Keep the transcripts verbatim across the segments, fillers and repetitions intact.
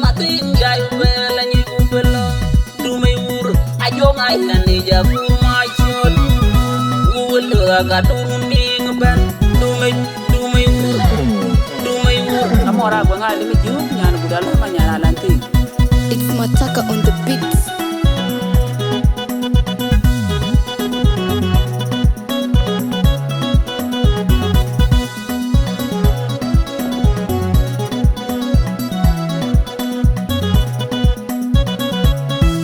Adhil jai bɛ̈l anyuc ku bɛ̈l lɔ. Dumei wur, ajɔŋ ayɛn ë ja bum acɔl. Wul aga dum niŋ bɛ̈n. Dumei, dumei wur, dumei wur. Amɔra gɔŋ a limi jiu, nyan gudal ma nyan alanti. It's Mataka on the beats.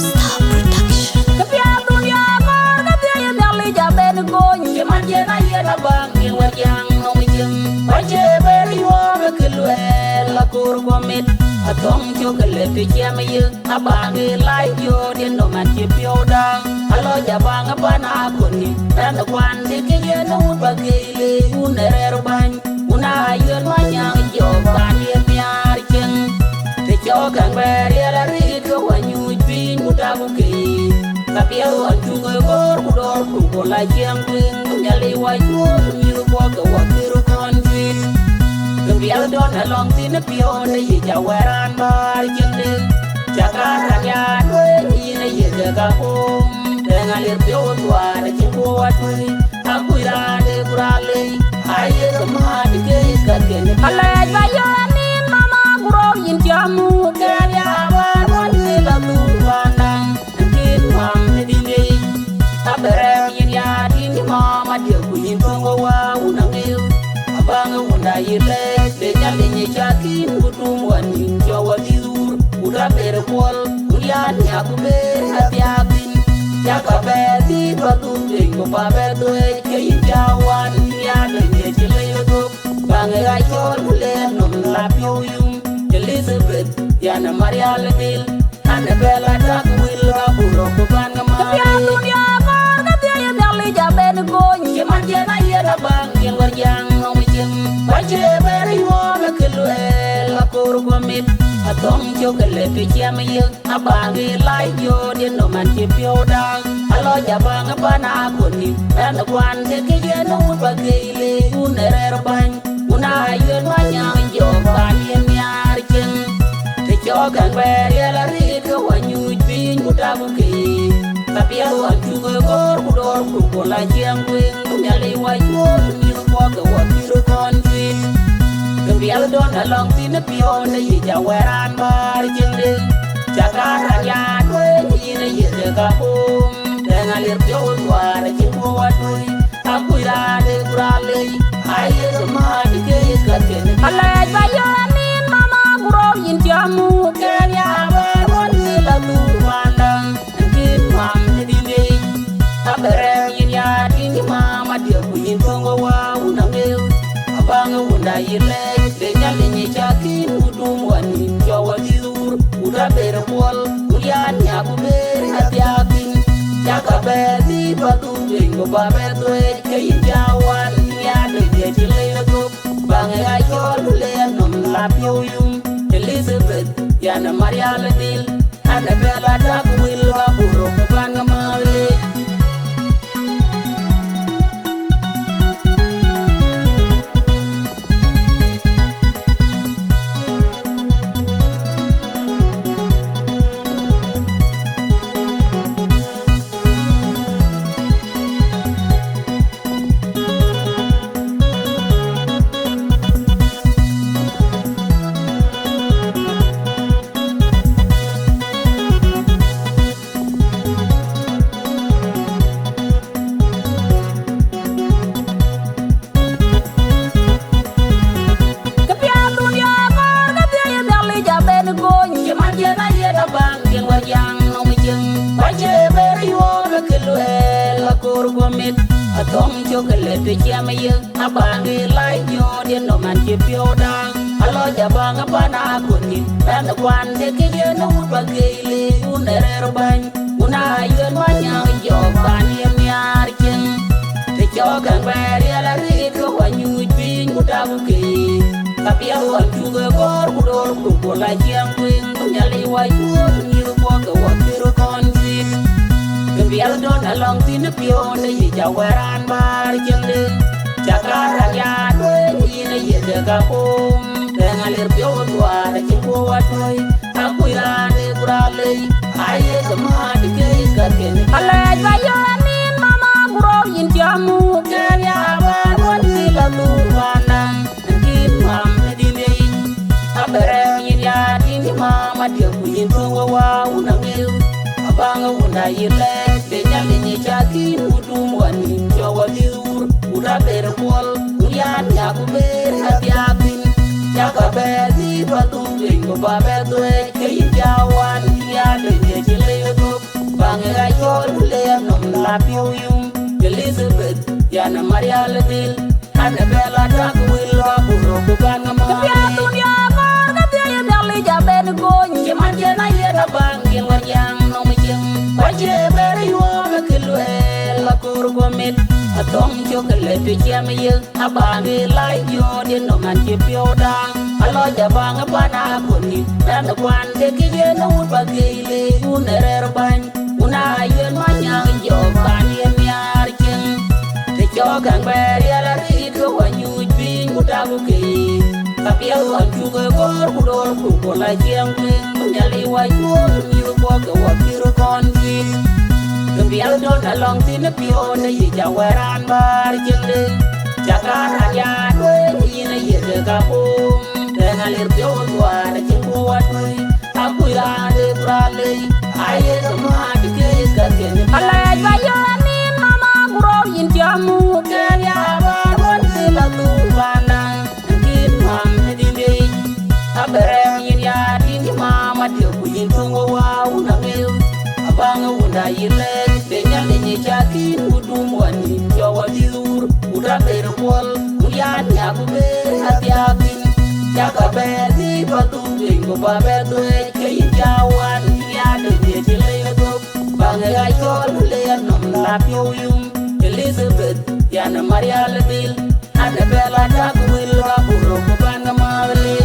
Star Production. Këpiɛth dunia kɔɔr ke thiëi Nhialic abɛn kony. Cï man cïn ayen abaŋ, cïn wär jäŋ nɔm cieŋ. Wär cie ber yuɔɔk ke luɛɛl akoor guɔ mit. Athɔŋ cök ke lëp të ciɛm yïk. Abaŋ ë lac diööt yen nɔm an cï piɔ̈u daŋ. Alɔc abaŋ ë pan akoni. Rɛ̈n ë kuan dï ke yen ë wun ba gëi le wun ë rɛ̈ɛ̈r bäny. Wun aa yuɛ̈t mɔnyaŋ jɔk ban ye nhiaar cieŋ. Të cɔk kɛn bɛ̈ɛ̈r riɛl arëët ke wä nyuc piny ku tak ku keek. Ka piɛth ɣɔn cuk ë goor ku dɔɔr ku ku la ciɛɛŋ tueŋ. Ku Nhialic wä cuööth mïth kuɔ ke wä kër kɔn juëc. Ke piɛth dɔn alɔŋ thïn ë piɔ̈ɔ̈n ë yic awɛ̈r raan bäär cieŋ dëŋ. Cak aa raan ya duëëny yïn ë yiëk ë ka kuum. Dɛ̈ŋ alier piɔ̈u dhuaar acïn ku wä tuëëc. Akuc raan de ku raan lei, aye ke määt ke yï kätken ë piɔ̈u. Alɛɛc ba yɔ̈ɔ̈k anin mama ku rɔ̈ɔ̈k yïn cä muk. Kɛn ya wäär wän ke la dhur panda, ɛn kën ŋuam në dhïn ë yic. Abɛ rɛɛm yïn ya tïŋ mama diëk ku yïn töŋ wä wä wun aŋeu. Abaŋ ë wunda yï lɛɛc, le Nhialic ë cath kïn ku tum wä nïn cɔk wä dhïth wur. Ku da ber kuɔl, ku lian nya ku ber athiaak thïn. Yak abɛ dhït ba dhuk piny ku ba bɛ dhuëëc ke yïn cä wan. Nya de ŋiɛc cï lec ë dhuk, baŋ ë ɣac cɔl ku leer nɔm la piɔ̈u yum. Elizabeth, yan ë Marial ë dhil, an ë bɛ la tak wil ka burɔ ku ban ŋa ma. Këpiɛth dunia kɔɔr ke thiëi Nhialic abɛn kony. Cï man cïn ayen abaŋ, cïn wär jäŋ nɔm cieŋ. Wä cie ber yuɔɔk ke luɛɛl akoor guɔ mit. Athɔŋ cök ke lëp të ciɛm yïk. Abaŋ ë lac diööt yen nɔm an cï piɔ̈u daŋ. Alɔc abaŋ ë pan akoni. Rɛ̈n ë kuan dï ke yen ë wun ba gëi le wun ë rɛ̈ɛ̈r bäny. Wun aa yuɛ̈t mɔnyaŋ jɔk ban ye nhiaar cieŋ. Të cɔk kɛn bɛ̈ɛ̈r riɛl arëët ke wä nyuc piny ku tak ku keek. Ka piɛth ɣɔn cuk ë goor ku dɔɔr ku ku la ciɛɛŋ tueŋ. Ku Nhialic wä cuööth mïth kuɔ ke wä kër kɔn juëc. Ke piɛth dɔn alɔŋ thïn ë piɔ̈ɔ̈n ë yic awɛ̈r raan bäär cieŋ dëŋ. Cak aa raan ya duëëny yïn ë yiëk ë ka kuum. Dɛ̈ŋ alier piɔ̈u dhuaar acïn ku wä tuëëc. Akuc raan de ku raan lei, aye ke määt ke yï kätken ë piɔ̈u. Alɛɛc ba yɔ̈ɔ̈k anin mama ku rɔ̈ɔ̈k yïn cä muk. Kɛn ya wäär wän ke la dhur panda. Ɛn kën ŋuam në dhïn ë yic. Abɛ rɛɛm yïn ya tïŋ mama diëk ku yïn töŋ wä wä wun aŋeu. Abaŋ ë wunda yï lɛɛc, le Nhialic ë cath kïn ku tum wä nïn cɔk wä dhïth wur. Ku da ber kuɔl, ku lian nya ku ber athiaak thïn. Yak abɛ dhït ba dhuk piny ku ba bɛ dhuëëc ke yïn cä wan. Nya de ŋiɛc cï lec ë dhuk. Baŋ ë ɣac cɔl ku leer nɔm la piɔ̈u yum. Elizabeth, yan ë Marial ë dhil, an ë bɛ la tak wil ka burɔ ku ban ŋa ma le. Këpiɛth dunia kɔɔr ke thiëi Nhialic abɛn kony. Cï man cïn ayen abaŋ, cïn wär jäŋ nɔm cieŋ. Wä cie ber yuɔɔk ke luɛɛl akoor guɔ mit. Athɔŋ cök ke lëp të ciɛm yïk. Abaŋ ë lac diööt yen nɔm an cï piɔ̈u daŋ. Alɔc abaŋ ë pan akoni. Rɛ̈n ë kuan dï ke yen ë wun ba gëi le wun ë rɛ̈ɛ̈r bäny. Wun aa yuɛ̈t mɔnyaŋ jɔk ban ye nhiaar cieŋ. Të cɔk kɛn bɛ̈ɛ̈r riɛl arëët ke wä nyuc piny ku tak ku keek. Ka piɛth ɣɔn cuk ë gɔ̈ɔ̈r ku door ku ku la ciɛɛŋ kueŋ. Ku Nhialic wä cuööth mïth kuɔ ke wä kër kɔn juëc. Ke piɛth dɔ̈n alɔŋ thïn ë piɔ̈ɔ̈n ë yic awɛ̈r raan bäär cieŋde. Cak aa raan ya duëëny yïn ë yiëk ë ka kuum. Tɛŋ alir piɔ̈u duaar acïn guɔ watoi, akuc raan ë ku raan lei, aye ke määt ke yï ka kën. Alɛɛc ba yɔ̈ɔ̈k anin mama gurou yïn cä muk. Kën ya bɛ̈n wën cï la dhur panda, ɛn kïn mam ë dïn ye yïn. Abɛ̈rɛ̈m yïn ya tïŋ yï mam adiɛk ku yïn tuŋ we wä wun aŋeu. Abaŋ ë wunda yï lɛɛc, de Nhialic ë cath yïn ku dum wä nïn cɔk wä dhil wur. Ku rap ber puɔl, ku yan nya ku ber ë thiaak thïn. Yak abɛ̈ɛ̈r dhil bä dhuk piny ku bä bɛ dhuëëc, ke yïn cä wan cï ya döny de cï le yodhuk. Baŋ ë ɣac cɔl ku le anɔm la piɔ̈u yum. Elizabeth, yan ë Marial dhil. An ë bɛ la tak wil lɔ ku rok ku kan ŋa mɔ. Ke piathun ya kɔɔr ke thiëëc ë Nhialic abɛn kony. Cï man cïn aye ka baŋ cïn wä jiaŋ nɔm cieŋ. Wä cie ber yuɔɔk ke lueel la koor guɔ mit. Athɔŋ cök ke le tu ciɛm ye. Abaŋ ë lac jɔt ye nɔm an cï piɔ̈u daŋ. Alɔc abaŋ ë pan akoni. Ran ë kuan ke kë yen ë wut bä gei le wun ë rɛɛr bäny. Ku na yuel manyaŋ jɔk pan ye nhiaar cieŋ. Të cɔk käŋ bɛ̈ɛ̈r riɛl arëët ke wä nyuc piny ku tak ku keek. Ka piɛth ɣɔn cuk ë gɔ̈ɔ̈r ku door ku ku la cieŋ kueŋ. Ku Nhialic wä cuɔɔr mïth kuɔ ke wä pïr kɔn juëc. Ke piɛth dɔn alɔŋ thïn ë piɔ̈u në yic awɛ̈r raan bäär cieŋde. Cak raan ya duëër yïn aye ke ka boom. Tɛŋ alir piɔ̈u duaar acïn guɔ watoi. Akuc raan ë ku raan lei, aye ke määt ke yï ka kën. Alɛɛc ba yɔ̈ɔ̈k anin mama gurou yïn cä muk. Kën ya bɛ̈n wën cï la dhur panda, ɛn kïn mam ë dïn ye yïn. Abɛ̈rɛ̈m yïn ya tïŋ yï mam adiɛk ku yïn tuŋ we wä wun aŋeu. Abaŋ ë wunda yï lɛɛc, de Nhialic ë cath yïn ku dum wä nïn cɔk wä dhil wur. Ku rap ber puɔl, ku yan nya ku ber ë thiaak thïn. Yak abɛ̈ɛ̈r dhil bä dhuk piny ku bä bɛ dhuëëc, ke yïn cä wan cï ya döny de cï le yodhuk. Baŋ ë ɣac cɔl ku le anɔm la piɔ̈u yum. Elizabeth, yan ë Marial dhil. An ë bɛ la tak wil lɔ ku rok ku ban ŋa mäth le.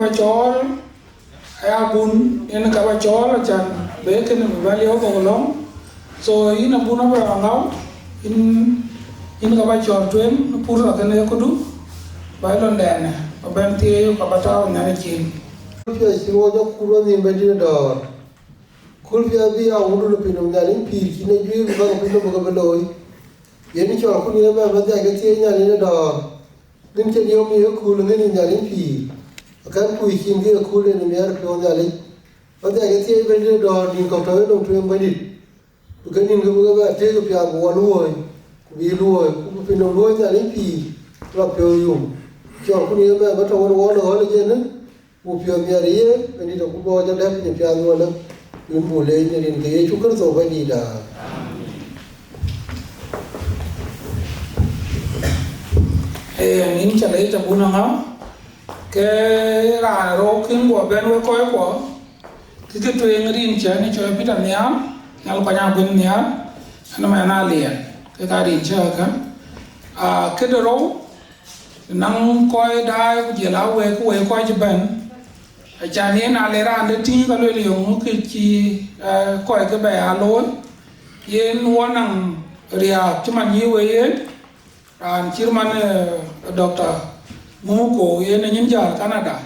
Macɔɔr. Aya bun, yen ka ba cɔɔl, acan be kënë bï bɛ liɛu thok lɔ̈ŋ. So, yïn abun Abraham Ŋau, yïn, yïn ka ba cɔɔl tueŋ, pur la kënë këdu, ba lɔn dɛn, ba bɛn thieei, ka ba tääu nhial cin. Kul piath cï wɔ jɔ kul wɔ nhïïm bɛ̈nydït ë dɔ̈ɔ̈r. Kul piath bï ya wudun ë pinynhom Nhialic pïïr cïn ë juëc bï bäk ë pinynhom bï ke bï looi. Yen cɔɔl kun yen bɛ bä dhiac ke thieei Nhialic ë dɔ̈ɔ̈r. Nin cïn yom ye kööl ë ŋic Nhialic pïïr, akɛ̈n kuc cin kë ye kööl en ë miɛt piɔ̈u Nhialic. Bä dhiac ke thieei Bɛ̈nydït ë dɔ̈ɔ̈r nïn kɔ̈k tɔ̈u ë nɔm tueŋ Bɛ̈nydït. Bï ke nïn ke bï ke bɛ tëëk piath bï wɔ luɔ̈ɔ̈i, ku bï luɔ̈ɔ̈i, ku bï pinynhom luɔ̈ɔ̈i Nhialic pïïr, ku la piɔ̈u yom. Cɔɔl kun yen bɛ bä tɔ̈u en wɔ në ɣɔ̈l ë jënë, ku piɔ̈u miɛt ë yen, Bɛ̈nydït, ku bɔ̈ jɔ dɛ̈p piny ë piath wɔ lë, yïn bul leec në rin ke Yecu Kërtho Bɛ̈nydït aa. Ee, yïn ca leec abun Aŋau, ke raan rou kën guɔ bɛ̈n wek kɔckuɔ, kë ke tueŋ rin cä në cɔɔl Peter Nhial, Nhial Kuany Aguën Nhial, ɛn mɛn Aliɛɛr, ke ka rin cä kä. Aa, këde rou, naŋ kɔc daai ku jël a wek, ku wek kɔc cï bɛ̈n, acan yen a le raan de tïŋ ka luel yöŋ kë cï, eh, kɔc ke bɛ ya looi, yen wɔ naŋ riääk cï man yï wek yen, raan cït man, eh, Doctor Mumuko, yen ë nyin jäl Canada.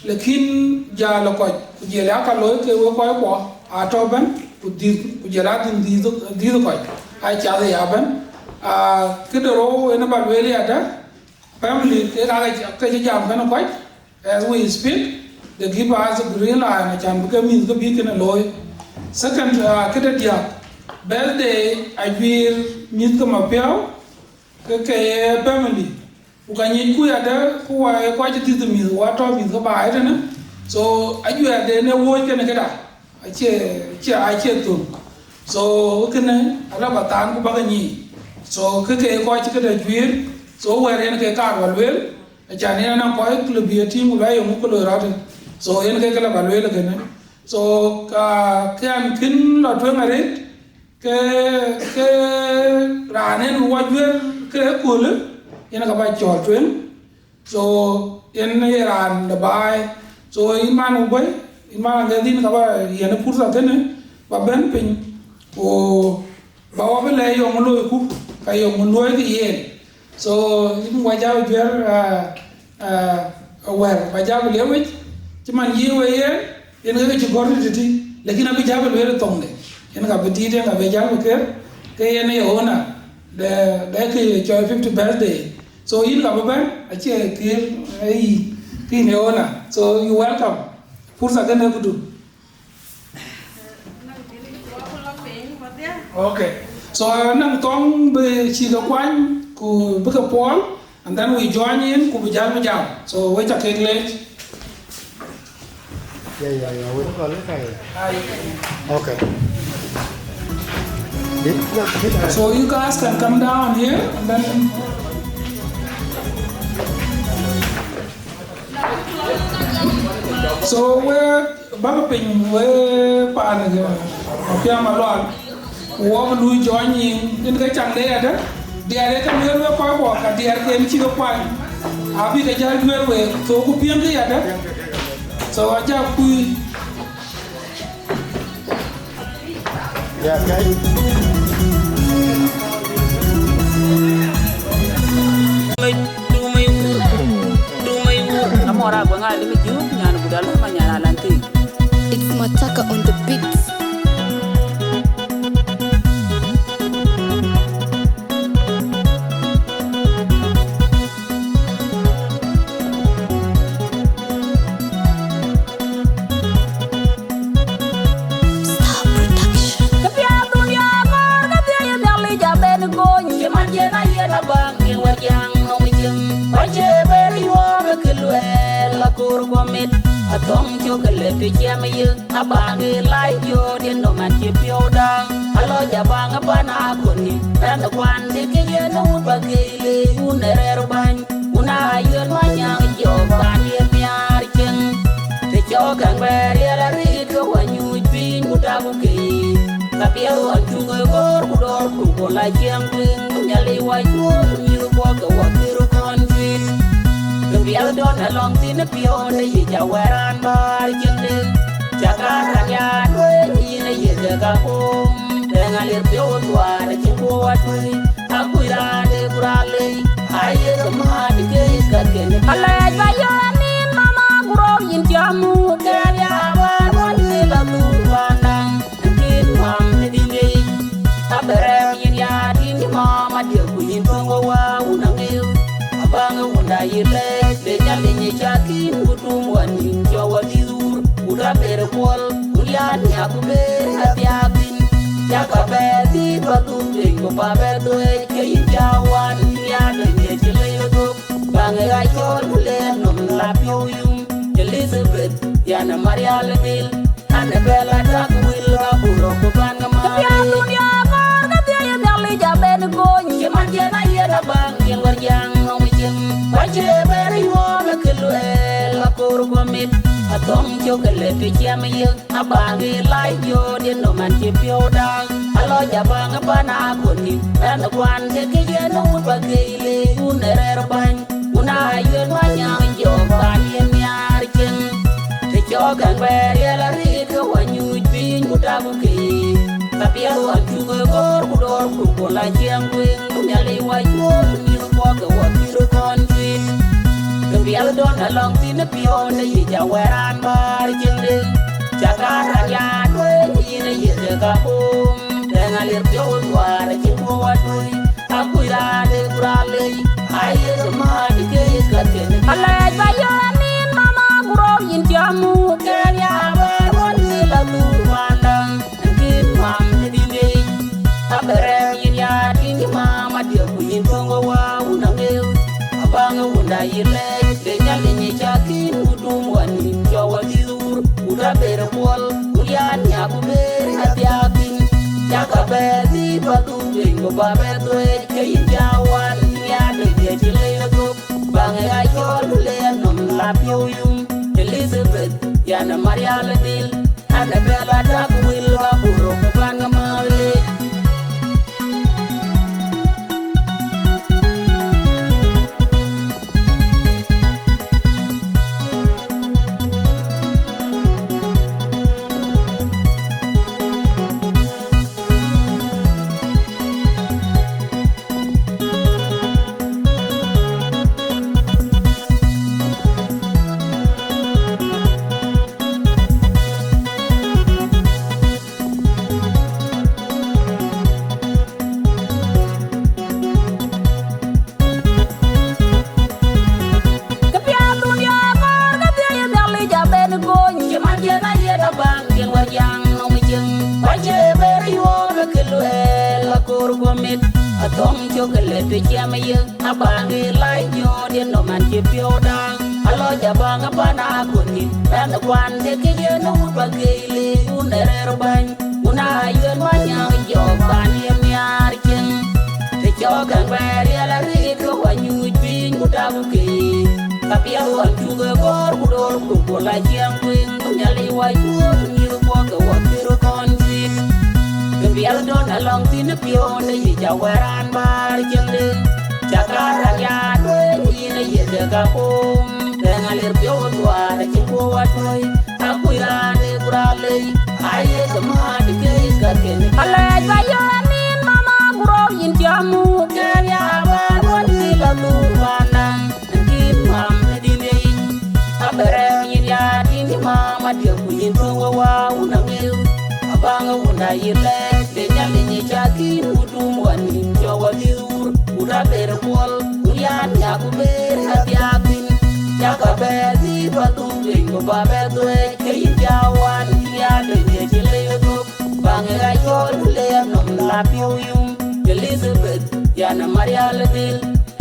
Lakin jäl ë kɔc, ku jël aka looi ke wek kɔckuɔ, aa tɔ bɛ̈n, ku dhïth, ku jël a dhïn dhïth, dhïth kɔc, aa cath ë ya bɛ̈n. Aa, këde rou en ë ba lueel yadë, family ke ka ke, ke cï jam kënë kɔc, as we speak, they give us a green line, acan bï ke mïth ke bï kënë looi. Second, aa, këde diäk, birthday ajuiir mïth ke mapiɔ̈u, ke ke ye family. Ku ka nyic ku yadë, ku wa ye kɔc dhïth mïth, wa tɔ mïth ke baai tënë. So, ajuɛɛrden ë wööc kënë këda, acie, acie, acie thöŋ. So, kënë, ala ba thaan ku ba ke nyic. So, ke ke kɔc këde juiir. So, wɛ̈ɛ̈r yen ke kaar wa lueel, acan yen anɔŋ kɔc lë bï ye tïŋ ku la yöŋ ku loi rɔt. So, yen ke ke la ba lueel kënë. So, ka, ke an kën lɔ tueŋ arëët, Ke, ke raan en wɔ juër ke ëköölë, yen ka ba cɔɔl tueŋ. So, yen ye raan de baai. So, yïn man wubɔ̈i, yïn man ŋɛth yïn ka ba yiɛ̈n ë purtha kënë, ba bɛ̈n piny, ku ba wɔ bï lɛ̈k yöŋ loiku, ka yöŋ luɔikï yen. So, yïn wɔ jam juër, ah, ah, wɛ̈ɛ̈r, ba jam liep wec, cï man yï wek yen, yen ke cï gɔ̈r tëtï, lakin abï jam lueel ë thoŋde. Yen ka bï tiit, yen ka bï jam ë ker, ke yen ye honor, de, de kë ye cɔɔl fifty birthday. So, yïn ka bï bɛ̈n, acie kër, ee yï, ke yïn ye honor. So, you welcome. Pursa kënë këdu. Okay. So, naŋ thoŋ bï cï ke kuany, ku bï ke puɔl, and then we join in, ku bï jal bï jam. So, we ca kek leec. Yeah, yeah, yeah. We call it, uh, okay. Did, no, did I So you guys can come down here, and then So we bäk piny, we paan ke Apiɛm Alual, ku wok lui jɔny nyin, yen ke caŋ de yadë, diɛɛr ye ke lueel wek kɔc kuɔ, ka diɛɛr ken cï ke kuany, abï ke jäl duëër week, so ku piɛŋkï yadë, so ajak kuc. Yeah, okay. Amɔra gwe ŋa limi jiu nyan guda lima nyan alanti. It's Mataka on the beats. Star Production. Këpiɛth dunia kɔɔr, këpiɛth Nhialic abɛn kony. Cï man yen ayen abäŋ, yen wɛ̈t jaŋ nɔm cieŋ. Kɔc cie bɛ̈n yuɔɔm ë kë luɛɛl, akoor kuɔmit. Thɔ̈ŋ cök ke lëp të ciɛm ye, abaŋ ë lac jɔt yen nɔm an cï piɔ̈u daŋ. Alɔc abaŋ ë pan akoni, ɛn ë kuan dï ke yen ë wut ba gei le wun ë rɛɛr bäny. Wun aa yuɛ̈t Manyaŋ jɔk pan ye nhiaar cieŋ. Të cɔk ɛn bɛ̈ɛ̈r riɛl arëët ke wä nyuc piny ku tak ku keek. Ka piɛth ɣɔn cuk ë gɔ̈ɔ̈r ku dɔ̈ɔ̈r ku gol a ciɛŋ tueŋ, ku Nhialic wä cuööt mïth kuɔ ke wä kir kɔn juëc. Ke piɛth dɔn alɔŋ thïn ë piɔ̈ɔ̈n ë yic awɛ̈r raan bäär cieŋde. Cak raan ya tueŋ yïn ë yiëth ë ka kuum. Tɛ̈ŋ alir piɔ̈u dhuaar acï kuɔ wä tueŋ. Akuc raan de ku raan lei, aye ke määt ke yic ka kën. Alɛɛc ba yɔ̈ɔ̈k anin mama ku rɔ̈ɔ̈k yïn cä muk. Kɛn ya bäär wän ke la dhur panda. Kin mam në dhïn bei, abɛ̈rɛ̈m yïn ya tïŋ mama dië ku yïn töŋ wä wun aŋeu. Abaŋ wunda yï lɛc, le Nhialic ë cath kïn ku tum wän yïn cɔk wä dhïth wur, ku ta ber kuɔl, ku lian nya ku ber athiaak thïn. Cak abɛ dhïth ba dhuk piny ku ba bɛ dhuëëc ke yïn cä wan, yïn ya döny ye cï lec ë dhök. Baŋ ë ɣac cɔl ku le nɔm la piɔ̈u yum, Elizabeth, yan ë Marial ë dhil. An ë bɛ̈l atak wil ka burɔ ku ban ke maal. Ke piath dunia kɔɔr ke thiëëc ë Nhialic aben kony. Cï man cïn ayen abaŋ cïn wär jaŋ nɔm cieŋ. Wä cie bɛ̈r yuɔɔm ë kë luɛɛl akoor guɔ mit. Athɔ̈ŋ cök ë lëp të ciɛm ye. Abaŋ ë lac jɔt yen nɔm an cï piɔ̈u daŋ. Alɔc abaŋ ë pan akoni. Ɛn ë kuan ke kë yen ë wut ba gei le wun ë rɛɛr bäny. Wun aa yuɛ̈t Manyaŋ jɔk pan ye nhiaar cieŋ. Të cɔk ɛn bɛ̈ɛ̈r riɛl arëët ke wä nyuc piny ku tak ku keek. Ka piɛth ɣɔn cuk ë gɔ̈ɔ̈r ku dɔ̈ɔ̈r ku gol a ciɛŋ tueŋ. Ku Nhialic wä cuööt mïth kuɔ ke wä kir kɔn juëc. Ke piɛth dɔn alɔŋ thïn ë piɔ̈ɔ̈n ë yic awɛ̈r raan bäär cieŋde. Cak raan ya tueŋ yïn ë yiëth ë ka kuum. Tɛ̈ŋ alir piɔ̈u dhuaar acï kuɔ wä tueŋ. Akuc raan de ku raan lei, aye ke määt ke yic ka kën. Alɛɛc ba yɔ̈ɔ̈k anin mama ku rɔ̈ɔ̈k yïn cä muk. Kɛn ya bäär wän ke la dhur panda. Kin mam në dhïn bei, abɛ̈rɛ̈m yïn ya tïŋ mama dië ku yïn töŋ wä wun aŋeu. Abaŋ wunda yï lɛc, le Nhialic ë cath kïn ku tum wän yïn cɔk wä dhïth wur, ku ta ber kuɔl, ku lian nya ku ber athiaak thïn. Cak abɛ dhïth ba dhuk piny ku ba bɛ dhuëëc ke yïn cä wan, yïn ya döny ye cï lec ë dhök. Baŋ ë ɣac cɔl ku le nɔm la piɔ̈u yum, Elizabeth, yan ë Marial ë dhil. An ë bɛ̈l atak wil ka burɔ ku ban ke maal. Ke piath dunia kɔɔr ke thiëëc ë Nhialic aben kony. Cï man cïn ayen abaŋ cïn wär jaŋ nɔm cieŋ. Wä cie ber yuɔɔm ë kë luɛɛl akoor guɔ mit. Athɔ̈ŋ cök ë lëp të ciɛm ye. Abaŋ ë lac jɔt yen nɔm an cï piɔ̈u daŋ. Alɔc abaŋ ë pan akoni. Ɛn ë kuan de kë yen ë wut ba gei le wun ë rɛɛr bäny. Wun aa yuɛ̈t Manyaŋ jɔk pan ye nhiaar cieŋ. Të cɔk ɛn bɛ̈ɛ̈r riɛl arëët ke wä nyuc piny ku tak ku keek. Ka piɛth ɣɔn cuk ë gɔ̈ɔ̈r ku dɔ̈ɔ̈r ku gol a ciɛŋ tueŋ ku Nhialic wä cuööt mïth kuɔ ke wä kir kɔn juëc. Ke piɛth dɔn alɔŋ thïn ë piɔ̈ɔ̈n ë yic awɛ̈r raan bäär cieŋde. Cak raan ya tueŋ yïn ë yiëth ë ka kuum. Tɛ̈ŋ alir piɔ̈u dhuaar acï kuɔ wä tuöi. Akuc raan ë ku raan lei, aye ke määt ke yic ka kën. Alɛɛc ba yɔ̈ɔ̈k anin mama ku rɔ̈ɔ̈k yïn cä muk. Kɛn ya bäär wän ke la dhur panda. Kin mam në dhïn bei, abɛ̈rɛ̈m yïn ya tïŋ mama dië ku yïn töŋ wä wä wun aŋeu. Abaŋ wunda yï lɛc, le Nhialic yï cath kïn ku tum wän yïn cɔk wä dhïth wur, ku ta ber kuɔl, ku lian nya ku ber athiaak thïn. Cak abɛ dhïth wä dhuk piny ku ba bɛ dhuëëc, ke yïn cä wan yïn ya döny ye cï lec ë dhuk. Baŋ ë ɣac cɔl ku le nɔm la piɔ̈u yum. Elizabeth, yan ë Marial ë dhil,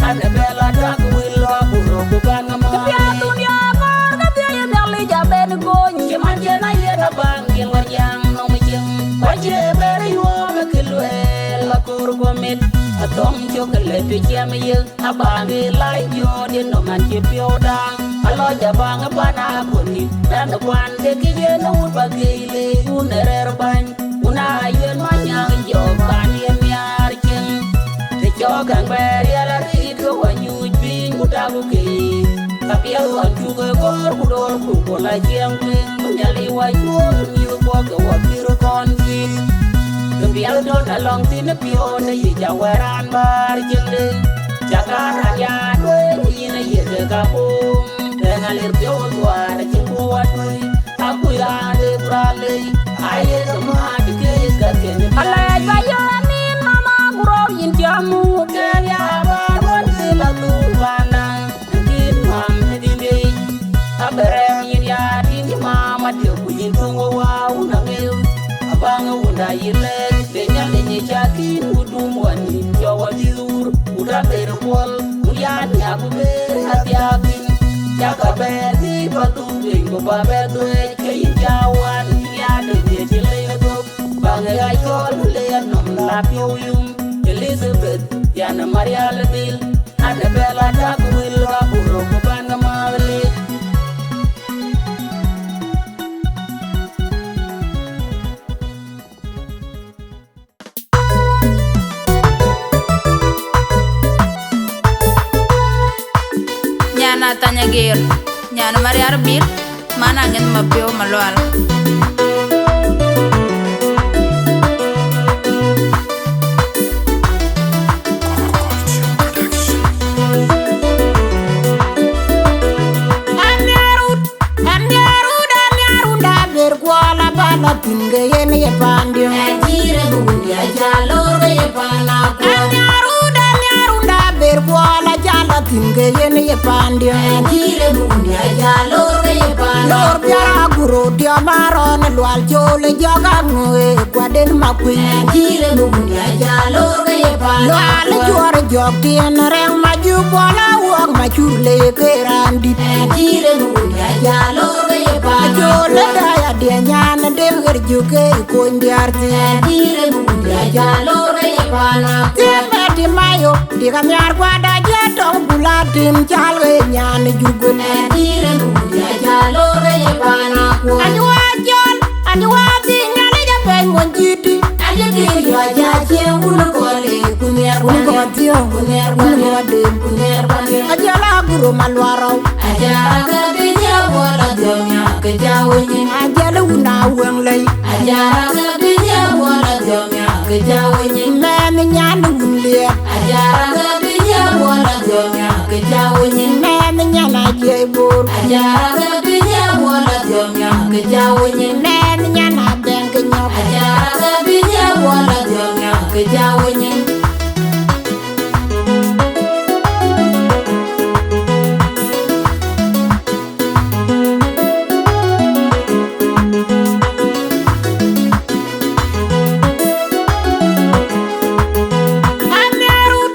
an ë bɛ la tak wil wa ku röök ku ban ŋa mɔ̈ɔ̈r. Kë piath dunia kɔɔr ke thiëëc ë Nhialic aben Të ciɛm ye abaŋ ë lac nyuɔɔt yen nɔm an cï piɔ̈u daŋ. Alɔc abaŋ ë pan akoni, dan ë kuan ke kë yen ë wut ba gei le wun ë rɛɛr bäny. Wun aa yen manyaŋ jɔk pan yen nhiaar cieŋ. Të cɔk kɛŋ bɛɛr riɛl arëët ke wä nyuc piny ku tak ke. Ka piɛth ɣɔn cuk ë gɔ̈ɔ̈r ku door ku ku la ciɛŋ kueŋ. Ku Nhialic wä cuɔɔr mïth kuɔ ke wä pïr kɔn juëc. Ke piɛth tɔ̈ alɔŋ thïn ë piɔ̈u në yic awär raan bäär cieŋde. Cak raan ya tueŋ yïn aye ke ka boom. Tɛ̈ŋ alir piɔ̈u dhuaar acïn ku wä tueŋ. Aku raan de ku raan lei, aye ke määt ke ka kën. Alɛɛc ba yɔ̈ɔ̈k amin mama ku rou yïn tiamu. Kën ya bä ruɔn thïn la dhuk panda. Kïn mam në dhïn bei, abï rɛ̈m yïn ya tïŋ mama dië ku yïn tuŋ wä wun aŋeu. Abaŋ wunda yï lɛ̈k, de Nhialic ë cak yïn ku dum wä nïn cɔk wä dhil wur, ku ta ber kuɔl, ku ya nhiak ku ber athiak thïn. Cak abɛɛr dhil ba dhuk piny ku ba bɛ dhuëëc ke yïn ca wan, yïn ya döny de cï lec ë dhök. Baŋ ë ɣac cɔl le anɔm la piɔ̈u yum, Elizabeth, yan Maria lë dhil. Annabella tak wil ka buro ku ban ka mal lik. Nyan Athany Ager, nyan Mariar Bil, man aŋeth Mapiɔ̈u Malual. Aniarut, aniarut, aniarut, da ber kuɔl abä lɔ thïn ke yen ye pandiö. Ɛ jire bu wundi aja lor ke ye pan akuɔl. Aniarut, aniarut, da ber kuɔl aja lɔ thïn ke yen ye pandiö. Ɛ jire bu wundi aja lor ke ye pan akuɔl. Lor biara guro diɔ marɔn lual col jɔk aŋö e kuaden makuëny. Ɛ jire bu wundi aja lor ke ye pan akuɔl. Lual juɔr jɔk tien rɛŋ ma ju bɔl awuɔk ma cur le ke raan dït. Ɛ jire bu wundi aja lor ke ye pan akuɔl. Col da ya diɛ nyan de ɣer ju ke kony diar thïn. Ɛ jire bu wundi aja lor ke ye pan akuɔl. Tim bɛ tim ayo. Dïk amiar kuat ajɔt tɔŋ ku la tim cal ke nyan ë jurguel. Ë dïïr ë muk ya jal lor ke ye pan akuɔl. Anyuɔɔth jɔl, anyuɔɔth dhïc Nhialic apɛny mony cït tï. Aye kï yɔ ja cieŋ wun ë kɔl ë ku nhiɛɛr wun ë kɔl thiɔ̈k, ku nhiɛɛr wun ë kɔl dem, ku nhiɛɛr wun ë. Ajɔl aguro maluarɔu. Acara ke bï nyiɛɛu wɔ la dhiɔm nya ke ca weny. Ajɔl wun a weŋ lei. Acara ke bï nyiɛɛu wɔ la dhiɔm nya ke ca weny. Mɛɛn nyan wun liɛɛp. Acara ke bï nyiɛɛu wɔ la dhiɔm nya ke ca weny. Mɛɛn nyan a jiɛc bor. Acara ke bï nyiɛɛu wɔ la dhiɔm nya ke ca weny. Mɛɛn nyan a bɛn ke nyɔk. Acara ke bï nyiɛɛu wɔ la dhiɔm nya ke ca weny. Aniarut,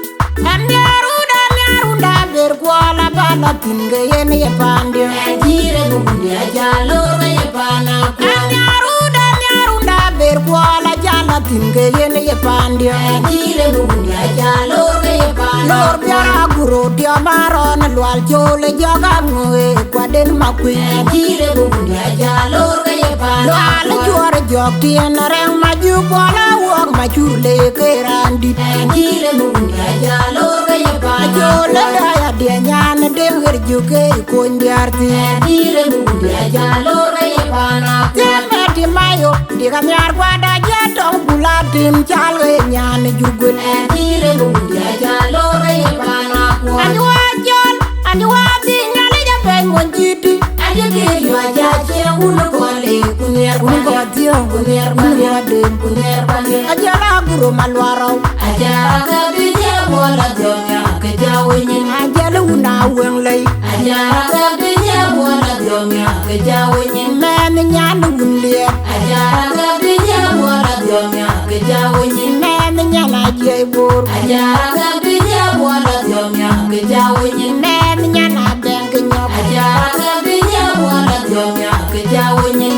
aniarut, aniarut, da ber kuɔl abä lɔ thïn ke yen ye pandiö. Ë dïïr ë muk ya jal lor ke ye pan akuɔl. Aniarut, aniarut, da ber kuɔl ajal lɔ thïn ke yen ye pandiö. Ë dïïr ë muk ya jal lor ke ye pan akuɔl. Lor biara guro diɔ marɔn lual col jɔk aŋö e kuaden makuëny. Ë dïïr ë muk ya jal lor ke ye pan akuɔl. Lual juɔr jɔk tien rɛŋ ma ju bɔl awuɔk ma cur le ke raan dït. Ë dïïr ë muk ya jal lor ke ye pan akuɔl. Col da ya diɛ nyan de ɣer ju ke kony diar thïn. Ë dïïr ë muk ya jal lor ke ye pan akuɔl. Tim bɛ tim ayo. Dïk amiar kuat ajɔt tɔŋ ku la tim cal ke nyan ë jurguel. Ë dïïr ë muk ya jal lor ke ye pan akuɔl. Anyuɔɔth jɔl, anyuɔɔth dhïc Nhialic apɛny mony cït tï. Aye kï yɔ ja cieŋ wun ë kɔl ë ku nhiɛɛr wun ë kɔl thiɔ̈k, ku nhiɛɛr wun ë kɔl dem, ku nhiɛɛr wun ë. Ajɔl aguro maluarɔu. Acara ke bï nyiɛɛu wɔ la dhiɔm nya ke ca weny. Ajɔl wun a weŋ lei. Acara ke bï nyiɛɛu wɔ la dhiɔm nya ke ca weny. Mɛɛn nyan wun liɛɛp. Acara ke bï nyiɛɛu wɔ la dhiɔm nya ke ca weny. Mɛɛn nyan a jiɛc bor. Acara ke bï nyiɛɛu wɔ la dhiɔm nya ke ca weny. Mɛɛn nyan a bɛn ke nyɔk. Acara ke bï nyiɛɛu wɔ la dhiɔm nya ke ca weny.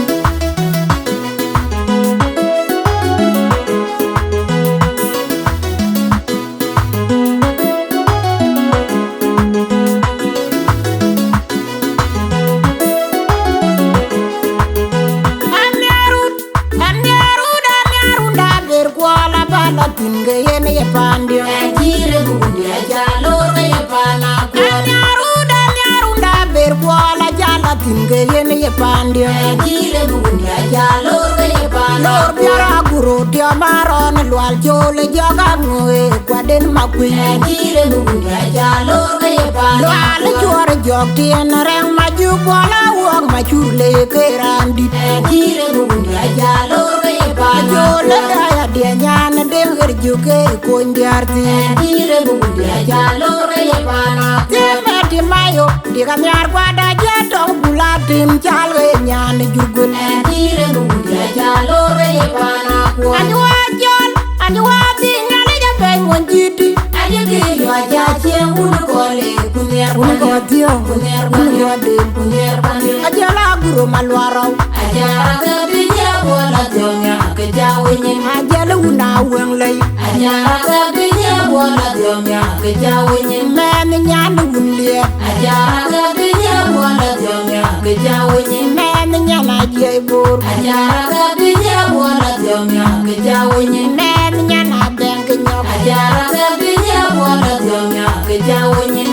Ke yen ye paandië. Ë, dïïr ë buk diaca lor ke ye paan. Lor biar aguro diɔ marɔn lual col ë jɔk aŋö ë kuaden makuëny. Ë, dïïr ë buk diaca lor ke ye paan. Lual cuɔr jɔk tiɛn rɛŋ majuk buɔl awuɔk macur le ke raan dït. Ë, dïïr ë buk diaca lor ke ye paan. Col ë daya diɛ nyan deŋ ɣer juk ke kony diaar thïn. Ë, dïïr ë buk diaca lor ke ye paan. Tim ë tim ayo. Dïk amiar guada jɛ tɔŋ bula tim cal ɣe nyan jurgul. Ë, dïïr ë buk diaca lor ke ye paan akuɔn. Anyuwa jɔl, anyuwa dhï Nhialic abɛ̈ny won jït. Ayï ke yɔc acie wun kɔl, ku nhiɛɛr wun kɔl dhiɔ̈ŋ, ku nhiɛɛr wun kɔl dhiɔ̈ŋ, ku nhiɛɛr kɔl dhiɔ̈ŋ. Ajɔl aguro maluarɔu. Acara ke bï ye wol adhiɔ̈ŋ ya ke ca wenyin. Ajɔl wun awëŋ lei. Acara ke bï ye wol adhiɔ̈ŋ ya ke ca wenyin. Mɛn nyan wun liɛɛr. Acara ke bï ye wol adhiɔ̈ŋ ya ke ca wenyin. Mɛn nyan ajiɛc bor. Acara ke bï ye wol adhiɔ̈ŋ ya ke ca wenyin. Mɛn nyan abɛ̈ŋ ke nyɔk. Acara ke bï ye wol adhiɔ̈ŋ ya ke ca wenyin.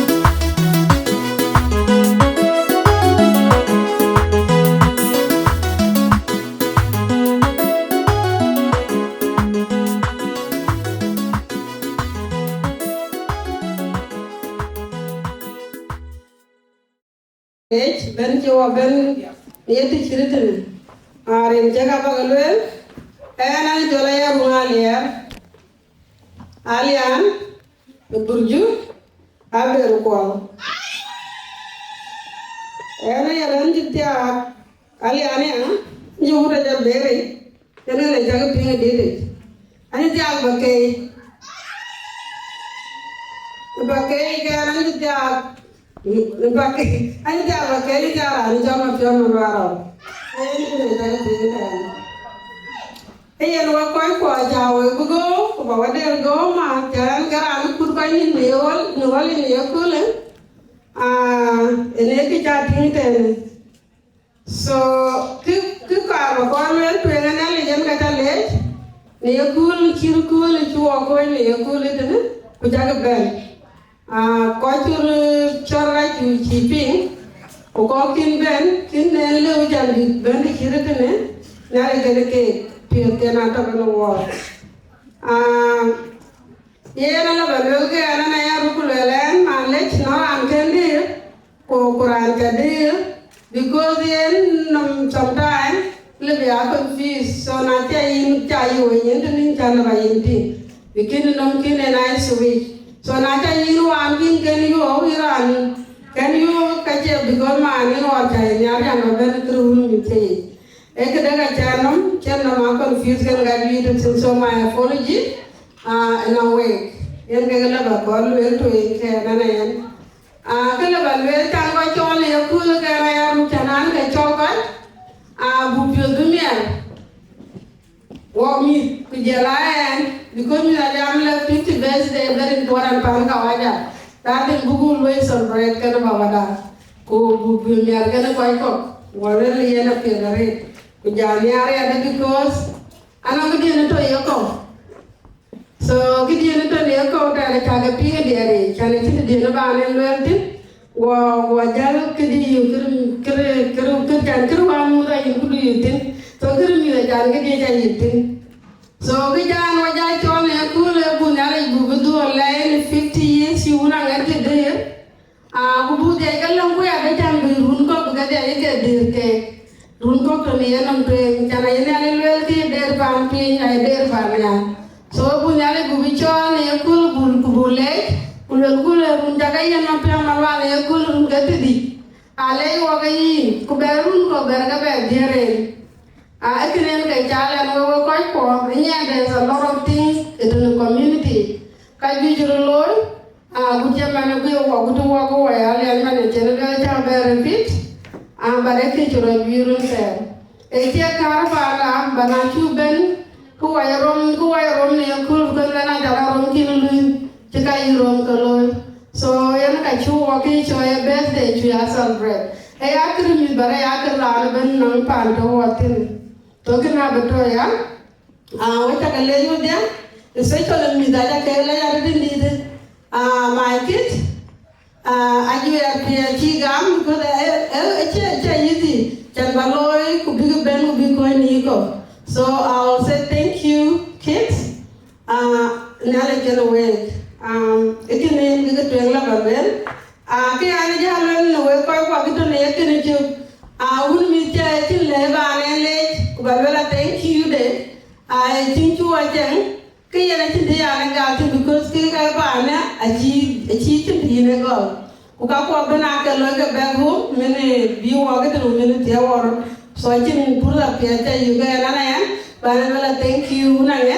Ec bɛ̈n cï wɔ bɛ̈n ye tïc cït tënë. Arin cä ka bäk lueel, ɣɛn an jɔl aya ruŋ aliɛɛr, alian ë burju aber kuɔl. Ɣɛn aya rɛ̈n cï thiaak, alian aya, jɔ wut aca beri, yen ɣɛn acak piŋ ë ditic. An thiaak bakei, bakei kɛn an thiaak. Bak, an jal ba kɛ̈ɛ̈c jal raan cɔl Mapiɔ̈n Malual Rɔu. Ee yen kë le tak piny tɛ̈ɛ̈n. Ee yen wek kɔc kuɔ ca wek bï göök, ku ba wek der göök ma, cän ke raan kut kɔc nïn në ye ɣöl, në ɣöl yen ye köölë. Aa, ënë kë ca tïŋ tɛ̈ɛ̈n. So, kë, kë kaar ba kɔn lueel tueŋ ë Nhialic yen ka ca leec, në ye kööl cït kööl cï wɔ kony në ye kööl ëtënë, ku cakï bɛ̈n. Aa, kɔc cï röt cɔl rac cï piŋ, ku kɔc kïn bɛ̈n, kïn en lëu jal dït bɛ̈n të cït ëtënë, Nhialic kën keek, piɛth kën atɔ̈ kën wɔɔk. Aa, yen ala ba lueel ke ɛn aya ruk ku lueel ɛn, malec, nɔn raan kën dïïr, ku, ku raan ca dïïr, because yen nɔm sometime lëu bï a confuse. So na ca yïn, ca yï wei yen tënë ca lëu ba yïn tïŋ. Bï kën nɔm kën en a switch. So na ca yïn waan kën kën yuɔɔk, yï raan kën yuɔɔk ka cie, because man yïn ɣɔn ca yïn nhiar can ba bɛ̈n kërë wun mïth ca yic. Ee këdë ka ca nɔm, cïn nɔm a confuse kën ka juëc tëthiin. So my apology, uh, in a way. Yen kek lëu ba kɔn lueel tueŋ kën ɛn aya. Aa, kë lëu ba lueel, can kɔc cɔl në ye kööl ke rɛɛr, can an ke cɔl kɔc, aa, buk piɔ̈th bï miɛt. Wɔ mïth, ku jɔl a ɛn, because mïth ajam lɛ fifty birthday very important pan kawaja. That thing buku lueel celebrate kën ba wada. Ku buk bï miɛt kën kɔc kɔ̈k, wɔ lueel yen apiɛth arëët. Ku jal nhiaar yadë because anɔŋ këdiën ë tɔ̈ ye kɔ̈u. So, këdiën ë tɔ̈ në ye kɔ̈u tɛ̈ɛ̈n, cakë piŋ ë diɛɛr yic, can ë cïn këdiën ë baan en lueel thïn, guɔ, guɔ jäl këdï yï, kërë, kërë, kërë, kërë, can kërë wä muth ayïn këdu yï thïn. So, kërë mïth acan këdië ca yï thïn. So, kë can wä jäl cɔl në ye kööl ë buk Nhialic buk bï dhuɔl lɛɛi në fifty years cï wun aŋɛ̈t cï dëër. Aa, ku buk dhiac ke lɔ̈ŋ ku ya bï can bï run kɔ̈k bï ke dhiac ke dëër keek. Run kɔ̈k tɔ̈ në yenɔm tueŋ, can aye Nhialic lueel kë der pan piny, aye der pan nhial. So, buk Nhialic buk bï cɔɔl në ye kööl bul, ku buk leec, ku luelku le run cak aye Mapiɔ̈n Malual në ye kööl run ke thiërdhïc. Aa, leec wɔ ke yïn, ku bɛ run kɔ̈k bɛ̈n ke bɛ dhiëër en. Aa, ee kënë en ke cal ɛn wek, wek kɔc kuɔ, ë nyan, there is a lot of things ëtënë community. Ka juëc röt looi, aa, ku cï man ë guiir wɔ, ku të wɔ ke wɔ ya liɛl man ë cïn lueel cä bɛ repeat, aa, but ee kë cï rɔt juiir run thɛɛr. Ee cie kaar panda, but na cuk bɛ̈n, ku wɔ ye rom, ku wɔ ye rom në ye kööl, ku na jɔl a rom kïn luui, cï ka yï rom ke looi. So, yen ka cuk wɔ kë cɔl ye birthday cuk ya celebrate. Ee ya kërë mïth, but ee ya kërë raan ëbɛ̈n nɔŋ pan tɔ̈ wɔ thïn. So, kënë abï tɔ̈ ya. Aa, wek cä ke leec wedhie, especially mïth aca ke leec arëët ë dïït. Aa, my kid, aa, ajuɛɛr piɛth cï gam, because, ee, ee, ee, cie, cie yï Cɛŋ, ke yen acïn të yan ë gam thïn, because kek ë paanë acï, acï cïn të yen ë gɔl. Ku ka kuɔ bɛ̈n aa ke loi ke back home, min bï wɔ ke tënë min thiëëu wɔ röt. So acïn purtha piɛth ca yök ɣɛn an aya, ba ɣɛn luel a thank you wun aŋɛ.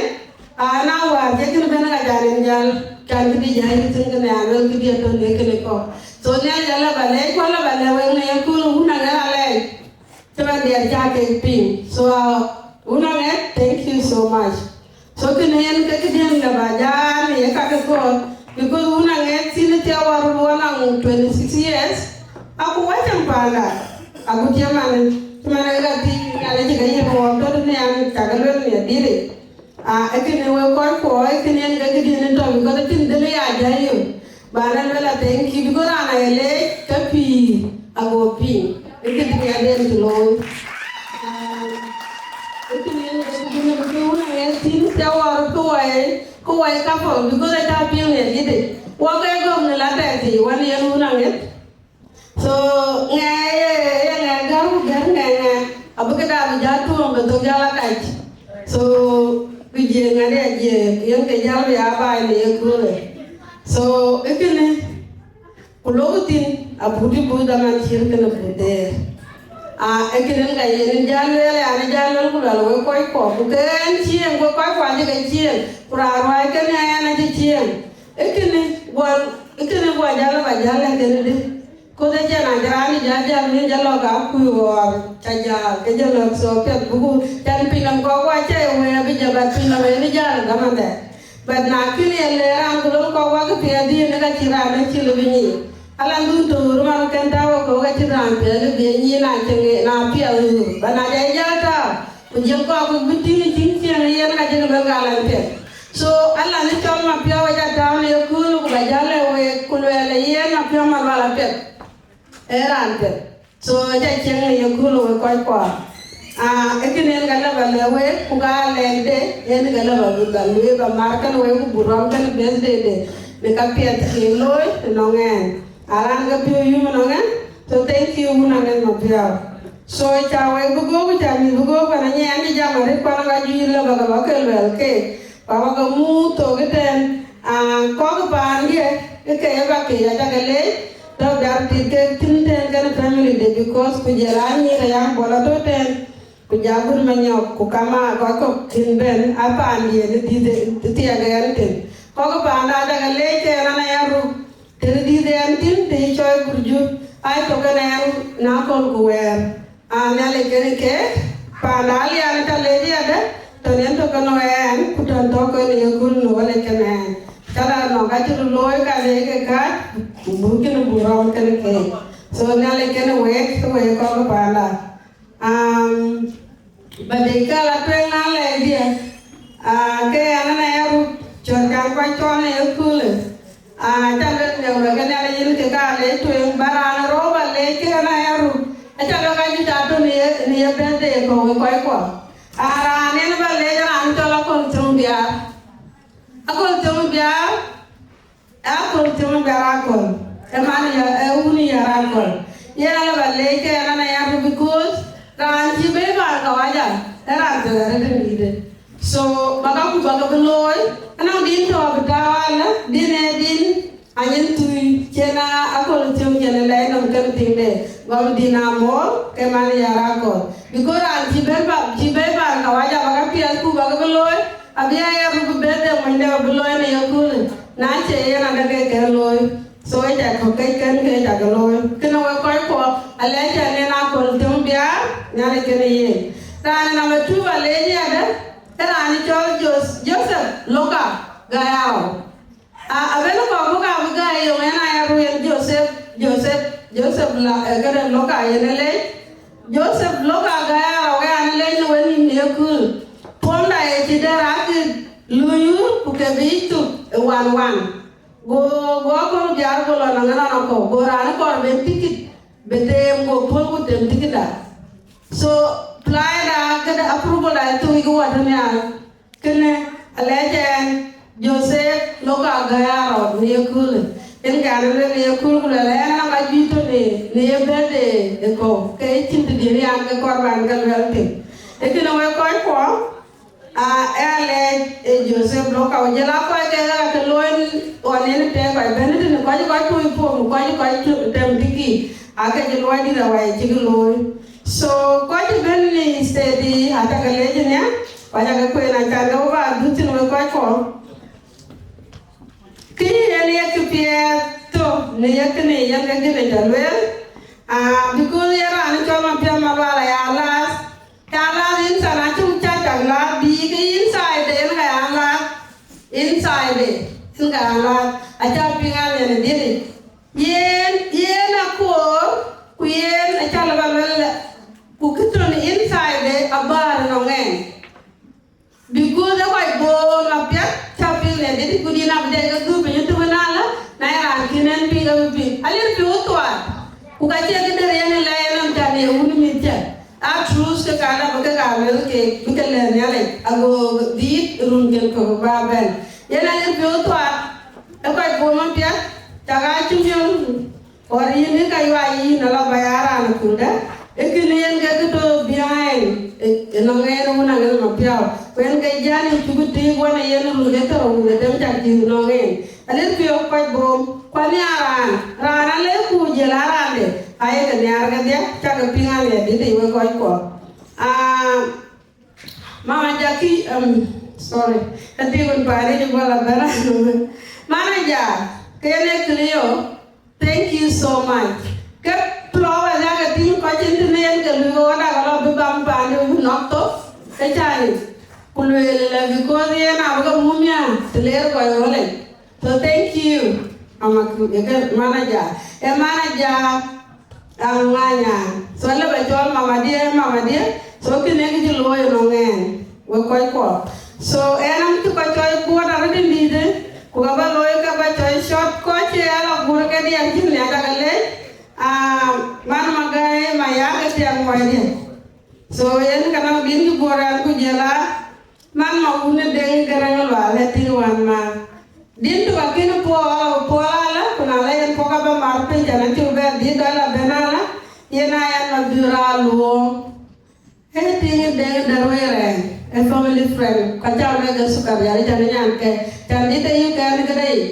Aa, na wäär cï kënë bɛ̈n ka jal yen jäl, can këdï jäl yï thïn kënë an luel këdï atɔ̈ në kënë kɔ̈k. So Nhialic ala ba lɛc, ku ala ba lɛ̈k wek në yeköl wun aŋɛ alɛc. Cï man diɛt cä kek piŋ. So, uh, wun aŋɛ, thank you so much. So, kënë yen ke këdiɛ̈n ka ba jal ye ka ke kɔɔr, because wun aŋɛ thïn thiëëu wɔ röt wɔ nɔŋ twenty six years, aku wä cäŋ panda, aku tiɛm man, cï man ë ka thïn, Nhialic cï ke yiëk wɔ tɔ̈ tënë an, cä ke luel miɛt dït yic. Ah, ee kënë wek kɔc kuɔ, ee kënë yen ke këdiɛ̈n tɔ̈, because acïn dhël ya jäl yök. Ba raan luel a thank you, because raan aye leec ke pïïr ago piŋ. Ee këdï ya den cï looi. Ah, ee kënë yen ke këdiɛ̈n, because wun aŋɛ thïn thiëëu wɔ röt ku wɔ ye, ku wɔ ye couple, because acä piŋ në dït yic. Wɔ ke gɔ̈k në la tɛ̈ɛ̈k thii, wën yen wun aŋɛ. So, ŋɛ ye, ye ŋɛ gär ku gär ŋɛ ŋɛ, abï këda bï jal tuɔɔm bï thok jal akac. So, bï jiëëŋ ade ajiëëk, yen ke jal bï aa baai në yeköölë. So, ee kënë, ku lok thïn, abut ë but dhaman ciëër kënë but dheer. Aa, ee kënë ka yen jal lueel, an jal lueel ku luɛl wek kɔc kɔ̈k, ku ke ɣɛn cieŋ, wek kɔc kuɔ acï ke cieŋ, ku raan ruääi kënë ɣɛn acï cieŋ. Ee kënë guɔ, ee kënë guɔ jal ba jal lɛ̈k kënë dï. Koth acïn raan cï raan ë jal jal wën jal lɔ ka kuc ɣɔɔr, ca jal, ke jal lɔ thok piɛth buku, can pinynhom kɔ̈k wa cä ye wëë abï jal, but pinynhom ë bï jal ë dhamandɛ. But na kën ye le raan ku lok kɔ̈k wa ke piɛth dhïn, ka cï raan acï lëu bï nyic. Ala dhun töör man kën tääu ë kɔ̈k acïn raan piɛth lëu bï nyic na cï ŋe-, na piɛth ɣöör. But na jai jal tääu, ku jiël kɔ̈k ku bï tïŋ cïn cieŋ ë yen ka cïn luel ka lɛ̈ŋ piɛth. So, ala në cɔl Mapiɔ̈u aca tääu në yeköölë ku ba jal lɛ̈k week, ku luɛɛl ë yen Mapiɔ̈u Malual apiɛth. Ee raan piɛth. So, aca cieŋ në yeköölë wek kɔc kuɔ. Ah, ee kënë yen ka lɔ ba lɛ̈k week, ku ka lɛ̈kde, yen ka lɔ ba bï ba lueel ba mar kënë week, ku buk rɔm kënë birthday de, në ka piɛth kek looi ënɔŋ ɛn. Aran ke piɔ̈u yum ënɔŋ ɛn. So, thank you, wun aŋɛ Mapiɔ̈u. So, ca wek bï gök, ca mïth bï gök, pan anyiɛɛn cï jam arëët, pan ka juëc lɔ ba ke lɔ ke luɛl keek. Baba ke muk thok ëtɛ̈ɛ̈n, ah, kɔ̈k paandiɛ̈, ke ke ye ba ke ya ca ke leec, tɔ̈ biar tit kek thïn tɛ̈ɛ̈n kenë family de, because ku jël anyïïr aya bɔl atɔ̈ tɛ̈ɛ̈n, ku ja gut manyɔk, ku kama kɔc kɔ̈k thïn bɛ̈n, a paandiɛ̈ në dhiëth thiɛk ɣɛn thïn. Kɔ̈k paanda ca ke leec ke ɣɛn aya ruk, tënë dhiëth ɣɛn thïn, të cɔl Burju, aa tök kenë ɣɛn në aköl ku wɛɛr. Aa, Nhialic kenë keek, paanda Alian ca leec yadë, tɔ̈ yen tök kenë ɣɛn, ku tɔ̈ tök kenë yeköl në wël kenë ɣɛn. Ca la nɔ̈k ka cï röt looi ka leec ke kääc, ku buk cïn buk rɔm kenë keek. So Nhialic kenë week, ke week kɔ̈k paanda. Um, ba dec ka la tueŋ na lɛc diɛ, aa, ke ɣɛn aya ruk, cɔl kan kɔc cɔl në yeköölë. Aa, ca luel në wek Nhialic yen ke ka leec tueŋ, ba raan rou ba leec ke ɣɛn aya ruk. Aca luel ka juëc atɔ̈ në ye, në ye birthday kɔ̈u wek kɔc kuɔ. Aa, raan yen ba leec raan cɔl Akol Thiɔ̈ŋ Biaar. Akol Thiɔ̈ŋ Biaar, Akol Thiɔ̈ŋ Biaar Akol. Ee man ya, ee wun ya Akol. Yen ala ba leec ke ɣɛn aya ruk because raan cï bɛ̈i paan kawaja, ee raan tëk arëët ë mïïtë. So, ba ka ku ba ke bï looi, anɔŋ din tɔ̈ bï tääu alë, din ee din anyin thui, cïn a Akol Thiɔ̈ŋ cïn ë lɛc nɔm kën piŋde, gɔm din amor, ke man ya Akol. Because raan cï bɛ̈n ba, cï bɛ̈i paan kawaja ba ka piɛth ku ba ke bï looi, abï aya ruk bï bɛ̈n de monyde ba bï looi në yeköölë, na cie yen adë ke ke looi. So, ë ca kɔ̈k kec kën ke ca ke looi. Kënë wek kɔc kuɔ, alɛc ca nen Akol Thiɔ̈ŋ Biaar, Nhialic kenë yen. Raan number two ba leec yadë, Ke raan cɔl Jos-, Joseph Loka Gayaro. A, abɛ̈n kɔ̈k bï ka bï gäi yök yen aya ruk yen Joseph, Joseph, Joseph la, eh, këde Loka yen ë leec. Joseph Loka Gayaro ke an ë leec në wën nïm në yeköölë. Puɔ̈nda ye cï dɛ̈t akï luui wur ku ke biic thuk ë wan wan. Go, go akɔ̈l diaar go lɔ nɔŋ ënɔn akɔ̈u. Go raan kɔɔr ben tikit, bï them, go puɔ̈l ku them tikitda. So, apply da këde approval da ë thuk wïc ke wɔ tënhial. Kënë alɛc ɛn Joseph Loka Gayaro në yeköölë. Yen ke an ë luel në yeköölë ku luɛl ɛn anɔŋ ka juëc tɔ̈ në, në ye birthday ë kɔ̈u. Ke cïn të diën yan ke kɔɔr ban ke luɛl thïn. Ee kënë wek kɔc kuɔ, Aa, ë alɛɛc ë Joseph Bloka, ku jɔl aa kɔc ke ɣa ke looi ɣɔn en tëë kɔc bɛ̈n tënë kɔc, kɔc tui pom, kɔc, kɔc tem dïki, aake cï luɔi dït awai cïk looi. So, kɔc cï bɛ̈n në state ë, aca ke leec nia, ku aca ke kueen acan ke wek bä dhuk thïn wek kɔc kɔ̈k. Kï yen ye kë piɛth thok në ye kënë yen ke gënë jɔ lueel, aa, because ye raan cɔl Mapiath Malual aya lath, ya lath insan acï cä cak lath bï ke inside de yen ka ya lath, inside de yen ka ya lath, acä piŋ an yen ë dhiëëric. Yen, yen akoor, ku yen acä lë ba luel, ku kë tɔ̈ në inside de abäär ënɔŋ ɛn. Because ë kɔc bɔ̈ apiɛth, cä piŋ në dït, ku dïn abï dɛ ke dhuk piny ë tök ënɔɔnë, na ye raan kïn ɛn piŋ abï piŋ. Aliɛr piɔ̈u thuaar, ku ka cie këde riɛɛn ë lɛɛr nɔm can ye wun mïth cä. Aa truth ke ka lɔ bï ke ka luel keek, bï ke lɛ̈k Nhialic, ago dhiit run cïn kɔ̈k bä bɛ̈n. Yen aliɛr piɔ̈u thuaar, ë kɔc bɔ̈ apiɛth, cak aa cï miɔ̈l. Or yïn ë ka yuac yïn ala ba ya raan ë kuldä, ë kënë yen ke kë tɔ̈ behind, ë, ënɔŋ en wun aŋël Mapiath. Ku en ke jäl yï cuk tïïk wën ë yen run ke thou wun ë dem cak tïïk ënɔŋ en. Alëk piɔ̈u kɔc bom, ku aniar raan, raan alëk ku jël a raande, ayek nhiaar kedhie, cak ke piŋ aniɛr dït ë wek kɔc kuɔ. Aa, Mama Jackie, um, sorry, ati wun pari ju bala bera. Mama Ja, kene Cleo, thank you so much. Ke flower ya ke tin ko chin tin yen ke lu wada ko bi bam pa ni nok to. Ke chani. Kulwele because yen abaga mumia, tler ko yole. So thank you. Mama Ku-, ke manager. E manager, Aŋanya. So, lë ba cɔl mama diɛ, mama diɛ. So, kënë kë cï looi ënɔŋ ɛn, wek kɔc kuɔ. So, ɛn am cï kɔc cɔl kuɔt arëët ë dïïtë, ku ka ba looi ka ba cɔl short kɔc cï ala gur ke diɛɛr cïn nia ka ke lec. Ah, man Magai ma ya ke tiɛŋ mɔcdiɛ̈. So, yen ka nɔŋ bïn cï guɔ̈r ɛn ku jël a, man ma wun ë Deŋ Gäräŋ Lual ë tïŋ wan ma. Din tu ka kën puɔl, puɔl ala, ku na la yen puɔk aba mar piny, cän acuk bɛ dhil dɔl abɛn ala, yen a yɛn ma dhil raal luɔɔŋ. Ee tiŋ ë Deŋ Dɛ̈t Wëër ɛn, ë family friend, ka cä wek ë sukar yal, cän ë nyan kë, cän dït ë yï kɛn këde yic.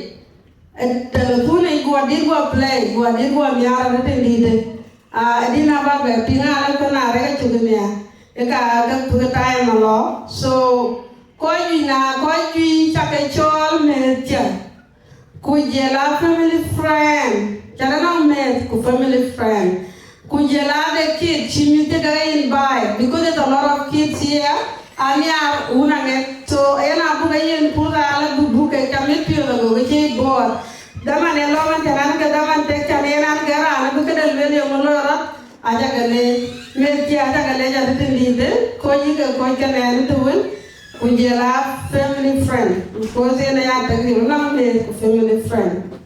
Ë telephone yic guɔ dït guɔ play, guɔ dït guɔ nhiaar arëët ë dït ë. Ah, ë dït na ba bɛ piŋ ala kën arëk acuk nhiaar. Ë ka ke pïk time alɔ. So, kɔc juëc na, kɔc juëc cä ke cɔɔl meth cä. Ku jël a family friend. Cä dɛ nɔŋ meth ku family friend. Ku jël a the kid, cï mïth cï ke invite, because there's a lot of kids here. Aniar wun aŋɛk. So, yen abuk ke yen pur ala buk buk ke cä mïth piɔ̈ɔ̈th ago ke cï bɔɔr. Dhaman ë lɔ̈k an cän an ke dhaman tek cän yen an ke raan abï këde lueel yöŋ ë loi rɔt. Aca ke leec, meth cï aca ke leec arëët ë dïïtë, kɔc yï ke kɔc ke nɛɛn të wën, ku jël a family friend, because yen aya tek rim nɔm meth ku family friend.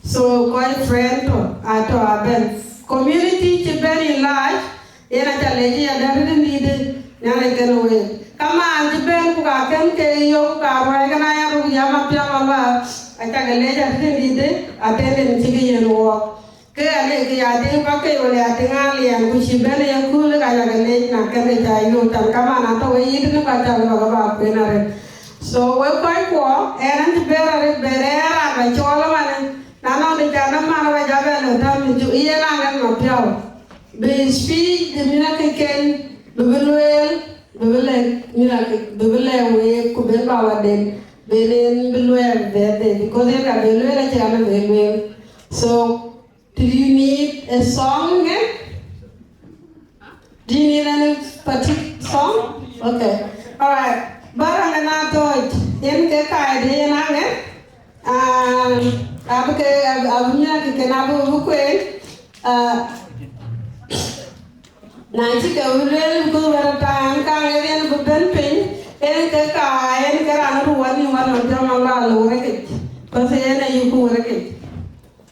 So kɔc friend tɔ, atɔ abɛ̈n. Community cï bɛ̈n in large, yen aca leec ë ya dɛ̈t arëët ë dïïtë, Nhialic kenë week. Kamaan cï bɛ̈n ku ka kën ke yök, ku ka ruɛɛi kën aya ruk yam apiaŋ aba, aca ke leec arëët ë dïïtë, atënden cï ke yen wɔɔk. Ke ane ke ya tiŋ pakei wala ya tiŋ aliɛn ku cï bɛ̈n ë yekööl ka ya ke leec na kɛn ke ca yöök tan kaman atɔ̈ we yït në ka ca lɔ ke ba kueen arëët. So we kɔc kuɔ ɛn an cï bɛ̈ɛ̈r arëët bɛ̈ɛ̈r ë raan ba cɔɔl ëmanë na nɔŋ de ca nɔm man ba ja bɛ lɔ täm ë cuk yen aŋɛn ma piɔ̈u. Bï speech de mïn akëcken bï bï lueel bï bï lɛ̈k mïn akëc bï bï lɛ̈k week ku ben ba waden ben en bï lueel birthday because en ka ben lueel acï an ben lueel. So, do you need a song again? Do you need any particular song? Okay. All right. Bara na na doj. Yen ke kai de yen ange. Um, abu ke abu nya ke na bu bu kuen. Uh, na ci ke ulel ku bara ta an ka nge yen bu ben pin. Yen ke ka yen ke ran ruwan ni wan jama la lo reke. Ko se yen ayu ku reke.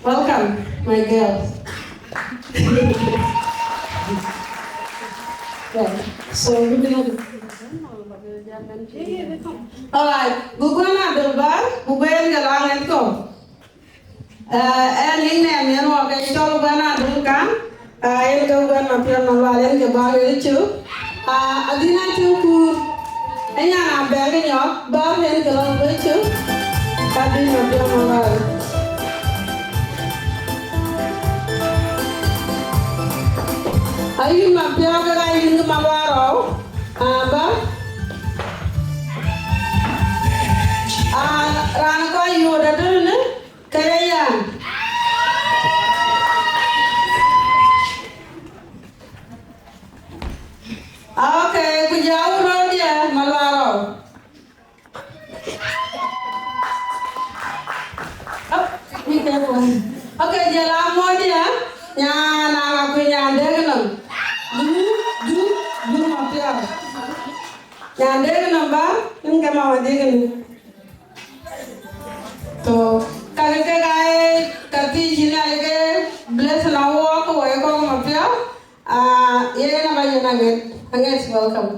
Welcome, my girls. Yeah. So, we can have all right, Gugwen Abdul Bar, Gugwen Galangan ko. Uh, and in name, you know, okay, so Gugwen Abdul Kan, uh, and Gugwen Mapian Malwal, and Gugwen Richu. Uh, Adina Chukur. Ënyan abɛ̈k nyɔk, bä yen ke lɔ wecë, ka bï nɔ biɔŋ ë rɔɔc. Ayï Mapiɔ̈k, ke ka yïn ke Malual rɔu, aa, bä. Aa, raan kɔc yuöt adönë, ke ye yɛn. Ah, okay, ku jɔu rɔt diɛ, Malual rɔu. Oh, be careful. Okay, jɔl a mɔ̈u diɛ, nyan a ŋa kuc nyan dek nɔm. Du, du, du Mapiɔ̈k. Nyan dek nɔm bä, yen ke mama dek nɔm. So, kakë kek aa ye ka thiëc cïn aa ye ke blessing a wɔɔk ke wɔ ye kɔ̈k Mapiɔ̈k. Ah, yen aba yen aŋet, aŋet, welcome.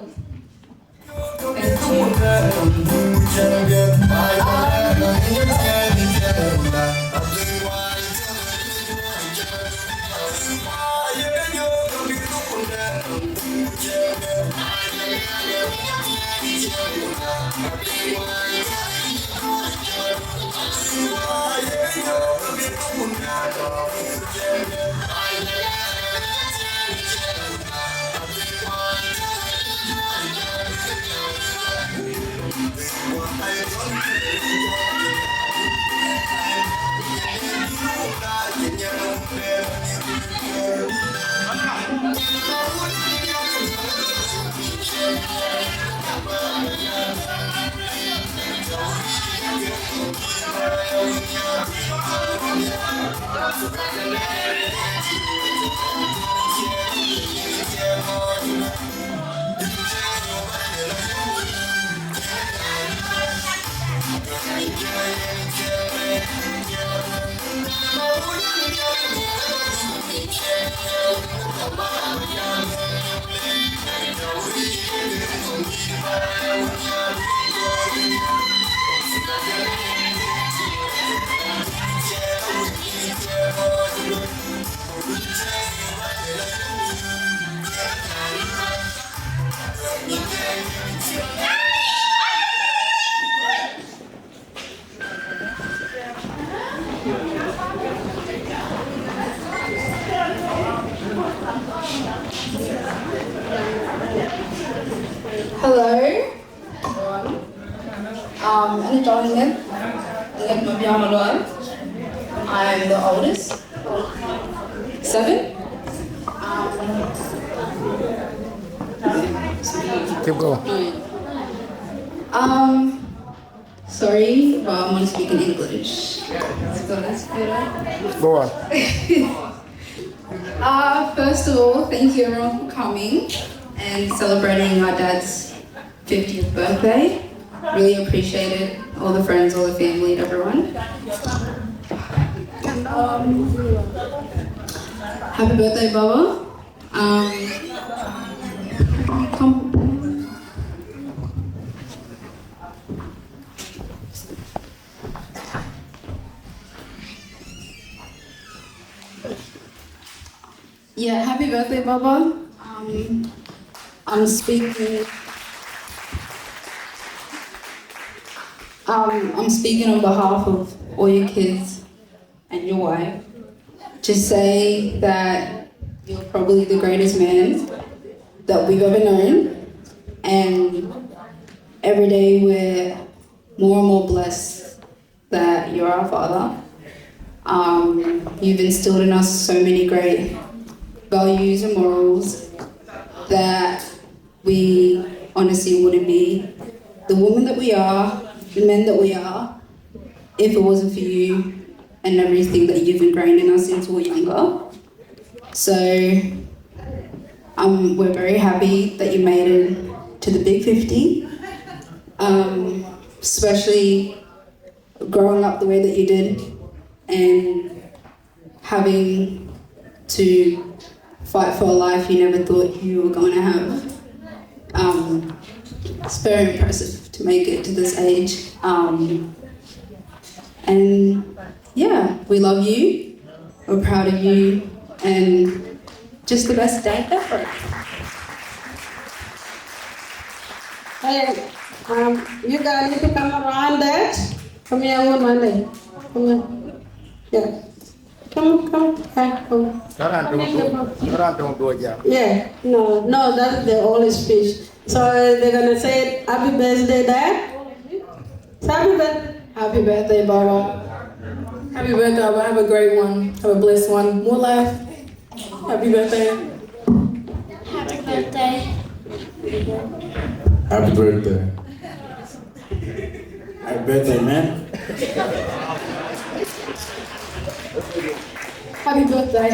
Hello, everyone. Um, I'm John Smith. I'm Mabiama Lual. I'm the oldest. Seven? Um, Keep going. Um, sorry, but I'm gonna speak in English. So that's better. Go on. Uh, first of all, thank you everyone for coming and celebrating our dad's fiftieth birthday. Really appreciate it. All the friends, all the family, everyone. Um, happy birthday, Baba. Um, come. Yeah, happy birthday, Baba. Um, I'm speaking. Um, I'm speaking on behalf of all your kids and your wife to say that you're probably the greatest man that we've ever known, and every day we're more and more blessed that you're our father. Um, you've instilled in us so many great values and morals that we honestly wouldn't be the woman that we are, the men that we are, if it wasn't for you and everything that you've ingrained in us since we were younger. So, um, we're very happy that you made it to the big fifty, um, especially growing up the way that you did and having to fight for a life you never thought you were going to have. Um, it's very impressive to make it to this age. Um, and yeah, we love you. We're proud of you. And just the best dad ever. Hey, Um, you guys need to come around that. Come here, woman. Come here. Yeah. Come, come, come, come. Come in the book. Yeah, no, no, that's the old speech. So they're gonna say, "Happy birthday, Dad." So happy birthday. Happy birthday, Baba. Happy birthday, Baba. Have a great one. Have a blessed one. More life. Happy birthday. Happy birthday. Happy birthday. Happy birthday, man. Happy birthday.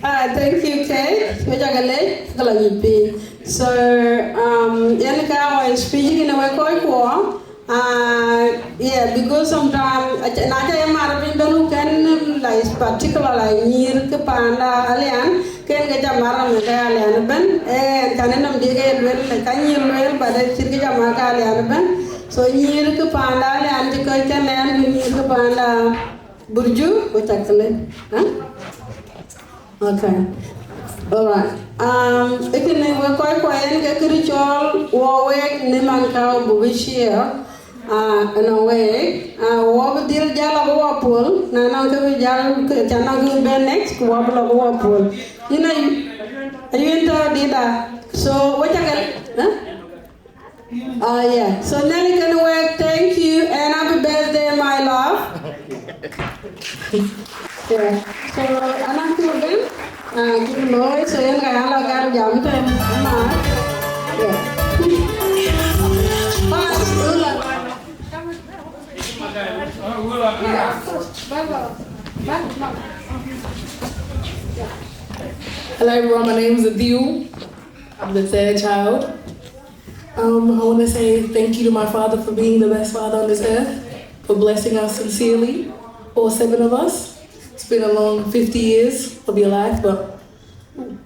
Ah, thank you, Kate. Wek ca ke leec, ke la nyuc piny. So, um, yen ka wa speech kine wek kɔc kuɔ. Ah, yeah, because sometimes, aca, na ca ye mar piny ben ku kɛn, um, like, particular, like, nyïïr ke panda Alian, kɛn ke ca mar nɔm ke Alian ben, eh, can nɔm diɛk ke luel, like, ka nyïïr luel, but eh, cït ke ca mar ke Alian ben. So, nyïïr ke panda Alian cï kɔc kɛn ɛn, ku nyïïr ke panda Burju, ku ca ke leec. Huh? Okay. All right. Um, ikine wek kɔc kuɔ yen ke kërë cɔl wɔ wek ni man ka buk bï ciɛɛr. Ah, ɛnɔ wek, ah, wɔ bï dhil jal abï wɔ puɔl, na nɔŋ kë bï jal, kë, ca nɔŋ kë bï bɛ̈n next, ku wɔ bï lɔ bï wɔ puɔl. Yïn a, a yïn tɔ dït a. So, wek ca ke, eh? Oh, yeah. So, Nelly can work. Thank you and happy birthday, my love. Yeah. So, anak tu kan, ah, gitu loh. So, yang kayak lo kan jam tu, ma. Yeah. Pas, ulang. Hello, everyone. My name is Adil. I'm the third child. Um, I want to say thank you to my father for being the best father on this earth, for blessing us sincerely, all seven of us. It's been a long fifty years of your life, but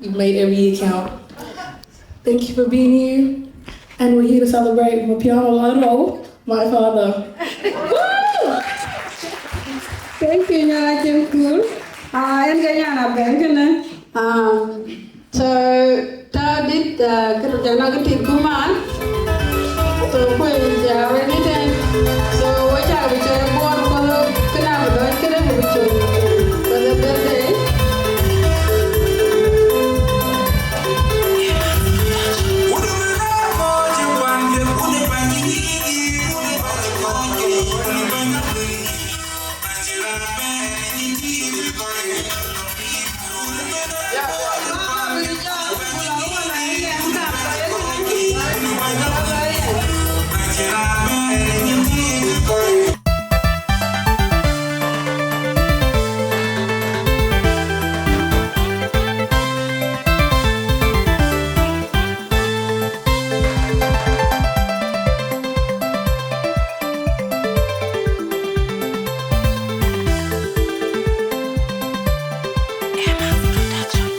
you've made every year count. Thank you for being here, and we're here to celebrate Mapiano Lotto, my father. Woo! Thank you, Nyana Jim Cool. Ah, and Ganyana Bengana. Um, So, ta dit, uh, kërë jana kë tit kuman. So, kue ja ready then. So, we ja bi choi bor ko kena bi doi kene bi choi. For the birthday.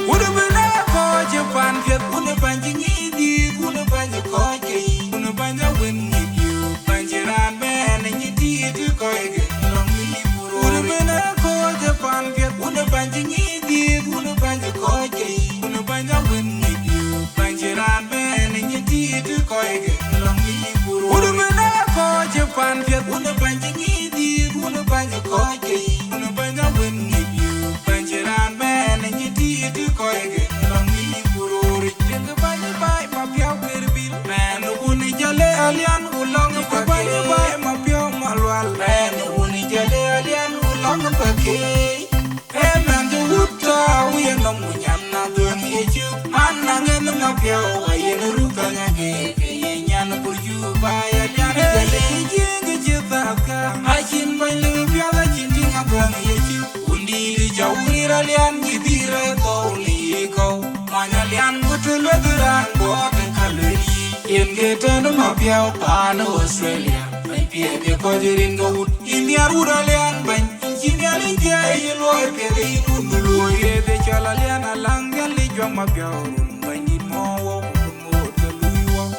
Wun bï na kɔc ë pan piɛth, wun ë bäny cï ŋic dhiëëth, wun ë bäny ë kɔc ke yic, wun ë bäny awën ŋic yï, bäny cï raan bɛ̈n ë nyin dïït ë kɔc ke lɔŋ ŋic bur. Wun bï na kɔc ë pan piɛth, wun ë bäny cï ŋic dhiëëth, wun ë bäny ë kɔc ke yic, wun ë bäny awën ŋic yï, bäny cï raan bɛ̈n ë nyin dïït ë kɔc ke lɔŋ ŋic bur. Wun bï na kɔc ë pan piɛth, wun ë bäny cï ŋic dhiëëth, wun ë bäny ë kɔc ke yic, wun ë bäny awën ŋic yï, bäny cï raan bɛ̈n ë nyin dïït ë kɔc ke lɔŋ ŋic bur. Tiëŋkë bäny ë baai Mapiɔ̈u kër bil, mɛn wun ë jɔl ë Alian ku lɔŋ ë bäny ë baai Mapiɔ̈u Malual, mɛn wun ë jɔl ë Alian ku lɔŋ ë bäkëc. Ee mɛn cï wut tɔ̈u yen nɔm ku nyan na dhuëëŋ ye cuk, man na ŋen Mapiɔ̈u ayen ruk thäŋ ake, ke ye nyan Burju baai Alian jɔl ë jiëëŋ kë cï thäthkä. Acïn bäny liu piɔ̈th acïn tïŋ adhuëëŋ ye cuk. Wun dïït cä wur rir Alian cï dhil rɛ̈ɛ̈r thou në yï kɔ̈u. Mony Alian ku të lueth raan buɔɔth ë ka lueel yï. Yen ke tënë Mapiɔ̈u paan Australia. Bɛ̈ny piɛth ye kɔc rin ke wut. Yïn nhiar wut Alian bɛ̈ny. Yïn cï Nhialic thiëëc yï luɔi piɛth yïn wun luɔi. Piɛth ye cɔl Alian alaŋ Nhialic juak Mapiɔ̈u run bɛ̈nydït mɔ̈u wok ku ŋoot ke lui wok.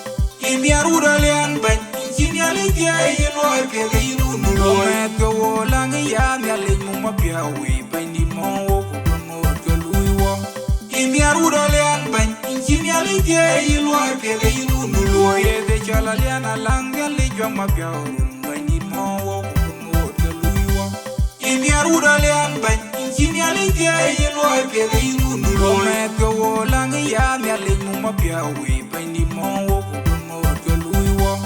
Yïn nhiar wut Alian bɛ̈ny, yïn cï Nhialic thiëëc yï luɔi piɛth yïn wun luɔi. Mɛɛth ke wo läŋ ya Nhialic muk Mapiɔ̈u wei bɛ̈nydït mɔ̈u wok ku bï ŋoot ke lui wok. Yïn nhiar wut Alian bɛ̈ny, yïn cï Nhialic Ye luɔi piɛth, ye luɔi, ye de cɔl Alian Alaŋ, Nhialic Juɔk Mapiɔ̈u, Bɛ̈nydït mɔ̈u wok, ku ŋoot ke luui wok. Yïn nhiar wut Alian bɛ̈ny, yïn cï Nhialic thiëëc, ye luɔi piɛth, ye luɔi. Mɛ̈th ke wo läŋ ya Nhialic muk Mapiɔ̈u wei, Bɛ̈nydït mɔ̈u wok, ku ŋoot ke luui wok.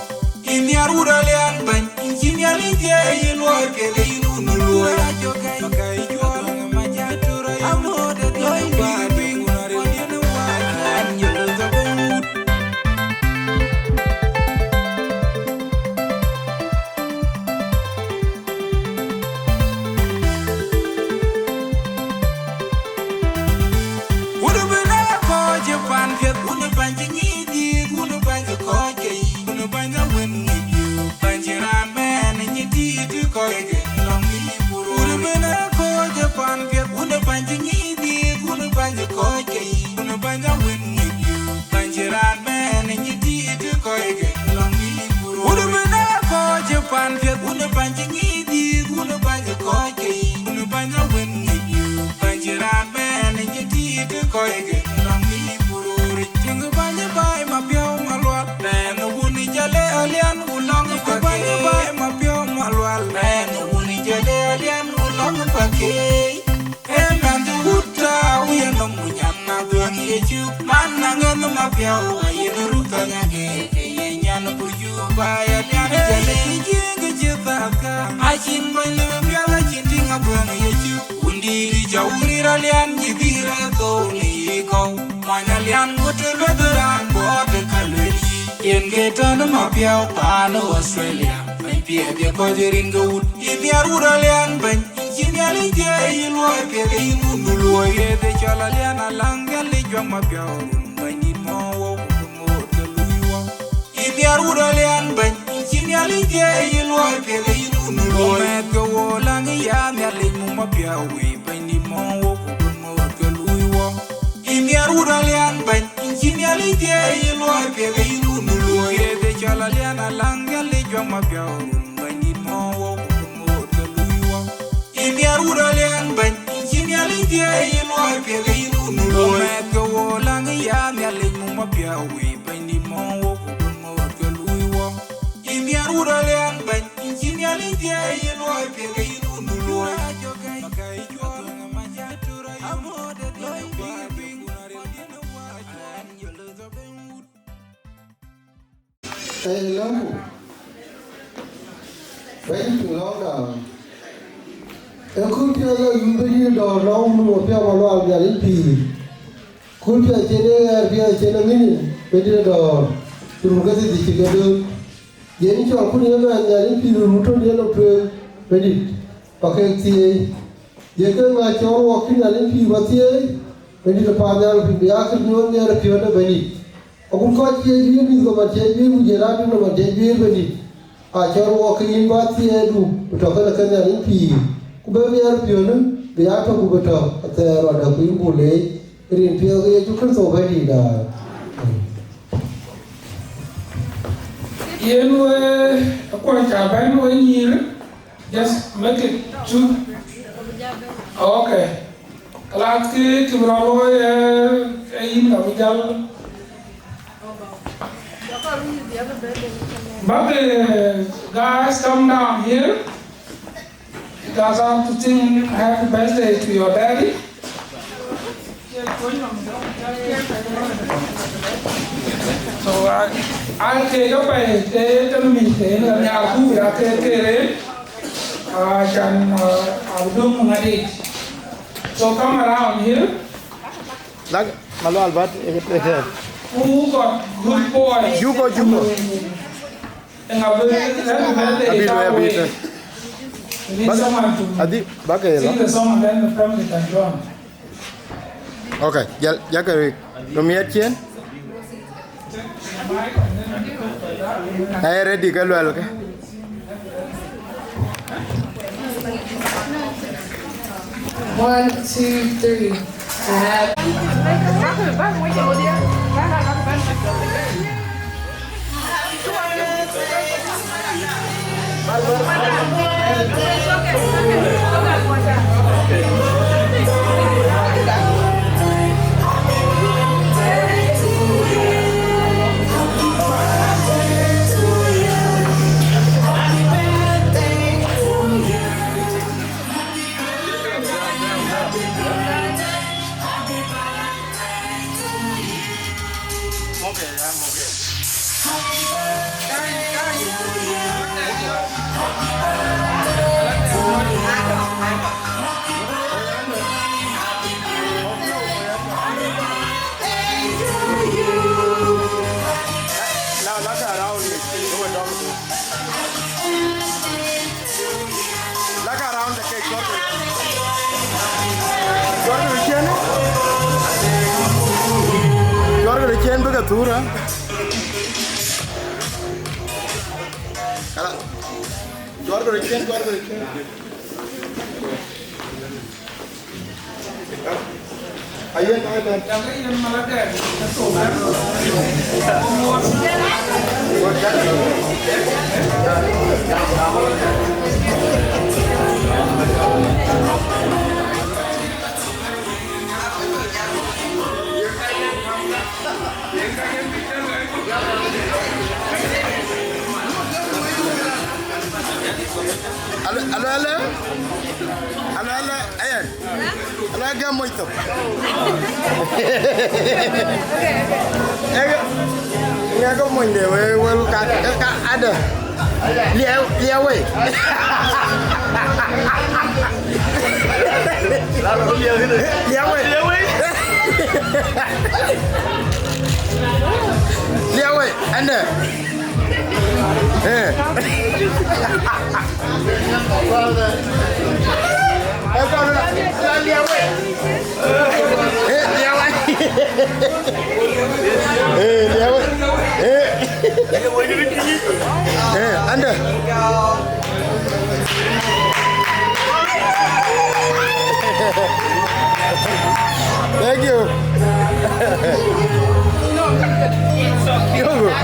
Yïn nhiar wut Alian bɛ̈ny, yïn cï Nhialic thiëëc, ye luɔi piɛth, ye luɔi. Luɔi acök kɛ̈i, kɛ̈i cuɔl, ma jɔ tɔ̈ rɔt, ye luɔi de Nhialic bɛ̈ny, ku na ril diɛn wä, an, ye luɔi de bɛ̈ny wut. Wun bï na kɔc ë pan piɛth, wun bäny cï ŋic dïït, wun bäny ke kɔc ke yic, wun bäny ke wën ŋic yï, bäny cï raan bɛ̈n ë nyin dïït ë kɔc ke lɔŋ ŋic bur. Wun bï na kɔc ë pan piɛth, wun bäny cï ŋic dïït, wun bäny ke kɔc ke yic, wun bäny ke wën ŋic yï. Bäny cï raan bɛ̈n ë nyin dïït ë kɔc ke lɔŋ ŋic bur. Wun bï na kɔc ë pan piɛth, wun bäny cï ŋic dïït, wun bäny ë kɔc ke yic, wun bäny ë wën ŋic yï. Bäny cï raan bɛ̈n ë nyin dïït ë kɔc ke lɔŋ ŋic bur. Tiŋ bäny ë baai Mapiɔ̈u Malual, rɛ̈ɛ̈r në wun ë jɔl ë Alian ku lɔŋ ë Pakëëi. Bäny ë baai Mapiɔ̈u Malual, rɛ̈ɛ̈r në wun ë jɔl ë Alian ku lɔŋ ë Pakëëi. Ee mɛnhdu wut tɔ̈u yenɔm ku nyan na dhuëëŋ Yecu, man na ŋɛ̈th Mapiɔ̈u ayen rut thɔ̈ny ake, ke ye nyan burju ba ya nyan jale. Jiëëŋ ke cï thathka, acïn bɔ̈ny lëu piath acïn tïŋ adhuëëŋ Yecu. Wun dïït cä wur ril Alian cï dhil rɛ̈ɛ̈r thou në yï kɔ̈u. Mony Alian ku të lueth raan buɔɔt ka luel yï. Yen ke tɔ̈n Mapiɔ̈u paan Australia, bɛ̈ny piɛth ye kɔc rin ke wut. Yïn nhiar wut Alian bɛ̈ny. Yïn cï Nhialic thiëëc, ye luɔi piɛth, ye luɔi. Ye de cɔl Alian Alaŋ, Nhialic Juɔk Mapiɔ̈u, Bɛ̈nydït mɔ̈u wok, ku ŋoot ke luui wok. Yïn nhiar wut Alian bɛ̈ny, yïn cï Nhialic thiëëc, ye luɔi piɛth, ye luɔi. Mɛ̈th ke wo läŋ ya Nhialic muk Mapiɔ̈u wei, Bɛ̈nydït mɔ̈u wok, ku ŋoot ke luui wok. Yïn nhiar wut Alian bɛ̈ny, yïn cï Nhialic thiëëc, ye luɔi piɛth, ye luɔi. Ye de cɔl Alian Alaŋ, Nhialic Juɔk Mapiɔ̈u, Bɛ̈nydït mɔ̈u wok, ku ŋoot ke luui wok. Yïn nhiar wut Alian bɛ̈ny, yïn cï Nhialic thiëëc, ye luɔi piɛth, ye luɔi. Mɛ̈th ke wo läŋ ya Nhialic muk Mapiɔ̈u wei, Bɛ̈nydït mɔ̈u wok, ku ŋoot ke luui wok. Yïn nhiar wut Alian bɛ̈ny, yïn cï Nhialic thiëëc, ye luɔi piɛth, ye luɔi. Luɔi acök kɛ̈i, kɛ̈i cuɔl, ma jɔ tɔ̈ rɔt, ye luɔi de Nhialic bɛ̈ny, ku na ril diɛn wä cuɔl. Ee, lɔ̈ŋku. Bɛ̈ny piŋ lɔ̈ŋda. Ee, kööl piɛth lɔ yum Bɛ̈nydït dɔ̈ɔ̈r, lɔ wun Mapiɔ̈u Malual Nhialic pïïr. Kööl piɛth cïn ee ɣɛɛr piɛth cïn ee ŋïny Bɛ̈nydït dɔ̈ɔ̈r. Run ke thiërdhïc cï ke dööt. Yen cɔl kun ye mɛn Nhialic pïïr, run tɔ̈ yen lɔ tueŋ Bɛ̈nydït. Pa kek thieei. Ye ke ŋa cɔl wok cï Nhialic pïïr ba thieei, Bɛ̈nydït ë paannhial piny bï aa kë nyuɔɔth nhiɛɛr ë piɔ̈n ë Bɛ̈nydït. Agut kɔc cie juëc mïth ke man cie juëc, ku jël raan tïŋ ke man cie juëc Bɛ̈nydït, aa cɔl wok ke yïn ba thieeidu bï tɔ̈ kënë ke Nhialic pïïr, ku bï nhiɛɛr piɔ̈në bï aa tɔ̈ ku bï tɔ̈ athɛɛr rɔt däk ku yïn buk leec, rin piɛth ke Yecu Kërtho Bɛ̈nydït. Aa. Yen we kuɔny ca bɛ̈n we nyïïr. Just make it two. Okay. Kalas, kë kë bï rɔt looi, eh, eh, yïn ka bï jäl. But, eh, guys, come down here. You guys have to sing happy birthday to your daddy. So, I, I take up a, take a minute, and I go, I take it. Ah, can, ah, Abdul Madi. So come around here. Dak, Malual, but, eh, eh, eh. Who got good boy? You go, you go. And I will, let me, let me, Abit, abit, eh. We need someone to Adi, bak, eh, sing the song and then the family can join. Okay, jal, jal ke wek. Rumiat chien. Ai ready ke luel ke. One, two, three. Happy Now, that's around me. Lak around the cake, cuɔrkë. Cuɔrkë në ciɛɛn. Cuɔrkë në ciɛɛn bï ke thuur, ë? Kala. Cuɔrkë në ciɛɛn, cuɔrkë në ciɛɛn. Alo, alo, alo. Alo, alo, ayen. Alo, gam moc thok. Ŋɛk moc de we, we ka, ka, ka, ada. Liɛu, liɛu wei. Liɛu wei. Liɛu wei, ɛndɛ. Eh. Eh, kɔn la, la liɛu wei. Eh, liɛu wei. Eh, liɛu wei. Eh. Eh, ɛndɛ. Thank you. Yo, yo, yo.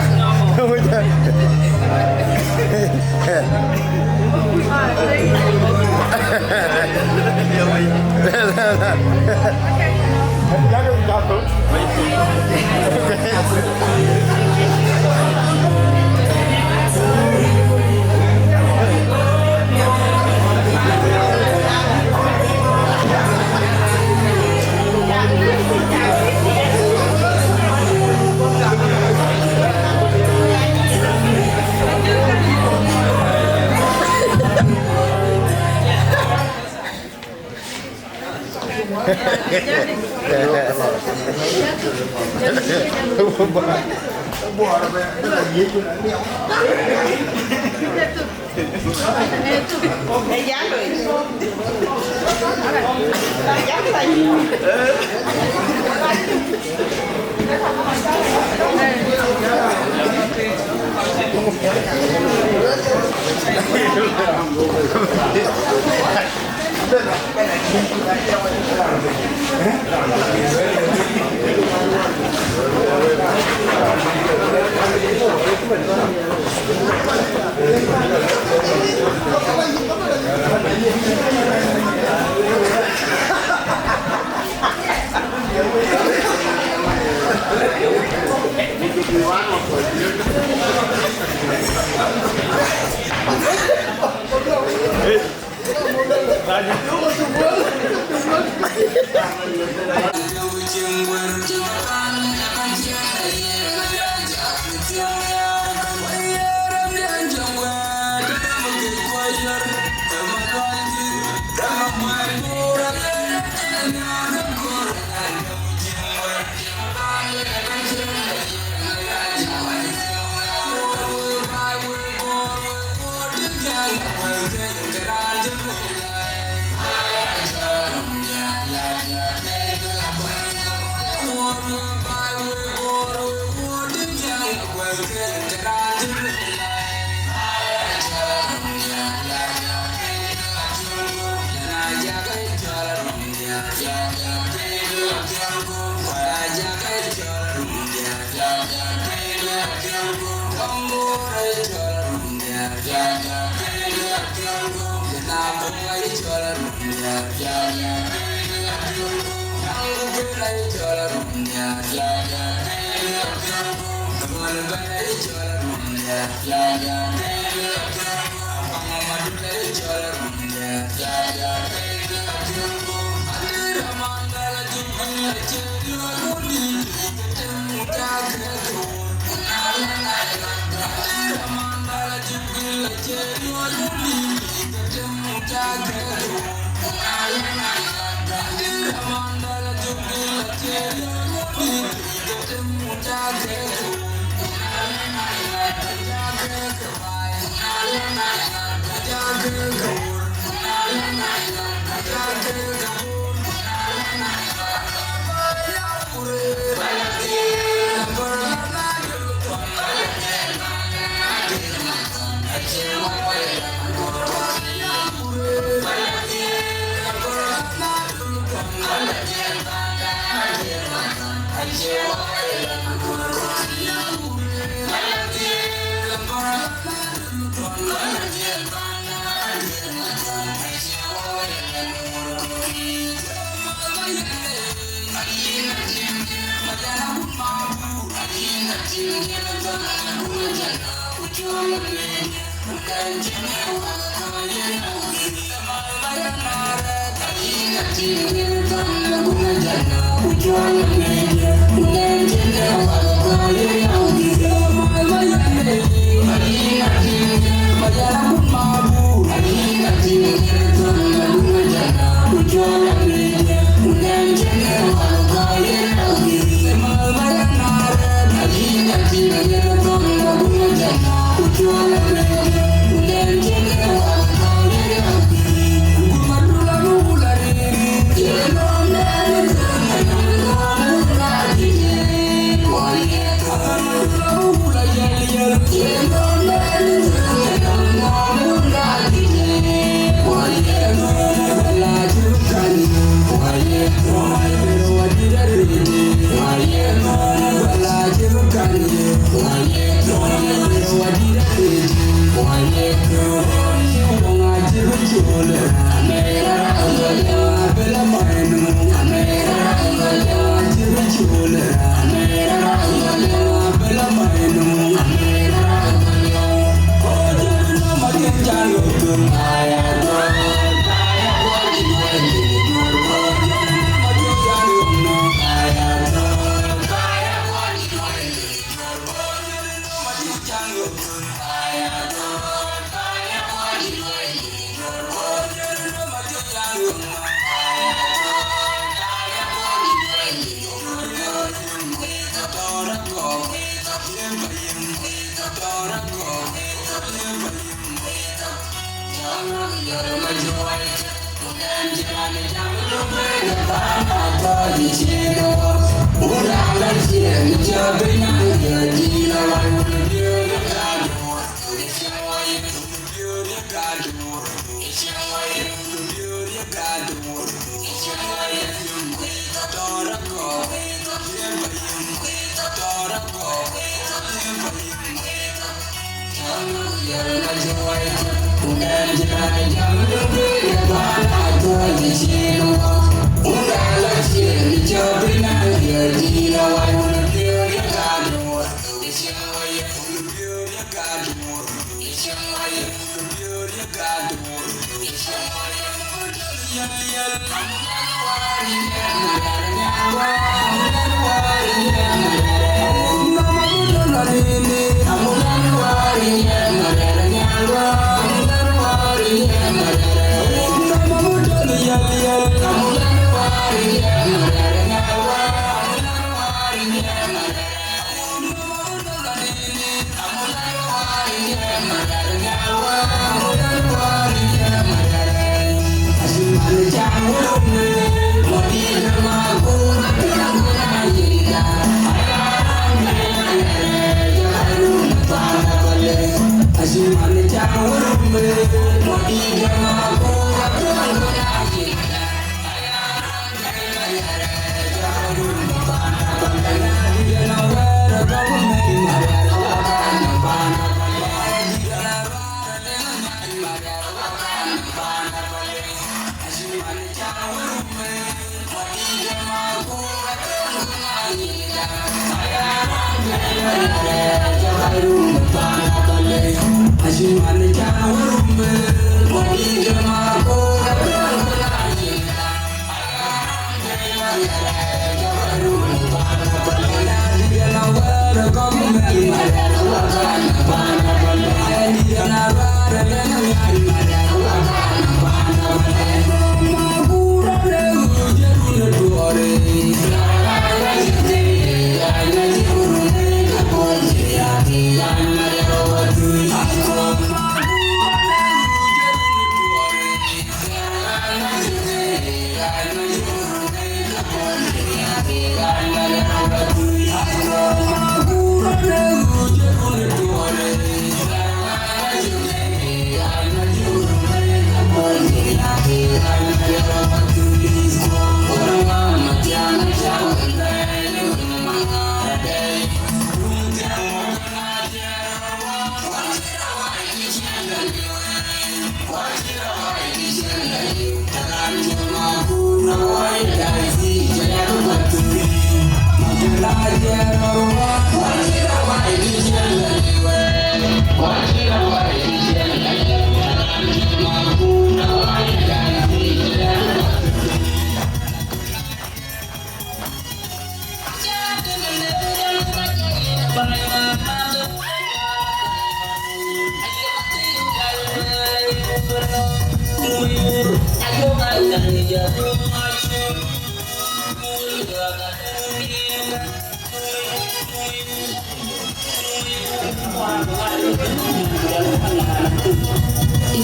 It's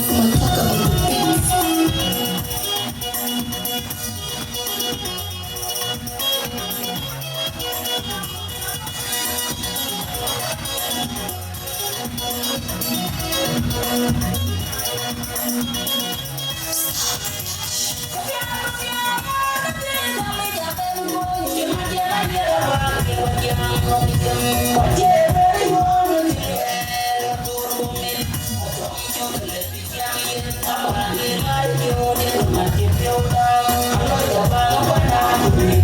my talk about the beats.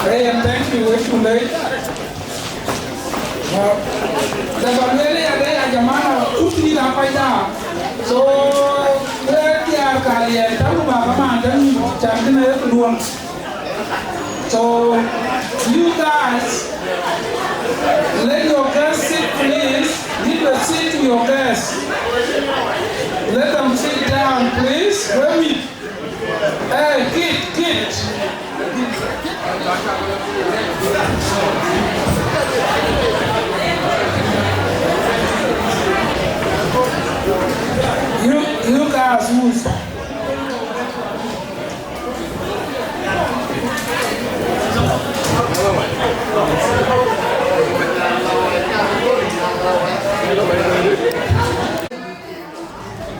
Hey, and thank you, wek too late. Daba lueel ya de ya jamana, uthi la paida. So, we diar ka liɛɛr, tabu ba ka man dan chan kene luɔm. So, you guys, let your guests sit, please. Give a seat to your guests. Let them sit down, please. Where we? Hey, kid, kid. You, you guys, who's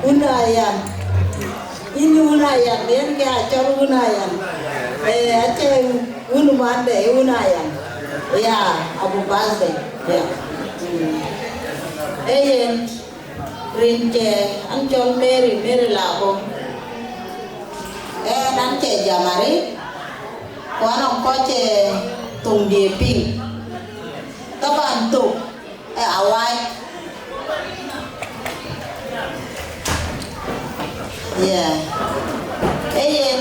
Wun Ayan. Yïn Wun Ayan, yen ke acɔl Wun Ayan. Eh, acie Wun Mande, Wun Ayan. Ya, abu birthday. Ya. Mm. Eh, yen. Rin cɛ, an cɔl Mary, Mary Labo. Ɛn an cɛ jam arëët, ku anɔŋ kɔc cɛ thoŋdiɛ̈ piŋ. Taban thok ë awaac. Yeah. Ee yen,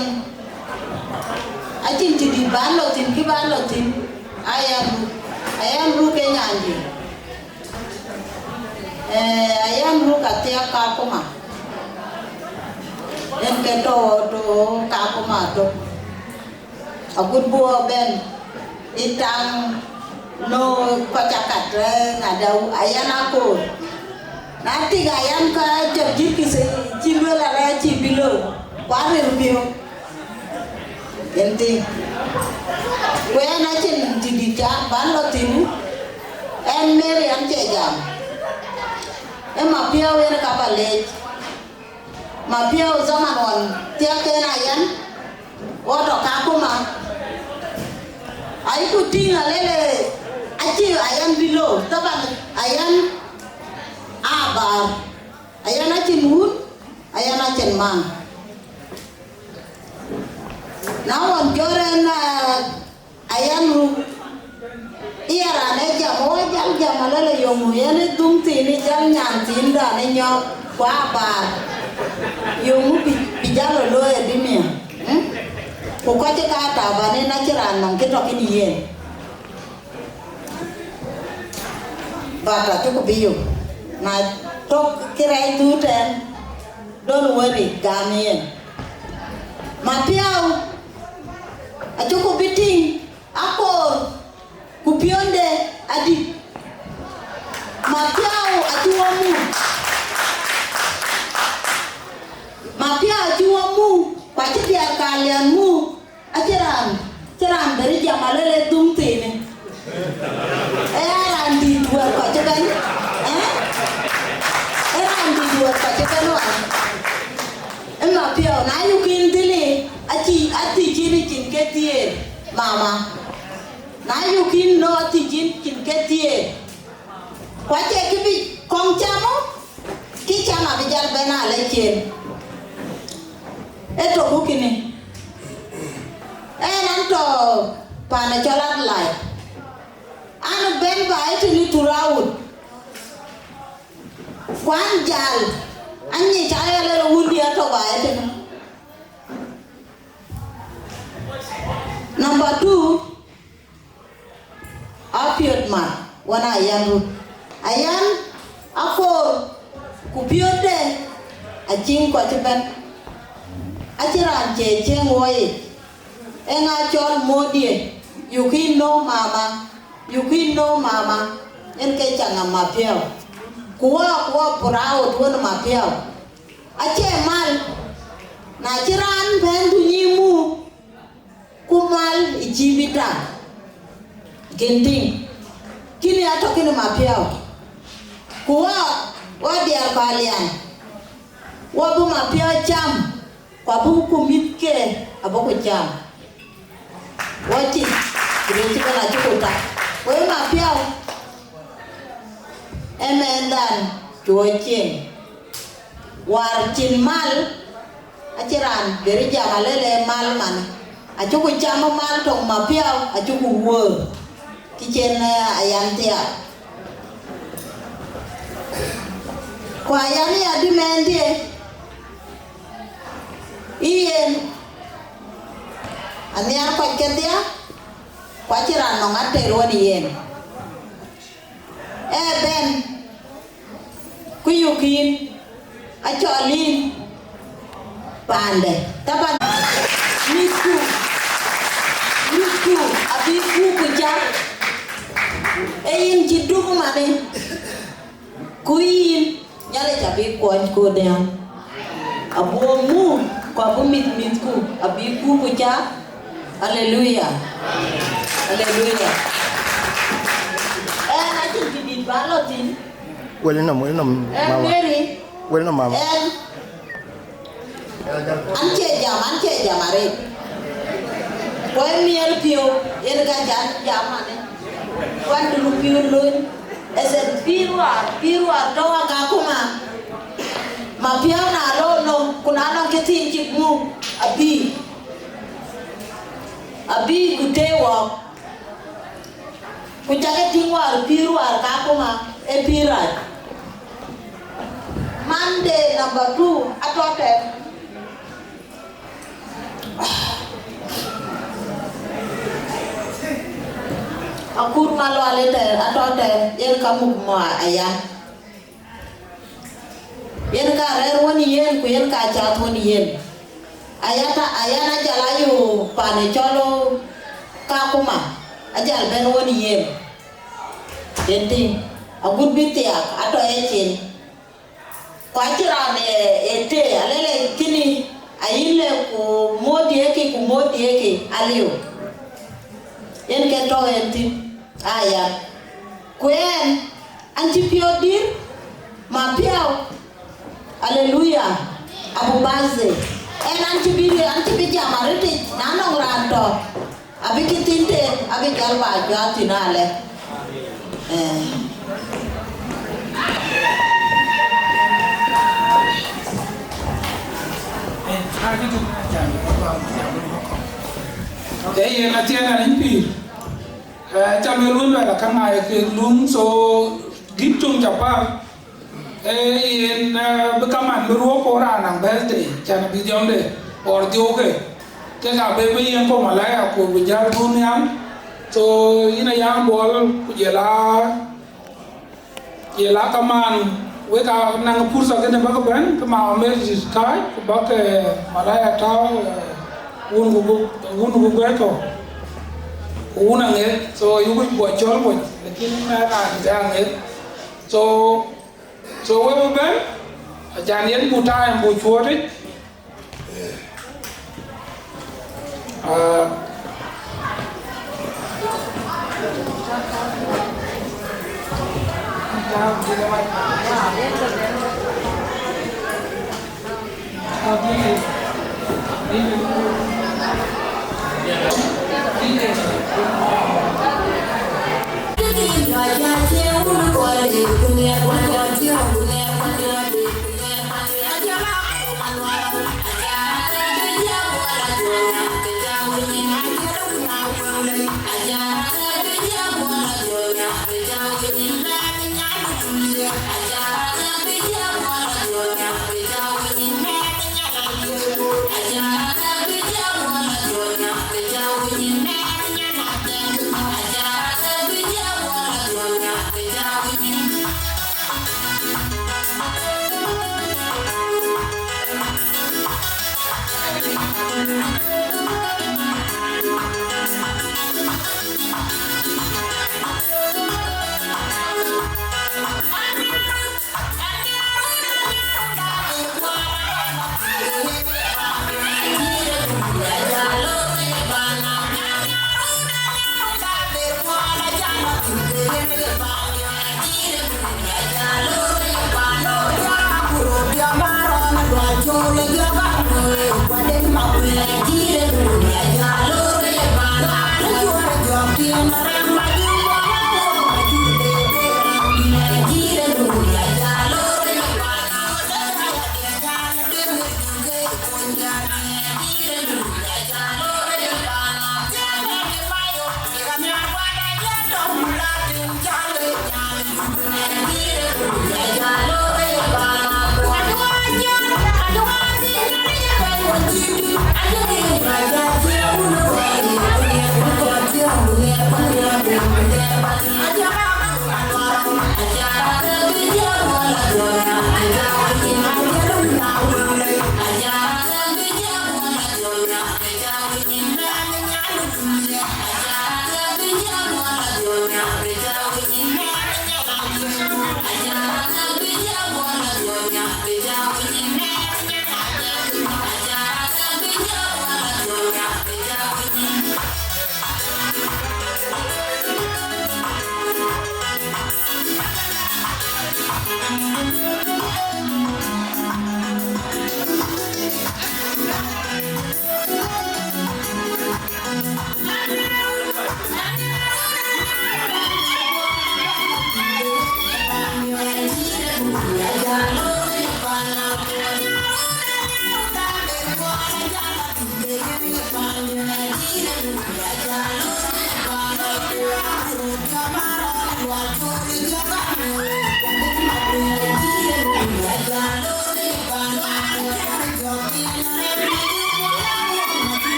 acïn të dït bän lɔ thïn, kë bän lɔ thïn, ayan ruk, ayan ruk ke nyanjï. Eh, ayan ruk athiak Kakuma. Yen ke tɔ̈, tɔ̈ Kakuma tök. Agut bï wɔ bɛ̈n ë taŋ në kɔc akat, eh, nadë ayan akoor. Na tik ayan ka jɔt jït kï thïn, cï lueel arɛɛc cï bï lɔ, ku aril piɔ̈u. Yen thïn. Ku ɛn acïn të dït ca bän lɔ thïn, ɛn Mary an cɛ jam. Ë Mapiɔ̈u yen ka ba leec. Mapiɔ̈u zaman ɣɔn thiak en ayan, ɣɔn tɔ̈ Kakuma. Ayïku tïŋ alele, acï ayan bï lɔ, taban ayan abaar. Ayan acïn wun, ayan acïn man. Na ɣɔn jɔt ɛn, ah, ayan ruk, ë ya raan ë jam, ɣɔn jal jam alele yöŋ yen ë dhuŋ thiin, ë jal nyan thiindan ë nyɔk, ku abaar. Yöŋ bï, bï jal ë looi ë dunia. Mm? Ku kɔc ë ka taban en acïn raan nɔŋ kë tɔ̈ kën yen. But acuk bï yök. Na tök kërɛɛc dhuk tɛ̈n, don't worry, gam yen. Mapiɔ̈u, acuk bï tïŋ, akoor, ku piɔ̈nde adït. Mapiɔ̈u acï wɔ muk. Mapiɔ̈u acï wɔ muk, ku acï diäär ka liɛn muk. Acïn raan, cïn raan bɛ̈n jam alele dhuŋ thiinë. Ee raan dït wär kɔc ëbɛ̈n, eh? Ee raan dït wär kɔc ëbɛ̈n wan. Ë Mapiɔ̈u, na yök yïn dhili, acï, athic yïn cïn ke thiëër, mama. Na yök yïn nɔ, athic yïn cïn ke thiëër. Ku acie kë bï kɔŋ cam ë, kë cam abï jal bɛ̈n alec cin. Ee tök ku kënë. Ɛn an tɔ̈ paan ë cɔl Adelaide. An bɛ̈n ba ë tënë throughout. Ku an jal, an nyic ca ya lɛl wun diɛ̈ tɔ̈ ba ë tënë. Number two, apiöt mat wën ayan rut. Ayan akoor ku piötde aciŋ kɔc ëbɛ̈n. Acïn raan cie cieŋ wɔ yic. Eeŋa cɔl modië, you can know mama, you can know mama. Yen ke caŋ a Mapiɔ̈u. Ku wɔ, ku wɔ proud wën Mapiɔ̈u. Acie mal, na cï raan bɛ̈n ku nyic muk, ku mal ë cï bï tak, kën tïŋ, kënë atɔ̈ kënë Mapiɔ̈u. Ku wɔ, wɔ diäär Palian, wɔ bï Mapiɔ̈u cam, ku abï ku mïthke abï ku cam. Wɔ cï, ku rëër cï bɛ̈n acï ku tak. Wek Mapiɔ̈u, ë mɛnhdan cuɔ̈c cieŋ. Wäär cïn mal, acïn raan bɛ̈n jam alele mal man. Acuk cam mal tök Mapiɔ̈u, acuk wuɔ̈ɔ̈r. Kë cïn, eh, ayan thiaak. Ku ayan ya dï mɛnhdië, ë yen, anhiar kɔc kedhie, ku acïn raan nɔŋ ater wën yen. Ee bɛ̈n, ku yök yïn, acɔl yïn paande. Taban, mïthku, mïthku abï kuku cam, ee yïn cï duk manë, ku yïn, Nhialic abï kuɔny kɔ̈ɔ̈tde. Abï wɔ muk, ku abï mïth mïthku, abï kuku cam. Aleluya. Aleluya. Ɛn acïn të dït ba lɔ thïn. Wël nɔm, wël nɔm, ɛn mama. Mary. Wël nɔm, mama. Ɛn, an cie jam, an cie jam arëët. Ku ë miɛl piɔ̈u, yen ka jam, jam anë. Ku an dulu piɔ̈u lony. Ëthën pïïr wäär, pïïr wäär tɔ̈ Kakuma. Mapiɔ̈u na lɔ nɔm, ku na nɔŋ kë thiin cïk muk, abï, abï ku tëë wɔk. Ku cakë tïŋ wäär pïïr wäär Kakuma, ee pïïr rac. Monday number two atɔ̈ tɛ̈n. Akur Malual ë tɛ̈n, atɔ̈ tɛ̈n, yen ka muk mɔ aya. Yen ka rɛ̈ɛ̈r wën yen, ku yen ka cath wën yen. Ayata, ayan ajal ayu pan ë cɔl Kakuma, ajal bɛ̈n wën yen. Yen tïŋ, agut bï thiaak, atɔ̈ ecin. Ku acïn raan ë, ë tëë, alele kënë, ayï le ku mot diëëkï, ku mot diëëkï, aliu. Yen ke tɔ̈ yen thïn, aya. Ku yen, an cï piɔ̈u dïr, Mapiɔ̈u. Aleluya. Abu baze. Yen an cï bï, an cï bï jam arëtic, na nɔŋ raan tɔ̈. Abï kë thïn tëë, abï jɔl ba juak thïn alɛ. Eh. Ee yen athiɛɛn an pïïr. Eh, ca lueel wën luɛl akaŋ aa ye kek luŋ, so gït töŋ ca par. Ee yen, eh, bï kaman bï ruɔ̈k kɔɔr raan naŋ birthday, can bï jɔŋde, or dhiöökë. Kek abë bï yen kɔm alaya ku bï jäl dhun nhial. So yïn aya Buɔl ku jɔl a, jɔl a kaman wek aa naŋ pursa kënë bäk bɛ̈n, ke Mama Mary kääc, ku bäk, eh, Malaya tääu, eh, wun ku gup, wun ku guɛ̈ɛ̈c kɔ̈u, ku wun aŋer. So yï wïc bï cɔl wec, lakin ɣɛn raan dït aŋer. So, so wek bï bɛ̈n, acan yen buk time buk cuɔɔtic. Ah.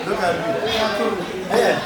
Look at me. Hey.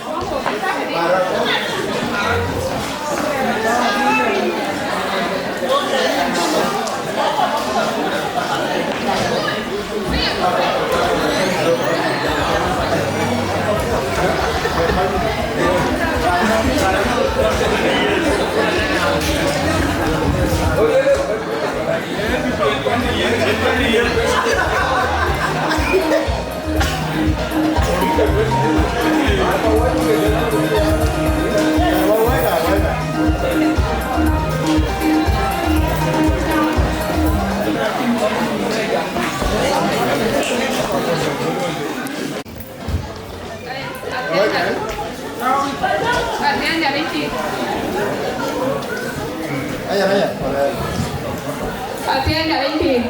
Athiɛɛny Nhialic pïïr.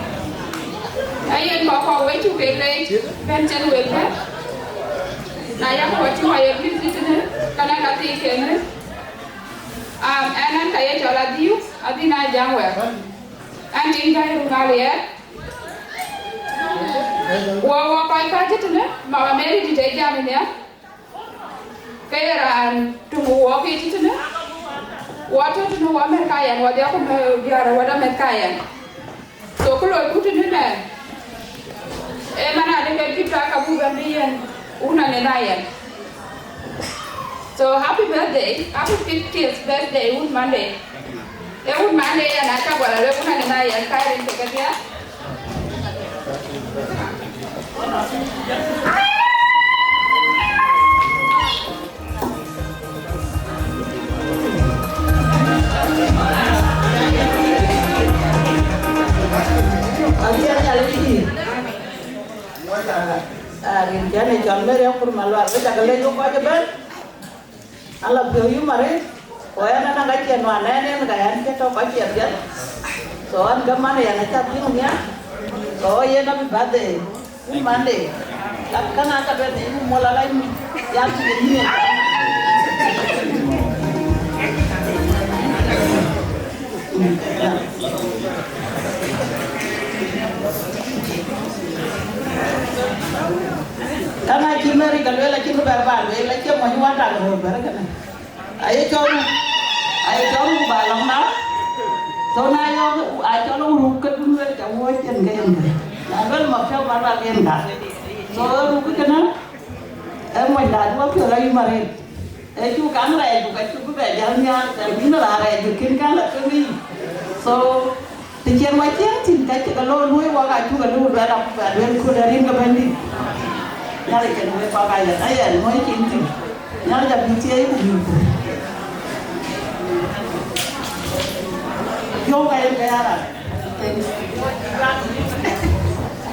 Ayen kɔc kɔ̈k wek cuk kek leec bɛ̈n cïn wek bɛ̈n. Na yak kɔc cï kɔc ye busy tënë, ka na ka thii kenë. Am, ɛn, ɛn ka ye cɔl Adhiu, Adhiu na Jaŋ wɛ̈ɛ̈r. Ɛn tiŋ Gäi Ruŋal ye. Wɔ, wɔ kɔc kɔ̈k cï tënë, Mama Mary dït ë jam ënhial. Ke ye raan töŋ wɔ ke cï tënë. Wɔ tɔ̈ tënë wɔ mɛ̈th ka yɛn, wɔ dhiɔ̈k ku mɛ-, diäär wɔ dɔ mɛ̈th ka yɛn. So, kë loi ku tënë mɛn, ee man adï ke gift aa ka buk bɛ̈n bï yen wun anëna yɛn. So, happy birthday, happy fiftieth birthday, wun Monday. Ee wun Monday yɛn aca guɔ la lueel wun anëna yɛn, ka rin ke kedhie. Abï a Nhialic pïïr. Ah, rin cän ë cɔl Mary Akur Malual, wek cä ke lec wek kɔc ëbɛ̈n. An la piɔ̈u yum arëët, ku ɛn ënɔŋ ka cïn nuan ɛn en ka ɛn cï tɔ̈ kɔc cï apiɛth. So an ke man yɛn acä piŋ nhial. So yen abï birthday. Wun Monday, ka, ka na ka bɛ̈n yïn mol ala yïn, ya ku yïn. Ka na cï Mary ka lueel acïn kë bɛ̈r ba lueel, acie mony wä tak röör bɛ̈r kënë. Aye cɔl ruk, aye cɔl ruk ba lɔŋ na. So na yɔ̈ɔ̈k, a cɔl ruk ke dun wek ca wuɔ̈c yen ke yen ke. Na luel ma piɔ̈u ba lual yen ka. So ruk kënë, ee mony da duɔ piɔ̈u la yï ma rëët. Ee cuk kaŋ rɛɛc ku ka cuk bï bɛ jäl nhial, tɛ̈ bïn la rɛɛc ku kën kaŋ la tueŋ yic. So, Të cïn wɔ ciëŋ thïn, ka cï ke looi luöi wɔ, ka cuk ke luöi luɛl, abuk bɛ luel kööl ë rin ke Bɛ̈nydït. Nhialic kën wek kɔc ka yɛn, ayɛn mɔ̈c ciëŋ thïn. Nhialic abï thieei ku bï ku. Yöök ka yen ke ya rac.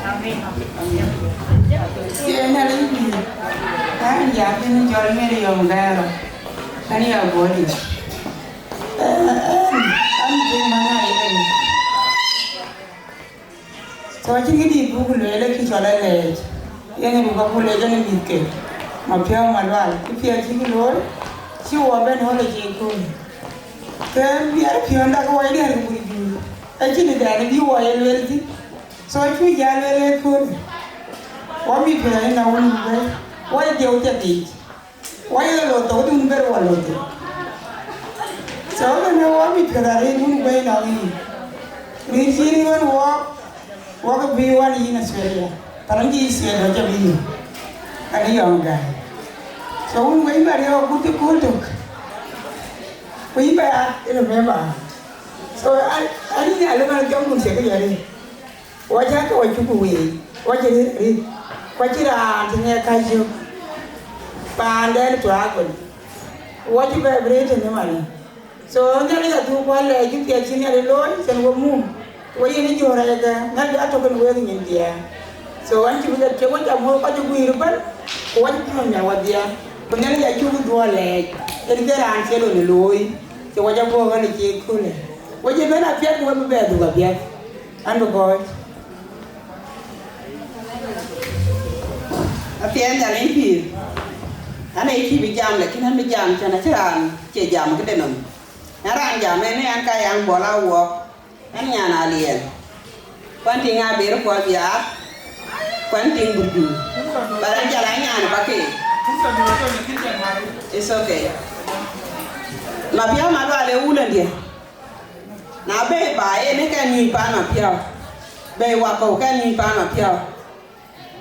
Amen. Amen. Cie Nhialic bï. An, ya bïn jɔl Mary Yom Gɛ̈ɛ̈r. An ya bɔ̈ dï. Ɛn, ɛn, ɛn, jël man aa yen. So, acïn këdït buk lueel, ë kë cɔl alɛɛc. Yen ë buk abuk lec ënë mïthke. Ma piɔ̈u ma lual, cï piɛth cïk looi, cï wɔ bɛ̈n ɣöl ë cï kööl. Ke miɛt piɔ̈nda ke wɔ ye diäär ke bur juur. Acïn ëdɛn bï wɔ ye lueel thïn. So, acuk jal lueel ë kööl. Wɔ mïth piɔ̈u yen awun bɛ̈i. Wɔ ye diɛu thiathic. Wɔ ye lɔ thok, dun ber wɔ lɔ thok. So, kënë wɔ mïth piɔ̈u arëët wun guɛ̈i nɔm yïn. Rin cïn ɣön wɔ, Wok bï wan yïn Australia, tɔŋ cï Australia cä bï yïn, an ë yɔŋ gäi. So wun wei bä riɔ̈ɔ̈k gut cï kööl tök, wei bä ya remember. So an, an yïn alë man jɔŋ dun thiek yɛn. Wɔ cä ke wɔ cuk wei, wɔ cï rït rït, ku acï raan cï ŋɛk ka cök. Paanden tuaak wën, wɔ cï bɛ bï rëër tënë manë. So Nhialic adhuk ku alɛɛc cï piɛth cï Nhialic looi cïn we mum, we yen ë jɔ̈ɔ̈r ayeke Nhialic atök kën wek nyin diɛɛr. So an cï bï jɔt cï we jam wek kɔc ë guiir ëbɛ̈n, ku wɔ cï piɔ̈ɔ̈ny nya wadhiɛ. Ku Nhialic acuk dhuɔ̈k lɛɛc, yen ke raan cï lon ë looi, cï wɔ jɔ puɔ̈k ɣän ë cï köölë. We cï bɛ̈n apiɛth ku we bï bɛ dhuk apiɛth. An bï gɔ̈ɔ̈c. Apiɛth Nhialic pïïr. An ee cï bï jam, lakin an bï jam cän acï raan cie jam këde nɔm. An raan jam en an ka yaŋ bɔl a wuɔk. An nyan Aliɛɛl. Kuan tiŋ a ber kuɔl biaar. Kuan tiŋ burju. Bara jal a nyan ba ke. It's okay. Ma piɔ̈u ma lual e wulëndiɛ. Na bei ba en ke nyuc paan ma piɔ̈u. Bei wakɔ̈u ke nyuc paan ma piɔ̈u.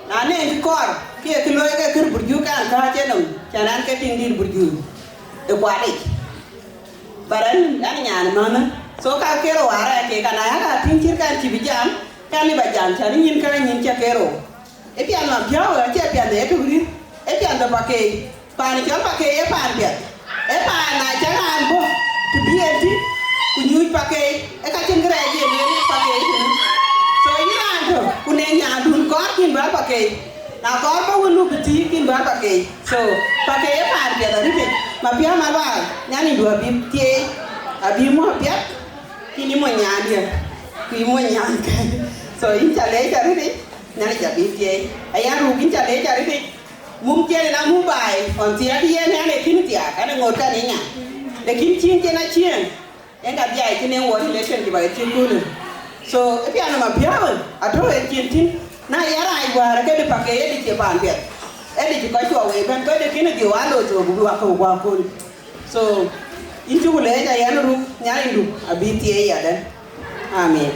Na nɛŋ kë kɔɔr, ke kë looi ke kër burju kan kääc enɔm, cän an ke tiŋ dït burju ë kualic. But an, an nyan mänhë. So ka kër ë waar ë kek, ana ya ka tïŋ cït kan cï bï jam, kan lï ba jam, cän nyin ka nyin cä kër ë. Ë piɛth ma piɔ̈u, acie piɛth de ëtök rït, ë piɛth de Pakëc. Paan cɔl Pakëc ee paan piɛth. Ee paan na cä raan bɔ̈ të bï en tïŋ, ku nyuc Pakëc, ee ka cïn kërɛɛc ye lueel Pakëc tënë. So yïn raan tök, ku ne nyaandun kɔɔr kïn bä Pakëc. Na kɔɔr bä wën nu bï tïï kïn bä Pakëc. So Pakëc ee paan piɛth arëtic. Ma piɔ̈u ma lual, nyan yïndu abï thieei, abï muɔ̈k piɛth, kïn yï mony nyaandiɛ̈, ku yï mony nyaanke. So yïn ca leec arëtic, Nhialic abï thieei. Aya ruk yïn ca leec arëtic. Mum cïn en amum baai, ɣɔn thiaak yen an, ee kïn thiaak, an, ee ŋoot kan ë nya. Lakin cieŋ cïn acieŋ, en ka dhiaai cïn en wɔ relationship aa cï köölë. So, ë piɛth nɔm apiɔ̈u, atɔ̈ en cin tïŋ. Na ya raac wäär, ke dï Pakëc, ë dï cie paan piɛth. Ë dï cï kɔc cuɔ wei bɛ̈n, kɔc de kën dhiau aa looi thok, ku bï wakɔ̈u guɔ kööl. So, yïn cuk leec, ayɛn ruk, Nhialicdu abï thieei yadɛ̈. Amen.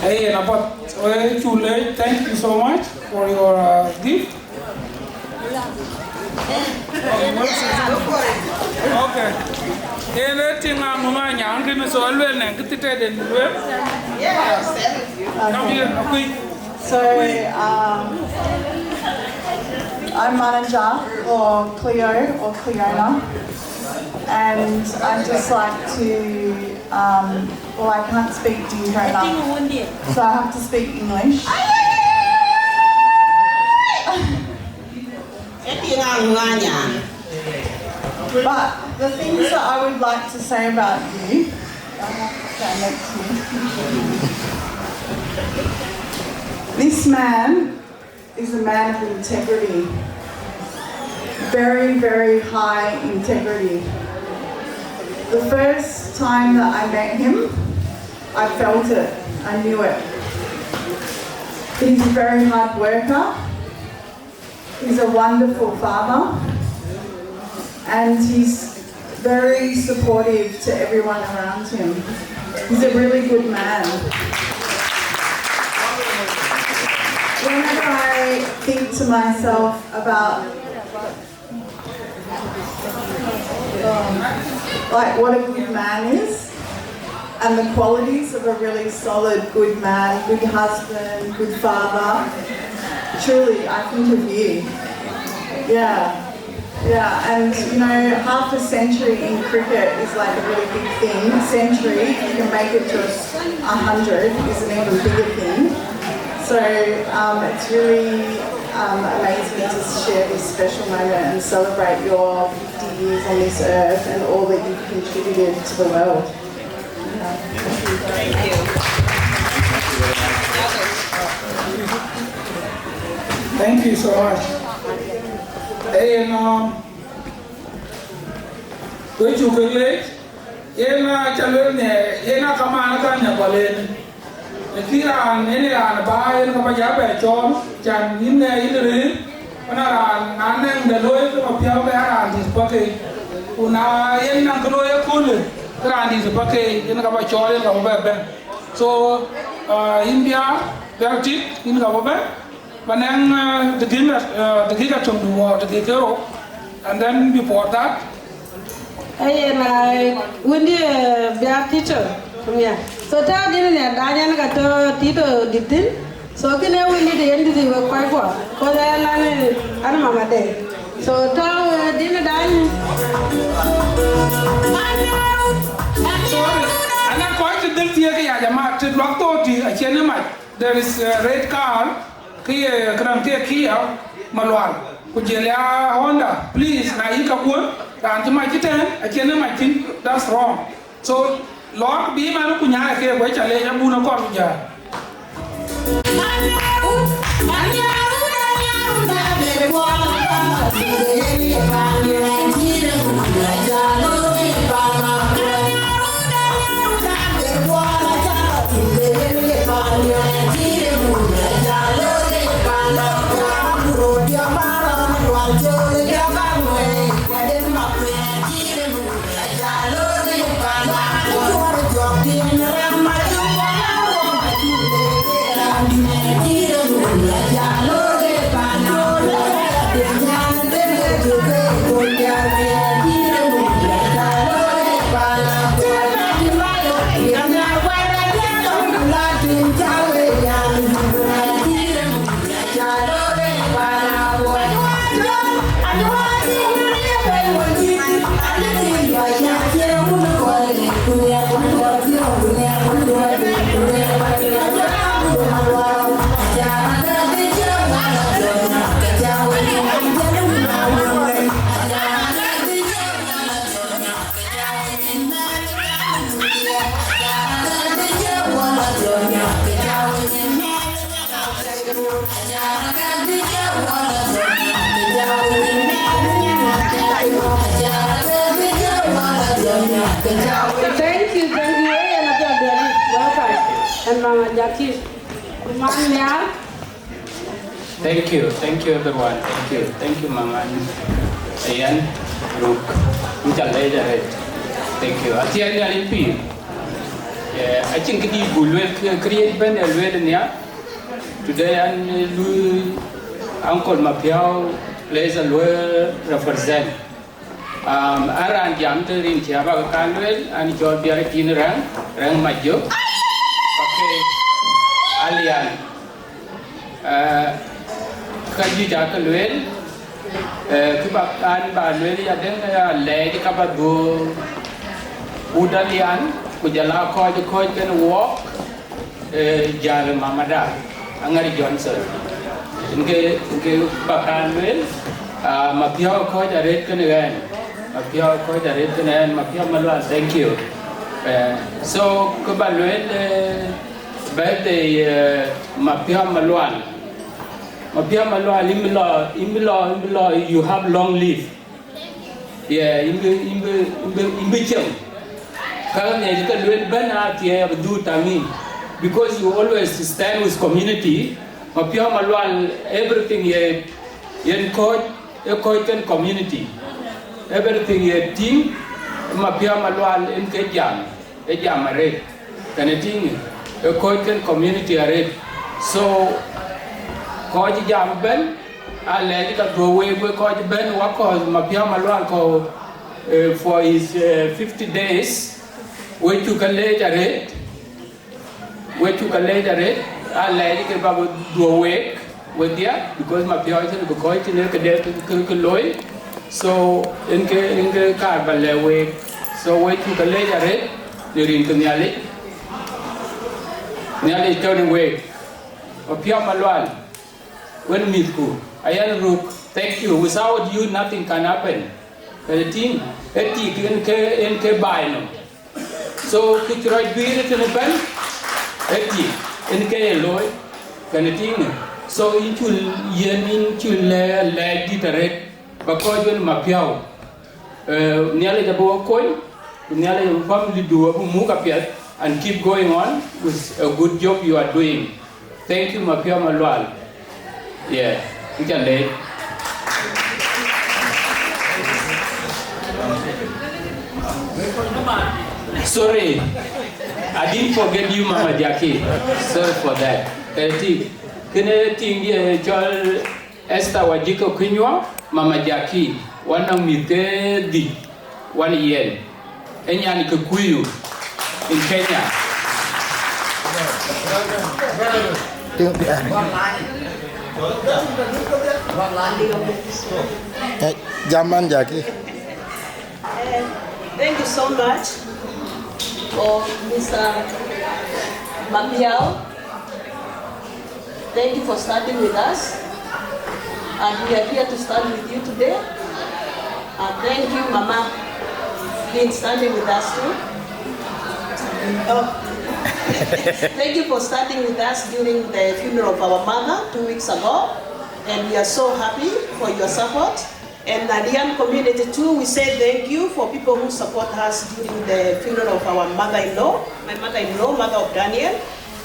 Hey, and about, well, too late. Thank you so much for your uh, gift. Okay. Anything I'm going to so I will nang get it and well. Yes, thank you. Come here, quick. So, um, I'm manager for Cleo or Cleona, and I just like to, um, well, I can't speak Dinka enough, so I have to speak English. Ë piŋ aŋuŋ anyan. But the things that I would like to say about you, I have to stand next to you. This man is a man of integrity, very, very high integrity. The first time that I met him, I felt it, I knew it. He's a very hard worker. He's a wonderful father, and he's very supportive to everyone around him. He's a really good man. Whenever I think to myself about, um, like, what a good man is, and the qualities of a really solid, good man, good husband, good father, truly, I think of you. Yeah. Yeah, and you know, half a century in cricket is like a really big thing. Century, if you can make it to a hundred, is an even bigger thing. So um, it's really um, amazing to share this special moment and celebrate your fifty years on this earth and all that you've contributed to the world. Thank you. Thank you so much. Hey, and um, we took a late. Yen a ca luel nhiɛɛr, yen a kamaan ka nya gɔl en. Lakin raan, yen raan ba yen ka ba ja bɛ cɔɔl, can yïn nɛ yïn rëër, ɣɔn a raan na nɛŋ de looi ke ma piɔ̈u ke a raan dït Pakëc. Ku na yen naŋ kë looi ëköölë, Ke raan dït ë Pakeec, yen ka ba cɔɔl, yen ka ba bɛ bɛ̈n. So, uh, yïn Biar, Biar Tik, yïn ka ba bɛ̈n. Ba nɛŋ, uh, dakika, uh, dakika töŋ du wɔ, dakika rou. And then before that, Ayen, uh, wëndï, uh, Biar Tito, yeah. So, tääu dïn nia dany ɛn ka tɔ̈ Tito dït thïn. So, kënë wëndï të yen dït wek kɔc kuɔ. Kɔc ë lan, eh, an mama de. So, tääu, uh, dïn dany. Sorry. Ana kɔc të dhil thiëëk ya jama, të luak thok tï, acïn ë mac. There is a red card. Kë ye këdäŋ, kë ye Kia Malual. Ku jël ya Honda, please, na yï ka kuɔn, raan cï mac cï tɛ̈ɛ̈n, acïn ë mac thïn, that's wrong. So, lɔɔk bï man ku nyaai ke, ku ë ca leec abun akɔr ku jäl. Thank you, thank you. Hey, and welcome. And Mama Jackie. Man, yeah. Thank you, thank you everyone, thank you, thank you Mama. Ayan, Ruk, in ca leec arëët. Thank you. Athiɛɛi Nhialic pïïr. Yeah, acïn këdï buk lueel, kë, këriëëc bɛ̈n ë lueel nhial. Today an, eh, lui Uncle Mapiau plays a lueel represent. Um, an raan jam të rin cï abak kan lueel, an cɔl Biar Tin Rɛŋ, Rɛŋ Majök, Pakeec, Alian. Eh, ka juëc akë lueel, eh, kë bak an ba lueel ya den, eh, alɛɛc ka ba dhuɔ̈k wut Alian, ku jɔl aa kɔc kɔ̈ɔ̈c kenë wɔɔk, eh, jäl mamada, Aŋär Johnson. Yen ke, yen ke bak kan lueel, ah, Mapiɔ̈u kɔ̈ɔ̈c arëët kenë ɣɛn. Mapiɔ̈u kɔ̈ɔ̈c arëët kenë ɣɛn, Mapiɔ̈u Malual, thank you. Eh, so, kë ba lueel, eh, birthday, eh, Mapiɔ̈u Malual. Mapiɔ̈u Malual, yïn bï lɔ, yïn bï lɔ, yïn bï lɔ, you have long live. Yeah, yïn bï, yïn bï, yïn bï, yïn bï cieŋ. Ka ŋiɛc ke lueel bɛ̈n athiɛɛi abï dhuk taŋ yïn. Because you always stand with community. Mapiɔ̈u Malual, everything ye, yen kɔ̈ɔ̈c, ë kɔ̈ɔ̈c kenë community. Everything ye tïŋ, Mapiɔ̈u Malual yen ke jam. Ë jam arëët, kënë tïŋ, ë kɔ̈ɔ̈c kenë community arëët. So, kɔc jam ëbɛ̈n, alɛɛc ka dhuɔ̈k week, wek kɔc ëbɛ̈n, wakɔ̈ɔ̈th Mapiɔ̈u Malual kɔ̈u, eh, for his, eh, fifty days. Wek cuk ke leec arëët, wek cuk ke leec arëët, alɛɛc ke bak dhuɔ̈k week. Wedhia, because Mapiɔ̈u cïn bï kɔ̈ɔ̈c tënë këde kë, kë, kë looi. So, yen ke, yen ke kaar ba lɛ̈k week. So, wek cuk ke leec arëët, në rin ke Nhialic. Nhialic tɔ̈ në week. Mapiɔ̈u Malual, wën mïthku, Ayan Ruk, thank you. Without you, nothing can happen. Kënë tïŋ, ë tik yen ke, yen ke baai nɔm. So, kë cï rɔt guiir ë tënë bɛ̈n, ë tik, yen ke ye looi, kënë tïŋ. So, yïn cuk, yen yïn cuk lɛ̈k, lɛ̈k dït arëët, ba kɔc wën Mapiɔ̈u. Eh, Nhialic abï we kony, ku Nhialic abï family du abï muk apiɛth, and keep going on with a good job you are doing. Thank you, Mapiɔ̈u Malual. Yeah, we can lay. Sorry, I didn't forget you, Mama Jackie. Sorry for that. Kërë tïŋ, kënë tïŋ dië cɔl Esther Wajiko Kunywa, Mama Jackie, wan nɔŋ mïth ke dhïc, wan yen. Ë nyan Kikuyu in Kenya. Tïŋ piɛɛr. Eh, jam man Jackie. Eh, thank you so much for Mister Mabiao. Thank you for standing with us. And we are here to stand with you today. And thank you, Mama, being standing with us too. Oh. Thank you for standing with us during the funeral of our mother two weeks ago. And we are so happy for your support. And Alian community too, we say thank you for people who support us during the funeral of our mother-in-law, my mother-in-law, mother of Daniel,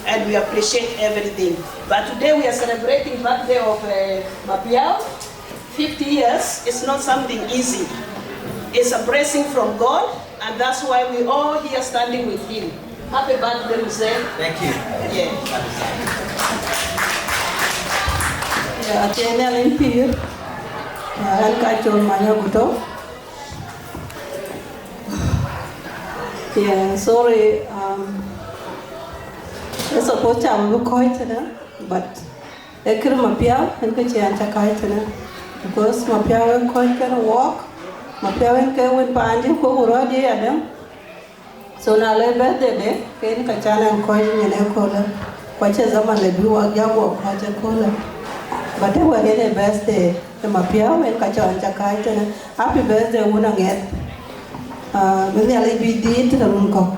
and we appreciate everything. But today we are celebrating birthday of uh, Mabiao. fifty years is not something easy. It's a blessing from God, and that's why we all here standing with him. Happy birthday, Mzee. Thank you. Yeah. Acie Nhialic pïïr, ɣɛn ka col many aguto. Yeah, sorry. Um, I suppose I will call today, but e kër Mapiau en ke cï an ca kac tënë, because Mapiau en kɔc kën wɔɔk. Mapiau en ke wën paandï ku ku rɔ̈ɔ̈dië adäŋ. So na le birthday de ke en ka can en kɔc nyin ëköölë, ku acie zaman le bï wak jak wɔ kɔc ëköölë. But e wɛ̈t en e birthday e Mapiau en ka cɔn ca kac tënë. Happy birthday wun aŋɛth. Uh, bï Nhialic bï dhiit tënë run kɔ̈k.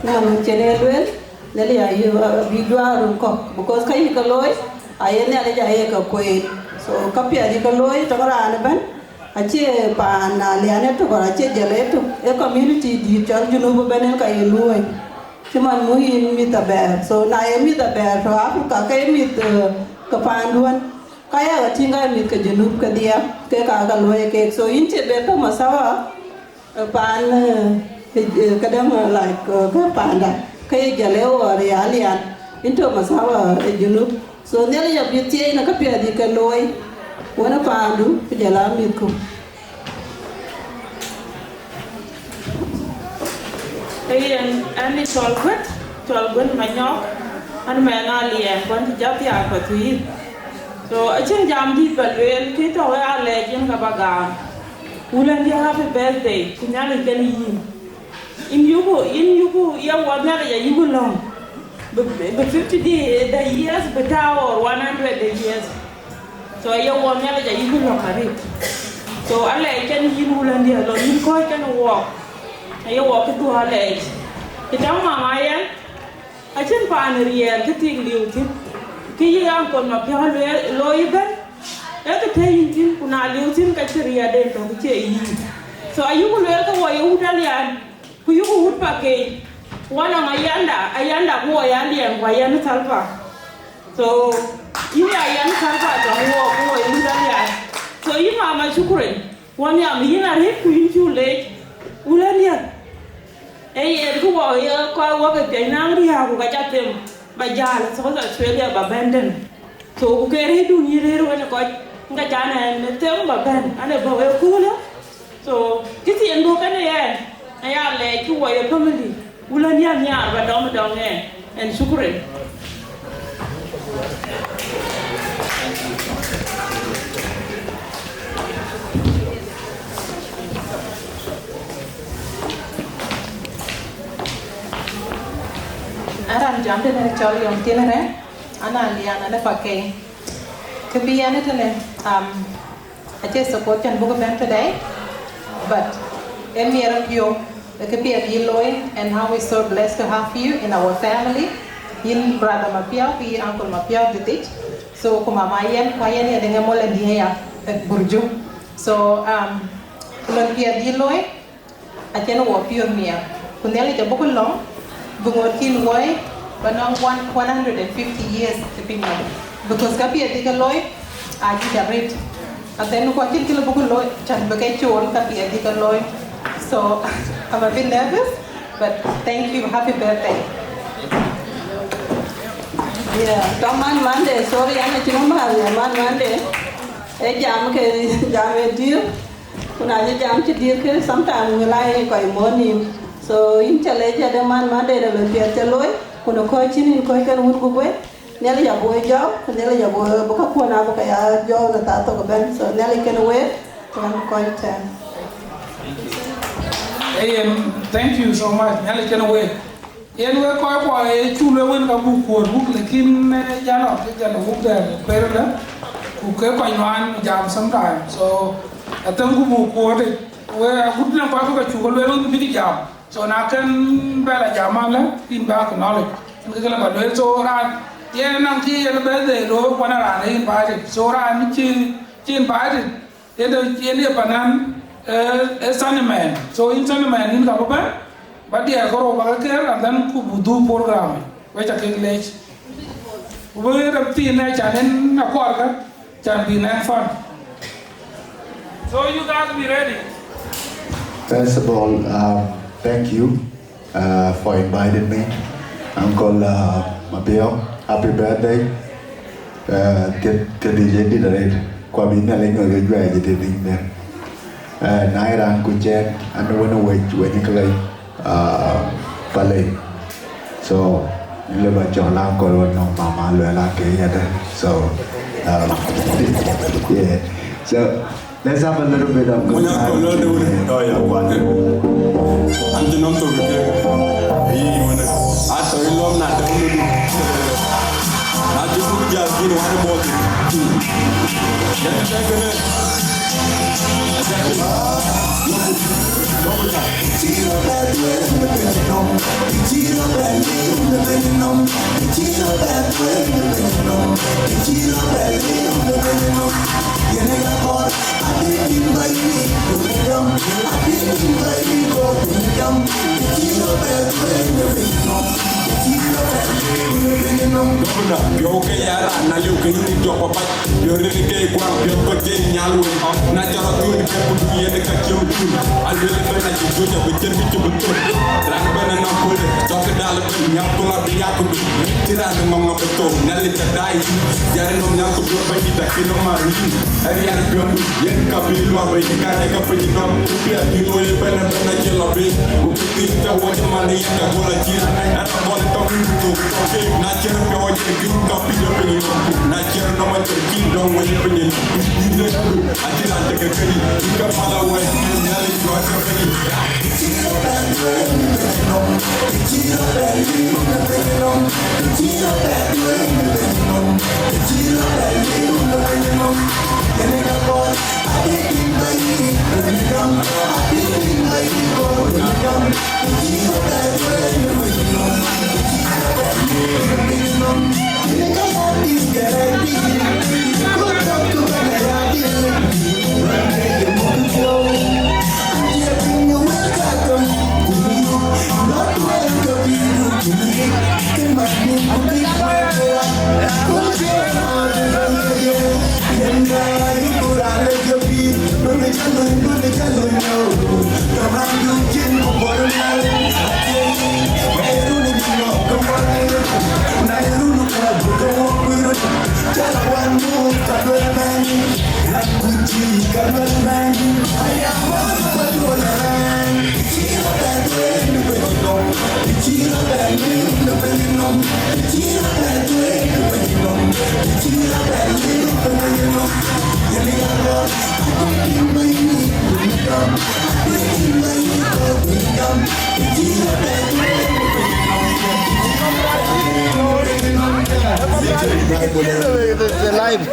Cï man wën cen e lueel, Nhialic ayï bï juaar run kɔ̈k, because ka yï ke looi aye Nhialic aye ke kueen. So ka piɛth yï ke looi tɔŋ raan ëbɛ̈n, acie paan Alian etök or acie Jale etök, e community dït cɔl Junub ëbɛ̈n en ka ye luɔ̈ɔ̈i. Cï man mu yïn mïth abɛɛr, so na ye mïth abɛɛr tɔ̈ Africa ke ye mïth ke paanduɔ̈n, ka ya ke tïŋ ka ye mïth ke Junub kedhie, kek aa ke luɔ̈i kek. So yïn cie ber tɔ̈ masawa paan këdäŋ, like, ke paanda ke ye Jale or ye Alian, yïn tɔ̈ masawa e Junub. So Nhialic abï thiëëc në käpiɛth yï ke looi wën ë paandu ku jɔl a mïthku. Ee yen, ɣɛn ë cɔl Guët, cɔl Guët Manyɔk, ɣɛn mɛn Aliɛɛm, ku ɣɛn cï jat thiaak Pathuyith. So acïn jam dït ba lueel, kë tɔ̈ ɣa lɛɛc yen ka ba gam. Wulëndiɛ̈, happy birthday, ku Nhialic kën yïn. Yïn yuku, yïn yuku ye wɔ Nhialic ayuku lɔ̈ŋ. Bï, bï fifty the years bï tääu or one hundred the years. So ye wɔ Nhialic ayuku lɔ̈ŋ arët. So alɛɛc kën yïn wulëndiɛ̈, lɔ yïn kɔ̈ɔ̈c kën wɔɔk. Aye wɔɔk kë dhuɔ̈k alɛɛc. Kë tɔ̈ mama yen, acïn paan riɛɛr kë thik liu thïn. Kë yï Uncle Mapiɔ̈u lueel, looi ëbɛ̈n, ee kë tɔ̈ yïn thïn, ku na liu thïn ka cï riɛɛrden tɔ̈ kë cie yïn. So ayuku lueel ke wɔ ye wut Alian, ku yuku wut Pakeny. Wɔ nɔŋ ayanda, ayanda ku wɔ ye Aliɛɛm ku ayanda Thalpa. So yïn ye ayanda Thalpa tɔ̈ wɔ ku wɔ ye wut Alian. So yïn mama, shukran. Wɔ nhiam yïn arët ku yïn cuk leec. Wulëndiɛ̈, ee yen kë wɔ ye kɔc wɔ ke piɛc naŋ riääk ku ka ca them ba jäl South Australia ba bɛ̈n tënë. So ku ke rëërdun yï rëër wën ë kɔc, ŋa can ɛn them ba bɛ̈n, an ë bɔ̈ ëköölë. So kë thiin duɔ̈k kënë ɣɛn, aya lɛɛc kë wɔ ye family, wulëndiɛ̈ nhiaar ba dɔm dɔm ɣɛn. And shukran. An raan jam tënë cɔl Yom Thin Rɛ̈ŋ, an Alian, an ë Pakeny. Kë bï ɣɛn ë tënë, um, acie support can buk bɛ̈n today, but ë miɛt piɔ̈u ë kë piɛth yï looi, and how we so blessed to have you in our family. Yïn brother Mapiɔ̈u ku yï uncle Mapiɔ̈u dhïtic. So ku mama yen, ku yen ye dëŋ ë mol ë diëëya ë Burju. So, um, lon piɛth yï looi, acïn wɔ piɔ̈ɔ̈th miɛt. Ku Nhialic abuk lɔ̈ŋ bï ŋoot kïn woi ba nɔŋ one, one hundred and fifty years ë piny nɔm. Because ka piɛth yï ke looi, aa juëc arët. And then ku acïn kë lë buk looi, can bï ke cool ka piɛth yï ke looi. So, I'm a bit nervous. But thank you, happy birthday. Yeah, tɔŋ man Monday, sorry, an acïn mal ya man Monday. E jam ke jam e dir. Ku na jɔ jam cï dir ke, sometimes we like kɔc mɔ̈ɔ̈r nïïm. So yïn ca lɛc ade man Monday de loi piɛth ca looi, ku në kɔc cïn yïn kɔc kën wun ku guëc. Nhialic abï we jɔɔk, ku Nhialic abï we, bï käkuɔn abï ke ya jɔɔk në thaa thok ëbɛ̈n. So Nhialic kën week, ku ɣɛn kɔc tɛ̈n. Hey, um, thank you so much. Nhialic kën week. Yen wek kɔc kuɔ, ee, cuk lueel wën ka buk kuɔ̈ɔ̈t wuk, lakin, eh, jal ɔ, ke jal ë wuk dɛ̈ per lë, ku ke kɔc nuan jam sometime. So, athëm ku buk kuɔ̈ɔ̈t, we agut në kɔc ku ka cuk lueel wën bïk jam. So, na kën bɛ la jam alë, yïn bä acknowledge. Yen ke lë ba lueel, so, raan, yen naŋ cï yen birthday looi, kuan raan ë invited. So, raan cï, cï invited, yen de, yen de panan, eh, eh, Sunnyman. So, yïn Sunnyman, yïn ka bï bɛ̈n, ba diɛɛr kärou ba ke ker, and then ku buk dhuk program. We ca kek leec. Ku bï rem thiin ë can en akuɔrkä, can bï nɛn fun. So you guys be ready. First of all, um, thank you, uh, for inviting me. Uncle, uh, Mabio, happy birthday. Uh, thieth, thieth dït arëët. Ku abï Nhialic nyuɔ̈th ke juɛc ë thieth dït. Uh, na ye raan ku cɛn, an wën wec, wec ë këlɛc, uh, palei. So, in lë ba cɔl uncle wën nɔm mama luel ake yɛdë. So, um, yeah. So, let's have a little bit of good time. Munya ko lo de wuri. Oh, yeah, what? An jinom to ke. Yi wona. Ato ilom na de wuri. Na jibu ja gin wani bodi. Yan ta gane. Dokuna, piɔ̈u ke ya raan, na liu ke yïn jɔk papac. Yöörin ke guaŋ piɔ̈th kɔc ë nyal wën. Na cä rɔt thuööny ke kudu yen ka cï wun. Aluel ëbɛ̈n acï juëc abï cïn bï cï bï thöl. Raan ëbɛ̈n ënɔŋ köölë, cɔk ë dal ëbɛ̈n, nhiäk köl abï yak kudu. Cï raan ëŋɔŋ abï thou, Nhialic ca daai yïn. Yɛn ënɔŋ nhiäk kudu ëbɛ̈n dït akïn ëmar yïn. Ë riɛl piɔ̈ndu, yen ka bï luɔp ë yï kan ë ka piny nɔm. Ku piɛth bï luɔi ëbɛ̈n ëbɛ̈n acï lɔ piny. Ku bï thïn ca wuɔc ëman ë yen ka gol acïn. Ë rɔt bɔl ë tɔŋ yïn ku thou tɔŋ keek. Na cïn piɔ̈u ë yïn bï ka piny ë piny nɔm. Na cïn nɔm acïn kïn dɔŋ wël ë piny nɔm. Yïn ë Acïn raan tëk ë kënë, yïn ke päl awɛ̈t, yïn Nhialic juɔ̈ɔ̈r ke kënë. It's a live.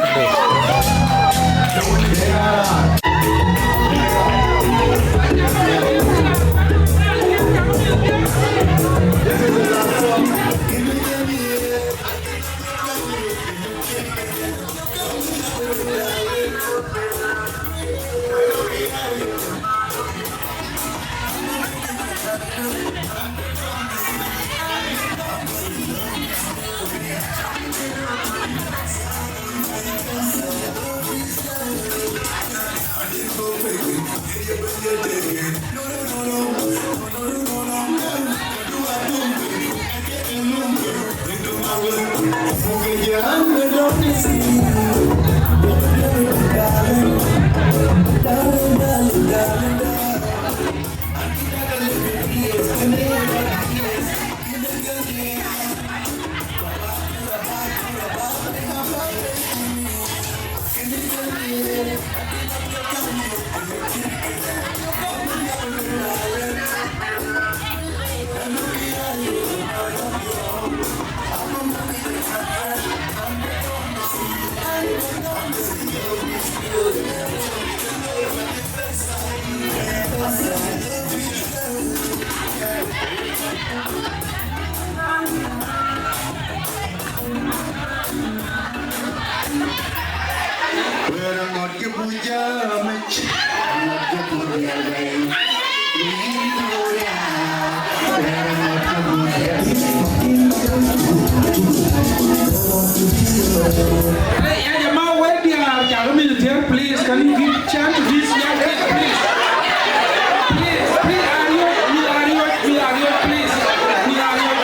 Wɛ̈ɛ̈r aŋot ke buk jam yic, aŋot ke buk diɛɛr bei. Wɛ̈ɛ̈r aŋot ke buk jam yic. Hey, ya jamaa, wek diäär cak mïth thiëër, please, can you give chance to this young kid, please? Please, please, Ariok, mïth Ariok, mïth Ariok, please. Mïth Ariok.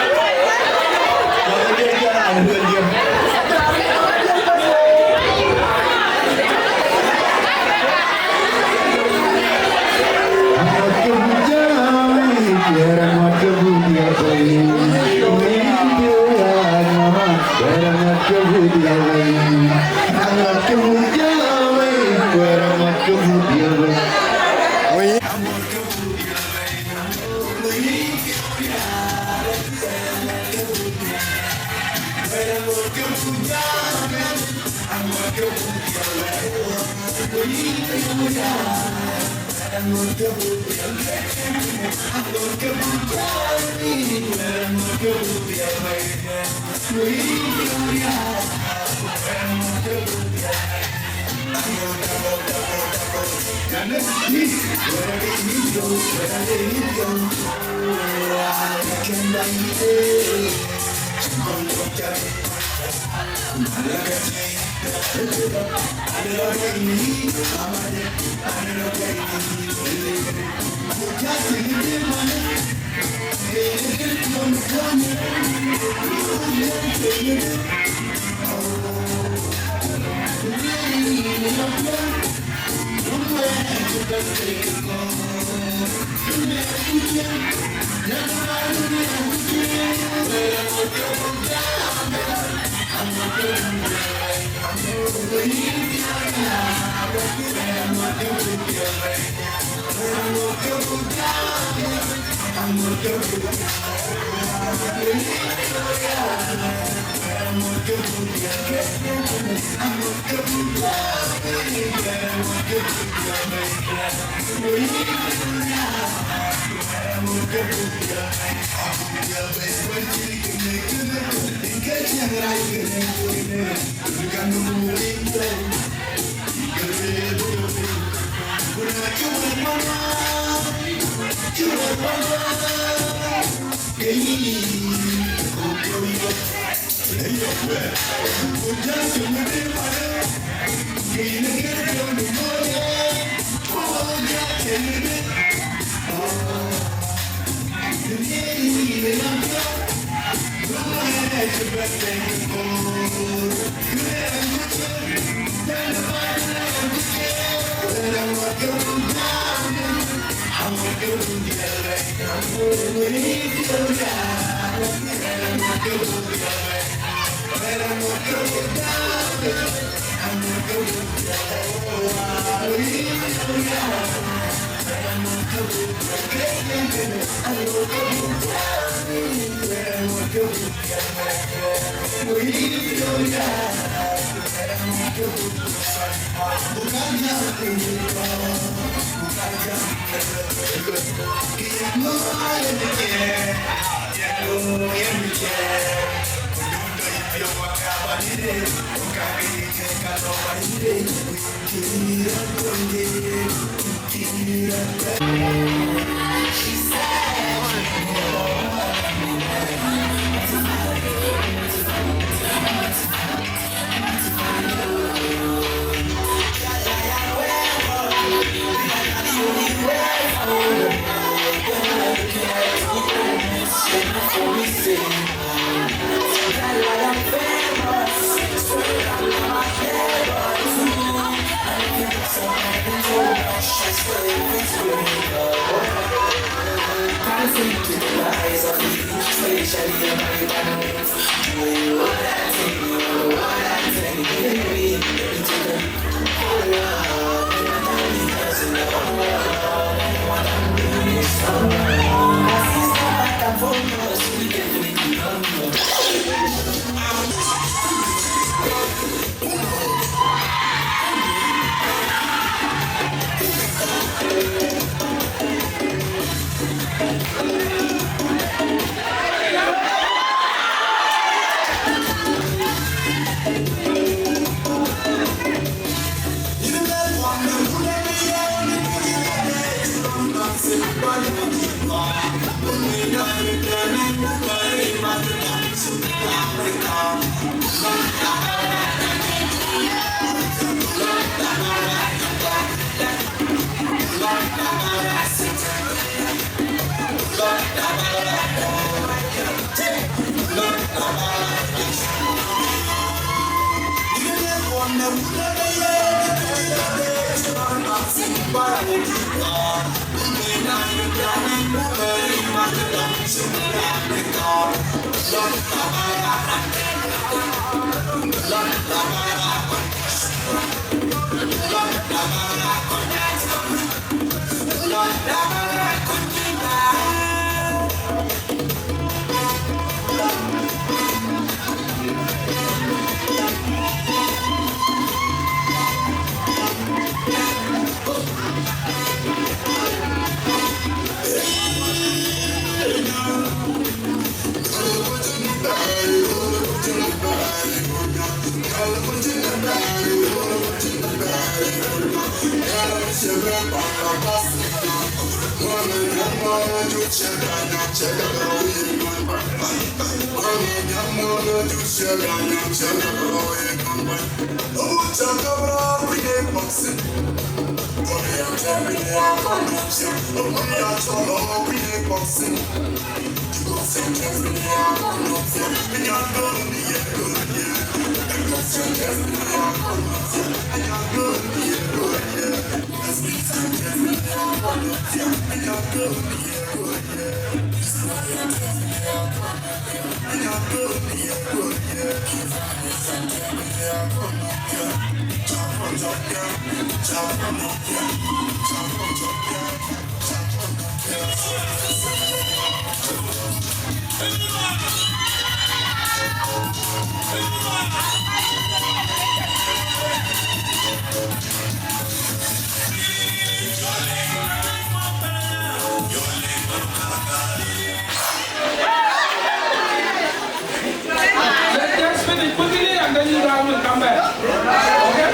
Let's just finish quickly and then you guys will come back. Okay?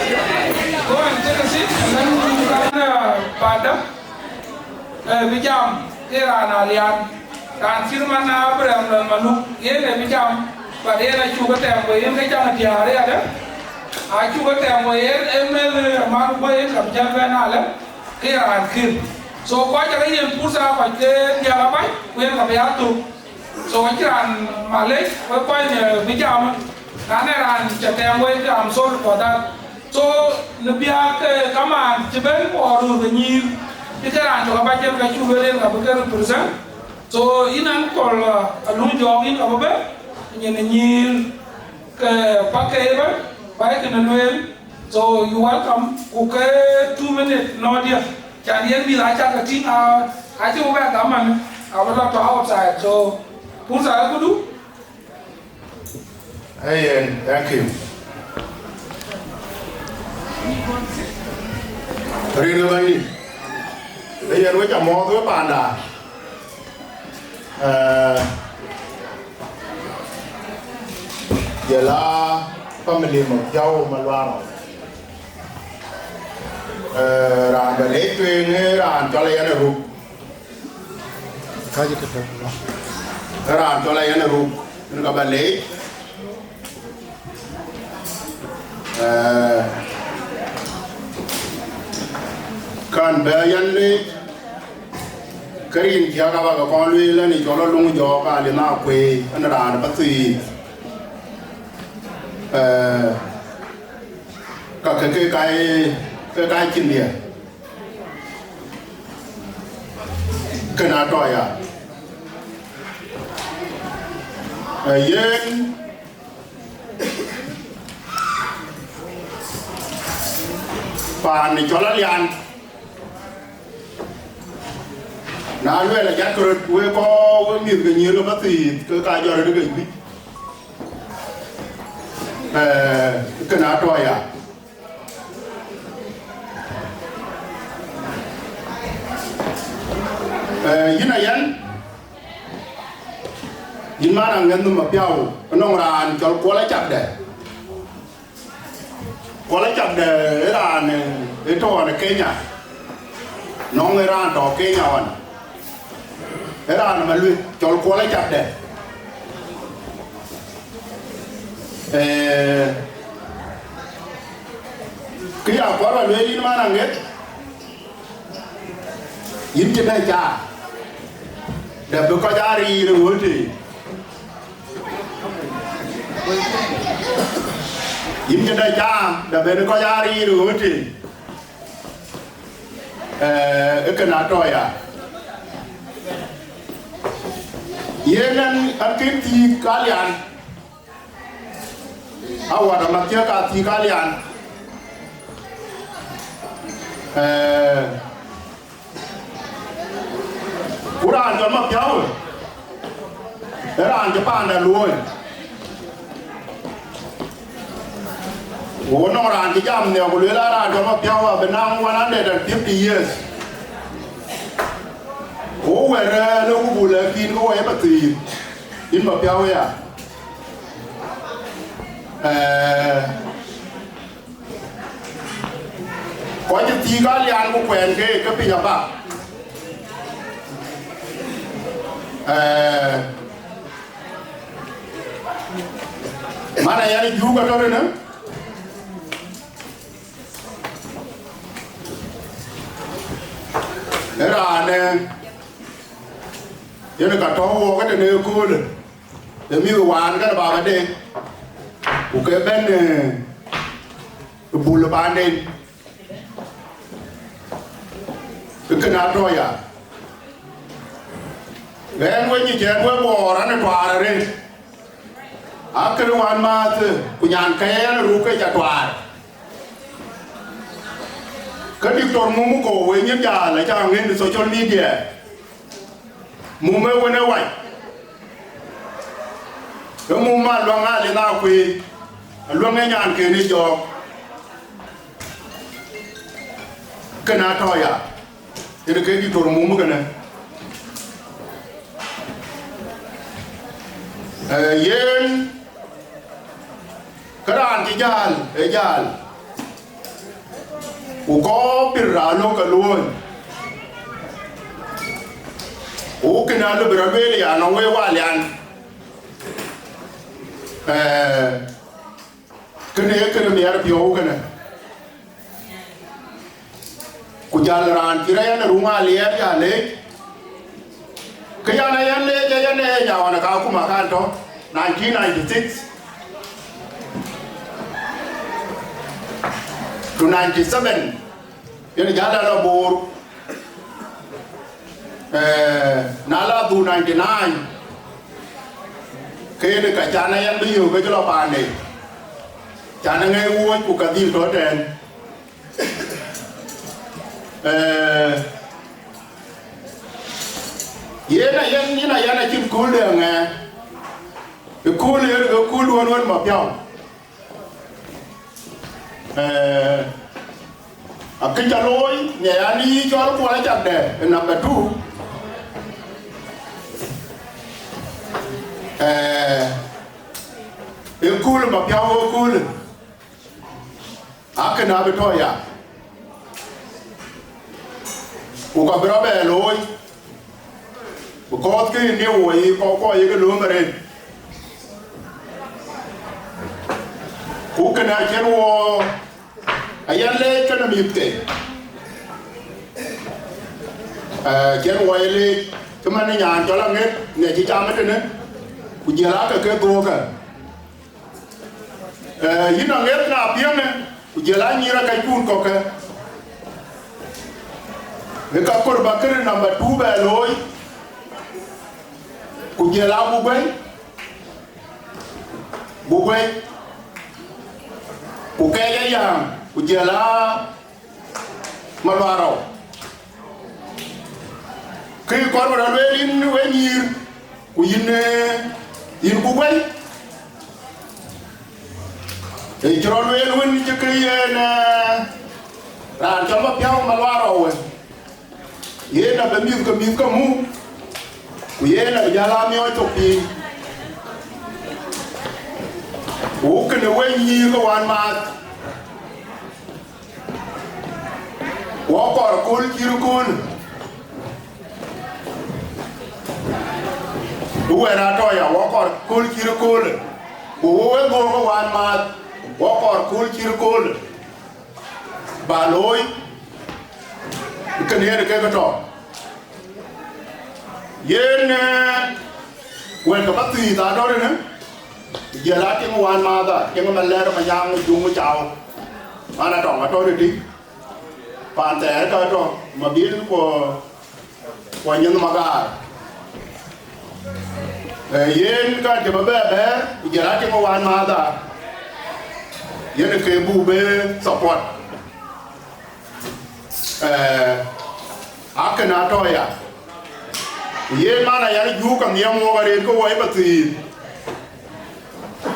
Go and take a seat and then you guys, uh, Panda. Eh, bï jam, ke raan Alian. Raan cït man Abraham lɔn Maluk, yen ë bï jam, but yen acuk tɛm ku yen ke caŋ diäär yadë. Acuk tɛm ku yen ë meth, eh, man ku yen ka bï jal bɛ̈n alë, ke raan kïr. So, kɔc aka yen pursa kɔc ke diäk abac, ku yen ka bï ya thök. So, acï raan malec, wek kɔc, eh, bï jam, na në raan cä tɛm wek, I'm sorry for that. So, në biäk, eh, kamaan cï bɛ̈n ku röör ke nyïïr, cï ke raan cök abac cïn ka cuk lueel yen ka bï ke represent. So, yïn Uncle, eh, Aluŋ Jɔɔk yïn ka bï bɛ̈n, nyin ë nyïïr ke Pakëë ëbɛ̈n, ba ye kënë lueel. So, you welcome. Ku ke two minute nɔ̈ɔ̈diɛ̈, can yen mïth acak ke tïŋ, a, acï ku bɛ gam man, a bï lɔ tɔ outside. So, pursa ë këdu. Ayen, thank you. Rin ë bɛ̈ny. Ayen, wek ca mɔ̈ɔ̈th wek panda. Eh, jɔl a family Mathiau Malual. Eh, raan bɛ leec tueŋ, eh, raan cɔl Ayen Aruk. Ka jël kë tök. Raan cɔl Ayen Aruk, yen ka bɛ leec. Eh, kan bɛ yɛn leec, ke rin kiɛ̈k aba ke kɔn lueel, ënë cɔl Aluŋ Jɔɔk Alian Akuei, ënë raan Pathuyith. Eh, ka ke, ke ka, ke ka cïn diɛ̈. Kënë atɔ̈ ya. Yen paan cɔl Alian, na luɛɛl ajat ke röt wek kɔc, wek mïth ke nyïïr ke Pathuyith, ke ka jɔt röt ke juëc. Ee, kënë atɔ̈ ya. Ee, yïn Ayan, yïn man aŋɛth nhom apiɔ̈u, ënɔŋ raan cɔl Kuɔl Acakdɛ. Kuɔl Acakdɛ ë raan, ee, ë tɔ̈ ɣɔn ë Kenya. Nɔŋ ë raan tɔ̈ Kenya ɣɔn. Ë raan Malueth cɔl Kuɔl Acakdɛ. Ee, kë ya kɔɔr ba lueel yïn man aŋɛth, yïn cï dɛ caa, dɛ bï kɔc aa riir ë ɣööt tei. Yïn cï dɛ caa, dɛ bï kɔc aa riir ë ɣööt tei. Ee, ë kënë atɔ̈ ya. Yen an, an kën thiëëk Alian. Awär amac thiëëk ka thiëëk Alian. Ee, ku raan cɔl Mapiɔ̈u, ë raan cï paanda luööi. Ku nɔŋ raan cï jam nhiɔk, ku lueel an, raan cɔl Mapiɔ̈u abï naŋ one hundred and fifty years. Ku wɛ̈t, ee, lë ku bul ë kïn ke wɔ ye Pathuyith, yïn Mapiɔ̈u ya. Ee, kɔc cï thiëëk Alian ku kuɛɛn ke, ke piny abak. Ee, man Ayan ë Juuk atɔ̈ tënë, ë raan, ee, yen ka tɔ̈ wɔ ke tënë ëköölë, ë mïth wään kenë babade, ku ke bɛ̈n, ee, ë bul ë paanden. Ë kënë atɔ̈ ya. Ɣɛn we nyic ɛn we Bor, an ë tuaar arëët. Akënë wään määth, ku nyan kɛ̈ɛ̈n ruk ke ca tuaar. Ke Doctor Mum kɔ̈u we nyin jäl, aca ŋën në social media. Mum ë wën ë wac. Ke Mum Aluaŋ Alith Akuëi, Aluaŋ ë nyankën ë jɔɔk. Kënë atɔ̈ ya, yen ke Doctor Mum kënë. Ee, yen, ke raan cï jäl, ë jäl. Ku kɔc pïr raan lɔ ke luööny. Ku kënë alë bï rɔt lueel ya nɔŋ wek Alian. Ee, kënë ee kënë miɛt piɔ̈u kënë. Ku jäl raan cï rɛ̈ɛ̈r në ruŋ Aliɛɛr ya leec. Kë yan Ayan leec, Ayan ë nya ɣɔn ë Kakuma kan tɔ̈, nineteen ninety-six to ninety-seven, yen jäl a lɔ Bor. Ee, na la dhuk ninety-nine, ke yen ka can Ayan bï yök ke cï lɔ paande. Can ë ŋɛi wuɔ̈c ku ka dhil tɔ̈ tɛ̈ɛ̈n. Ee, yen Ayan, yen Ayan acïn kööl de aŋɛɛr. Ë kööl yen ke kööl duön wën Mapiɔ̈u. Ee, akëc ca looi, nya yan yï cɔl Kuɔl Acakdɛ, ë number two. Ee, ë kööl Mapiɔ̈u ë kööl. Akënë abï tɔ̈ ya, ku ka bï rɔt bɛ looi, because kë ë niu wɔ yï kɔc kɔc yeke lööm arëët. Ku kënë acïn wɔ Ayan leec kenë mïthke. Ee, cïn wɔ ye leec, cï man ë nyan cɔl Aŋeth, ŋiɛc cï cam ëtënë, ku jiël aake ke dhuöökë. Ee, yïn Aŋeth na piɛŋë, ku jiël anyïïr akɛckun kɔ̈kë, ë ka kor ba kënë number two bɛ looi, ku jiël abuk bɛ̈ny, Buk wei, ku kɛc aya, ku jël a Maluarou. Kë kɔn bï rɔt lueel yïn we nyïïr, ku yïn, eh, yïn Buk wei. Ee cï rɔt lueel wën cï kë yen, eh, raan cɔl Mapiau Maluarou wën. Yen abï mïth ke mïth ke muk, ku yen abï jäl a miɔɔc thok piny. Ku kënë we nyïïr ke wään maath, wɔ kɔɔr kööl cït kööl. Ku wɛ̈n atɔ̈ ya, wɔ kɔɔr kööl cït kööl. Ku we we dhöök ke wään maath, wɔ kɔɔr kööl cït kööl. Ba looi, kënë yen ke ke tɔ̈. Yen, eh, wɛ̈t ke Pathuyith atɔ̈ tënë, jël a tiŋ wään maath, tiŋ Malɛr, Manyaŋ, Juŋ, Cau. An atɔ̈, atɔ̈ tëtï. Paan thɛɛr ka tɔ̈, Mabil ku Ku Anyieth Magaar. Eh, yen ka të bä bɛ bɛ̈ɛ̈r, ku jël a tiŋ wään maath, yen ke buk bë support. Eh, akën atɔ̈ ya. Ku yen man ayan Juuk ka nhiam wok arëët ke wɔ ë Pathuyith.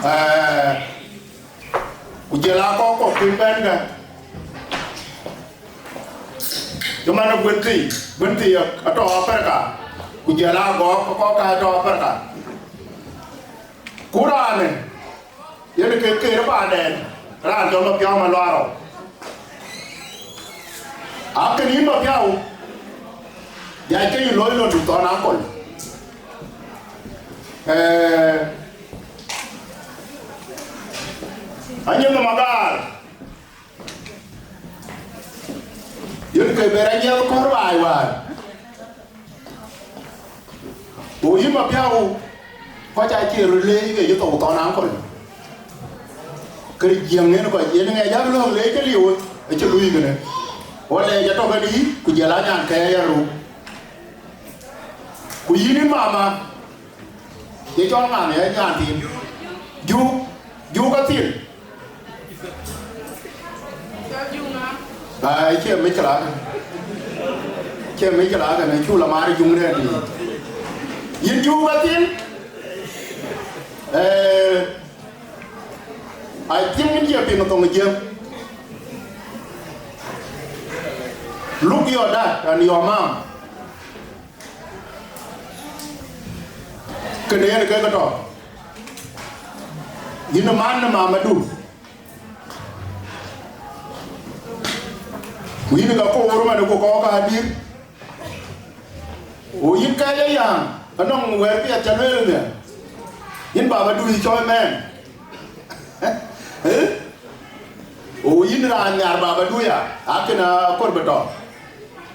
Eh, Ku jël a kɔc kɔ̈k kën bɛ̈n kë, cï man ë Guënthii, Guënthii atɔ̈ Africa, ku jël a Gɔ̈k kɔ̈k ka atɔ̈ Africa. Ku raanë, yen ke kër paanden, raan cɔl Mapiau Maluarou. Akën yïn Mapiau, ya cï yï looi lon du thɔn akol. Eh, Anyieth Magaar, yen ke bɛ rɔt nyiɛth kɔ̈r baai wäär. Go yïn Mapiau, kɔc acï röt leec ke yï thou thɔn aŋkɔl. Kërë jiëŋ yen kɔc yen ŋɛc abï lɔ̈ɔ̈k leec ke liu, acï luui kënë. Go leec atɔ̈ këdï, ku jël anyan kɛɛc arou. Ku yïn yïn mama, ye cɔl ŋa në nyan thiin? Juk, Juk Athil. Ai, cie mïcïla kën. Cie mïcïla kën, cu la maar Juŋ rɛ̈ɛ̈r tïŋ. Yïn Juk Athil. Eh, I think yïn cie piŋ thoŋ Jiëŋ. Look your dad and your mom. Kënë yen ke ke tɔ̈. Yïn ë man në mamadu. Ku yïn ka koor man ku kɔɔr ka adïr. Ku yïn kɛc ë yäŋ, anɔŋ wɛ̈ɛ̈r piɛth ca lueel ënë. Yïn babadu yï cɔɔl mɛɛn. Eh? Ku yïn raan nhiar babadu ya, akën akɔɔr bï tɔ̈.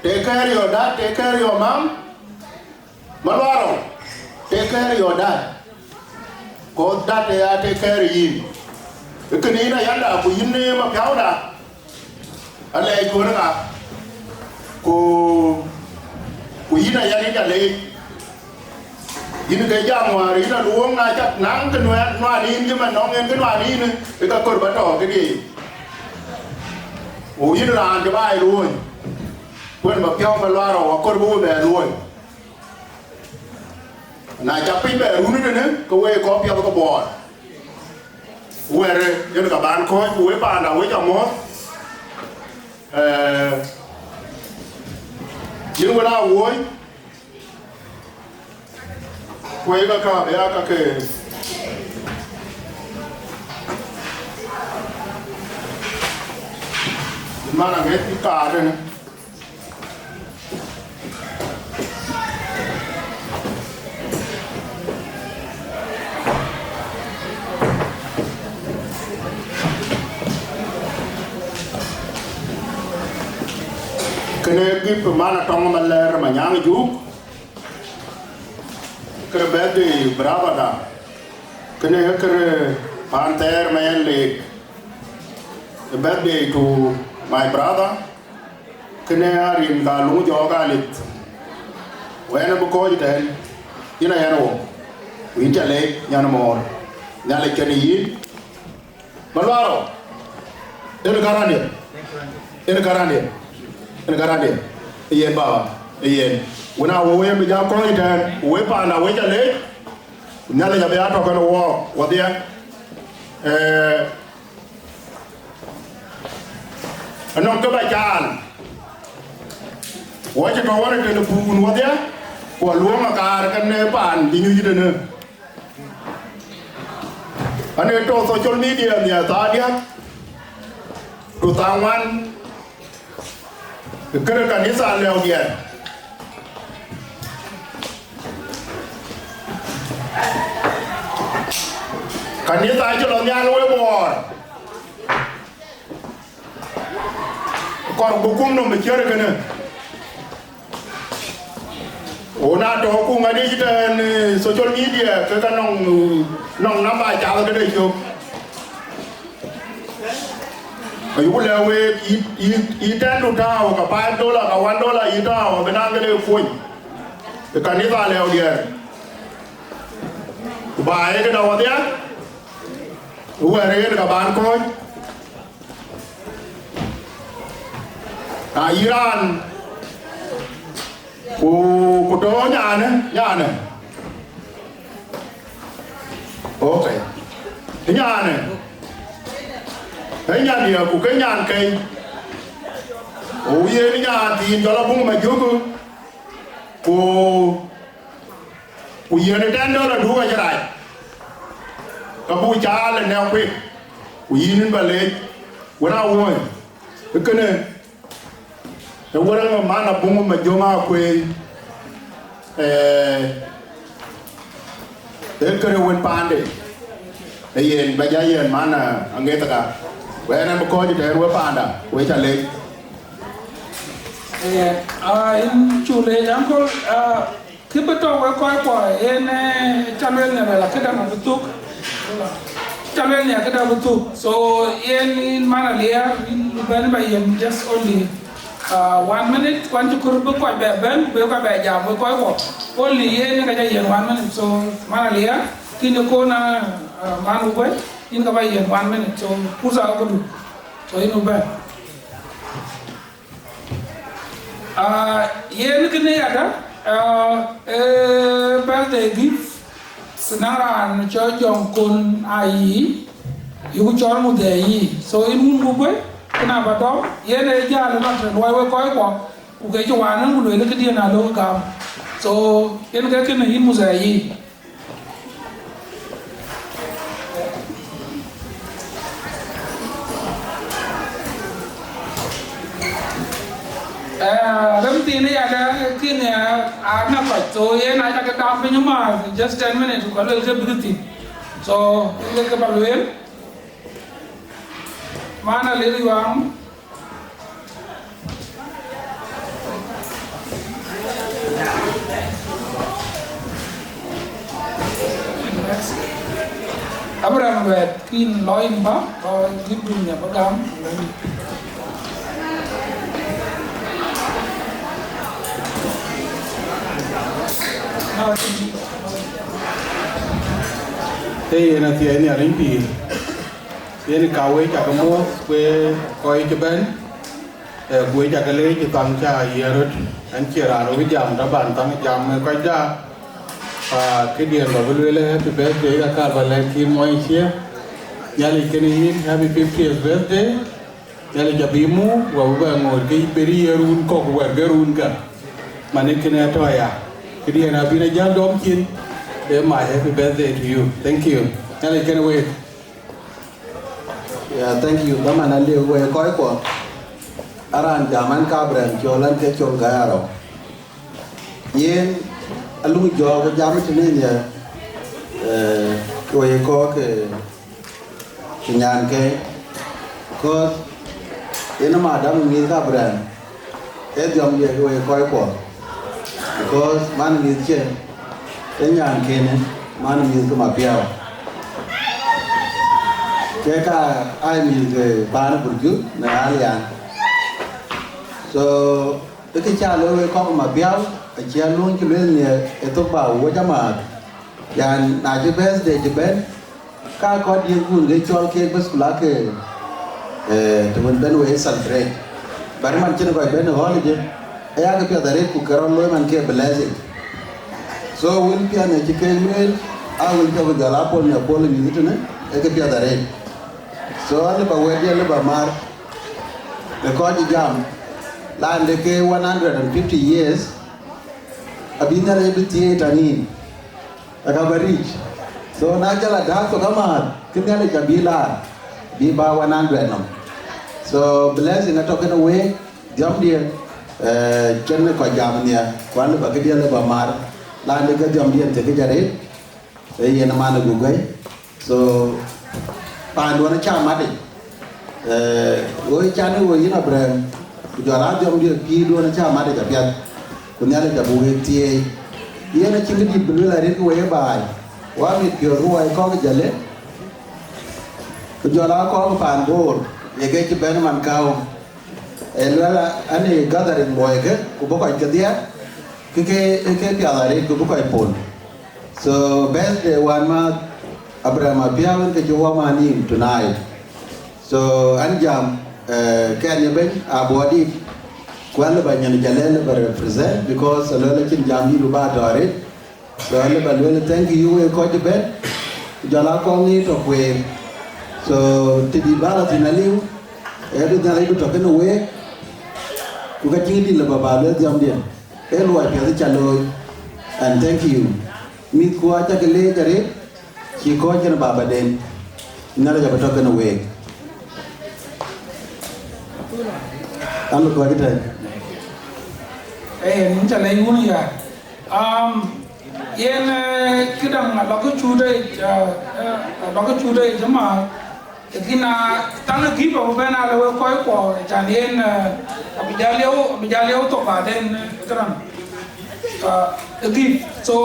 Take care your dad, take care your mom. Maluarou, take care your dad. Cause dad ya take care yïn. Kënë yïn ayanda ku yïn ë Mapiauda. Alɛɛc kuɔ̈n ŋa. Ku, ku yïn ayan yïn alɛɛc. Yïn ke jam wäär yïn aluɔŋ na cak naŋ kë nuɛɛn nuan yïn cï man nɔŋ en kë nuan yïn ë ka kɔɔr ba tɔ̈ këdië. Ku yïn raan cï baai luɔ̈ny. Kuën Mapiau Maluarou akɔɔr bï we bɛ luɔ̈ny. Na cak piny bɛ run tënë, ke wek kɔc piɛth ke buɔɔr. Wɛ̈ɛ̈r yen ka ban kɔ̈ɔ̈c, ku wek paanda wek ca mɔ̈ɔ̈th. Eh, yïn wën a woi, ku wek ka ka ya ka ke man aŋiɛc kaar tënë. Kënë gift man Atɔŋ Malɛr Manyaŋ Juk, kërë birthday brother da, kënë kërë paan thɛɛr Mayen Leek, birthday to my brother. Kënë arin ka luŋ jɔɔk alith. Wɛn abï kɔ̈ɔ̈c tɛ̈n, yïn ayɛn wok, ku yïn ca leec nyan mɔɔr. Nhialic kenë yïn. Maluaro, en garandië, en garandië, en garandië. Yen baba, yen. Wën a wëu yen bï jam kɔ̈ɔ̈c tɛ̈ɛ̈n, wëu panda wëu ca leec. Nhialic abï a tɔ̈ kenë wɔɔk wɔdhia. Eh, anɔŋ kë ba caal. Wɔ cï tɔ̈ wär tënë puun wɔdhia, ku aluɔŋ akaar kenë paan cï nyuc tënë. Ane tɔ̈ social media nhial thaa diäk, ku thaa ŋuan, kënë kanitha lëu diɛɛr. Kanitha acï lɔ nhial wek Bor. Kɔr bï kum nɔm ë ciɛ̈t kënë. Ku na tɔ̈ ku ŋadï cï tɛ̈n, eh, social media, ke ka nɔŋ, nɔŋ namba cath këde cök. Ayuku lɛ̈k week, yï, yï, yï ten du tääu, ka five dollar, ka one dollar, yï tääu, abï naŋ këde kuɔny. Ë kanitha lëu diɛɛr. Ku ba ee këda wɔdhia, wɛ̈ɛ̈r yen ka ban kɔ̈ɔ̈c. Na yï raan, ku, ku tɔ̈ nyanë, nyanë. Okay. Nyanë. Ë nyan dië, ku ke nyan kei. Ku yen nyan thiin jɔl abuŋ ma jök. Ku Ku yen ë ten dollar du acï rac, ka buk caal ë nɛ̈k kuik, ku yïn ba leec, wën a wööny, ë kënë, ë wërëŋ ë man abuŋ ma jöŋ akuëëny, ee, ë kënë wën paande, ë yen ba ja yen man, ah, aŋëthka, ku ɣɛn ë bï kɔ̈ɔ̈c tɛ̈ɛ̈n we paanda, we ca leec. Eh, ah, yïn cu leec, uncle, ah, Kë bï tɔ̈u wek kɔc kuɔ, yen, eh, ca lueel në luel, akëdäŋ abï thuk. Ca lueel në akëdäŋ abï thuk. So, yen yïn man Aliɛɛr, yïn bï bɛ̈n ba yiën just only, uh, one minute, kuan cï kɔɔr bï kɔc bɛ bɛ̈n, bï kɔc bɛ jam wek kɔc kuɔ. Only yen ka ca yiën one minute. So, man Aliɛɛr, kïn ë kɔn, uh, uh, man Wubɔ̈c, yïn ka ba yiën one minute. So, pursa ka këdu. So, yïn bï bɛ̈n. Ah, yen kënë yadä, ah, eh, birthday gift, na raan cɔl Jɔŋ Kon Ayi, yuku cɔl mudhɛɛr yi. So, yïn wun ku guël, këna ba dɔm, yen ee jäl ë lɔt luɔi wek kɔc kuɔ, ku ke cï waan ëŋ ku lueel këdiën aa lok gam. So, yen ke kënë yïn mudhɛɛr yi. Eh, rem thiin yadä kïn, eh, a na kɔc. So, yen aca ke dam piny ëmääth, just ten minutes, ku ka luel ke bïk thïn. So, yen ke ba lueel. Man Aliɛɛr Yuaŋ. Abraham wɛ̈ɛ̈t kïn lɔ yïn bä, lɔ yïn dun nya bä gam. Ee yen athiɛɛi nhial riny pïïr. Yen ka wec cakë muɔ̈th, ku kɔc cï bɛ̈n, eh, ku wec cakë leec ë thaŋ cä yiɛ̈n röt. Ɣɛn cie raan wïc jam, taban thaŋ jam ë kɔc da. Pa këdiën ba bï lueel happy birthday, ka kar ba lɛ̈k kï mɔny cie. Nhialic kënë yïn, happy fiftieth birthday. Nhialic abï muk, wa bï bɛ ŋoot ke beri ye run kɔ̈k wɛ̈t ke run ka. Mani kënë atɔ̈ ya. Këdiën abï na jäl dɔm cin. Ee my happy birthday to you. Thank you. Nhialic kënë week. Yeah, thank you. Dhaman aliu wek kɔc kuɔ. Aran jam an ka Abraham cɔl an ke cɔl Gayaro. Yen aluŋ jɔɔk jam tënë nhial, eh, wek kɔc ke, ke nyan ke. Cause yen madam mïth ka Abraham. Ee dhiɔm diɛ̈ wek kɔc kuɔ. Because man mïth cë, ee nyan kënë, man mïth ke Mapiau. Kek aa, aa mïth ke paan Burjut në Alian. So, ë kë cä looi wek kɔc Mapiau, acie luɔny cï lueel nhial ë thok ba wuɔ̈c amääth. Yan, na cï birthday cï bɛ̈n, Ka kɔc diëëth kun ke cɔl keek bas ku la ke, eh, të wën bɛ̈n wei celebrate. But man cïn kɔc bɛ̈n ë holiday, aya ke piɛth arëët ku ke rɔt looi man ke blessing. So wël piɛth ë cï keek lueel, a wël piɛth ku jɔl a pol në pol ë mïth tënë, ee ke piɛth arëët. So alë ba wɛ̈t diɛ̈ alë ba mar, në kɔc ë jam, laande ke one hundred and fifty years, abï Nhialic bï thiëëc tënë yïn. Aka ba rich. So na jala dak to kamar, kin yale ja bi la, bi ba one hundred nom. So blessing ato kene we, diom dia, eh, kene ko jam nia, kwan ba ke dia le ba mar, la ne ke diom dia te ke jare, e yen man gu gwe. So pan duon cha made. Eh, wo chan wo yin Abraham, ku jɔl a dhiɔm diɛ̈ pïïr duɔ̈n acä mat ë ca piath, ku Nhialic abuk wek thieei. Yen acïn kë dït bï lueel arëët ke wek ë baai, wa mit piɔ̈ɔ̈th ku wai kɔ̈k ë Jalë, ku jɔl a kɔ̈k ë paan Boor, ye ke cï bɛ̈n man kääu. Ee lueel an, ee gathering luɔi ke, ku bï kɔc kedhie, ke ke, ke piath arëët, ku bï kɔc pol. So birthday wan ma Abraham Apiaw en ke cï wɔ man yïn tonight. So an jam, eh, kɛn ye bɛ̈ny abuɔdït, ku an lë ba nyan Jalë lë ba represent because alë la cïn jam yïn ba tɔ̈ arëët. So an lë ba lueel thank you wek kɔc ëbɛ̈n, ku jɔl a kɔŋ ŋic tɔ̈ kueer. So të dït ba la thïn aliu, ee du Nhialic du tɔ̈ kënë week, ku ka cïn dït lë ba ba lueel dhiɔmdiɛn. Ee luɔi piɛth ca looi, and thank you. Mïthku aca ke leec arëët, cï kɔc kën babaden, Nhialic abï tɔ̈ kën week. An lɔ kɔc tɛ̈n. Ee, nin ca lɛc wun ya. Um, yen, eh, këdäŋ alɔ ke cut, eh, eh, alɔ ke cut, eh, jama. Lakin, ah, thaŋ ë gïp abï bɛ̈n alë wek kɔc kuɔ, can yen, eh, abï jal lieu, abï jal lieu thok baden, eh, këdäŋ, ah, ë gïp. So,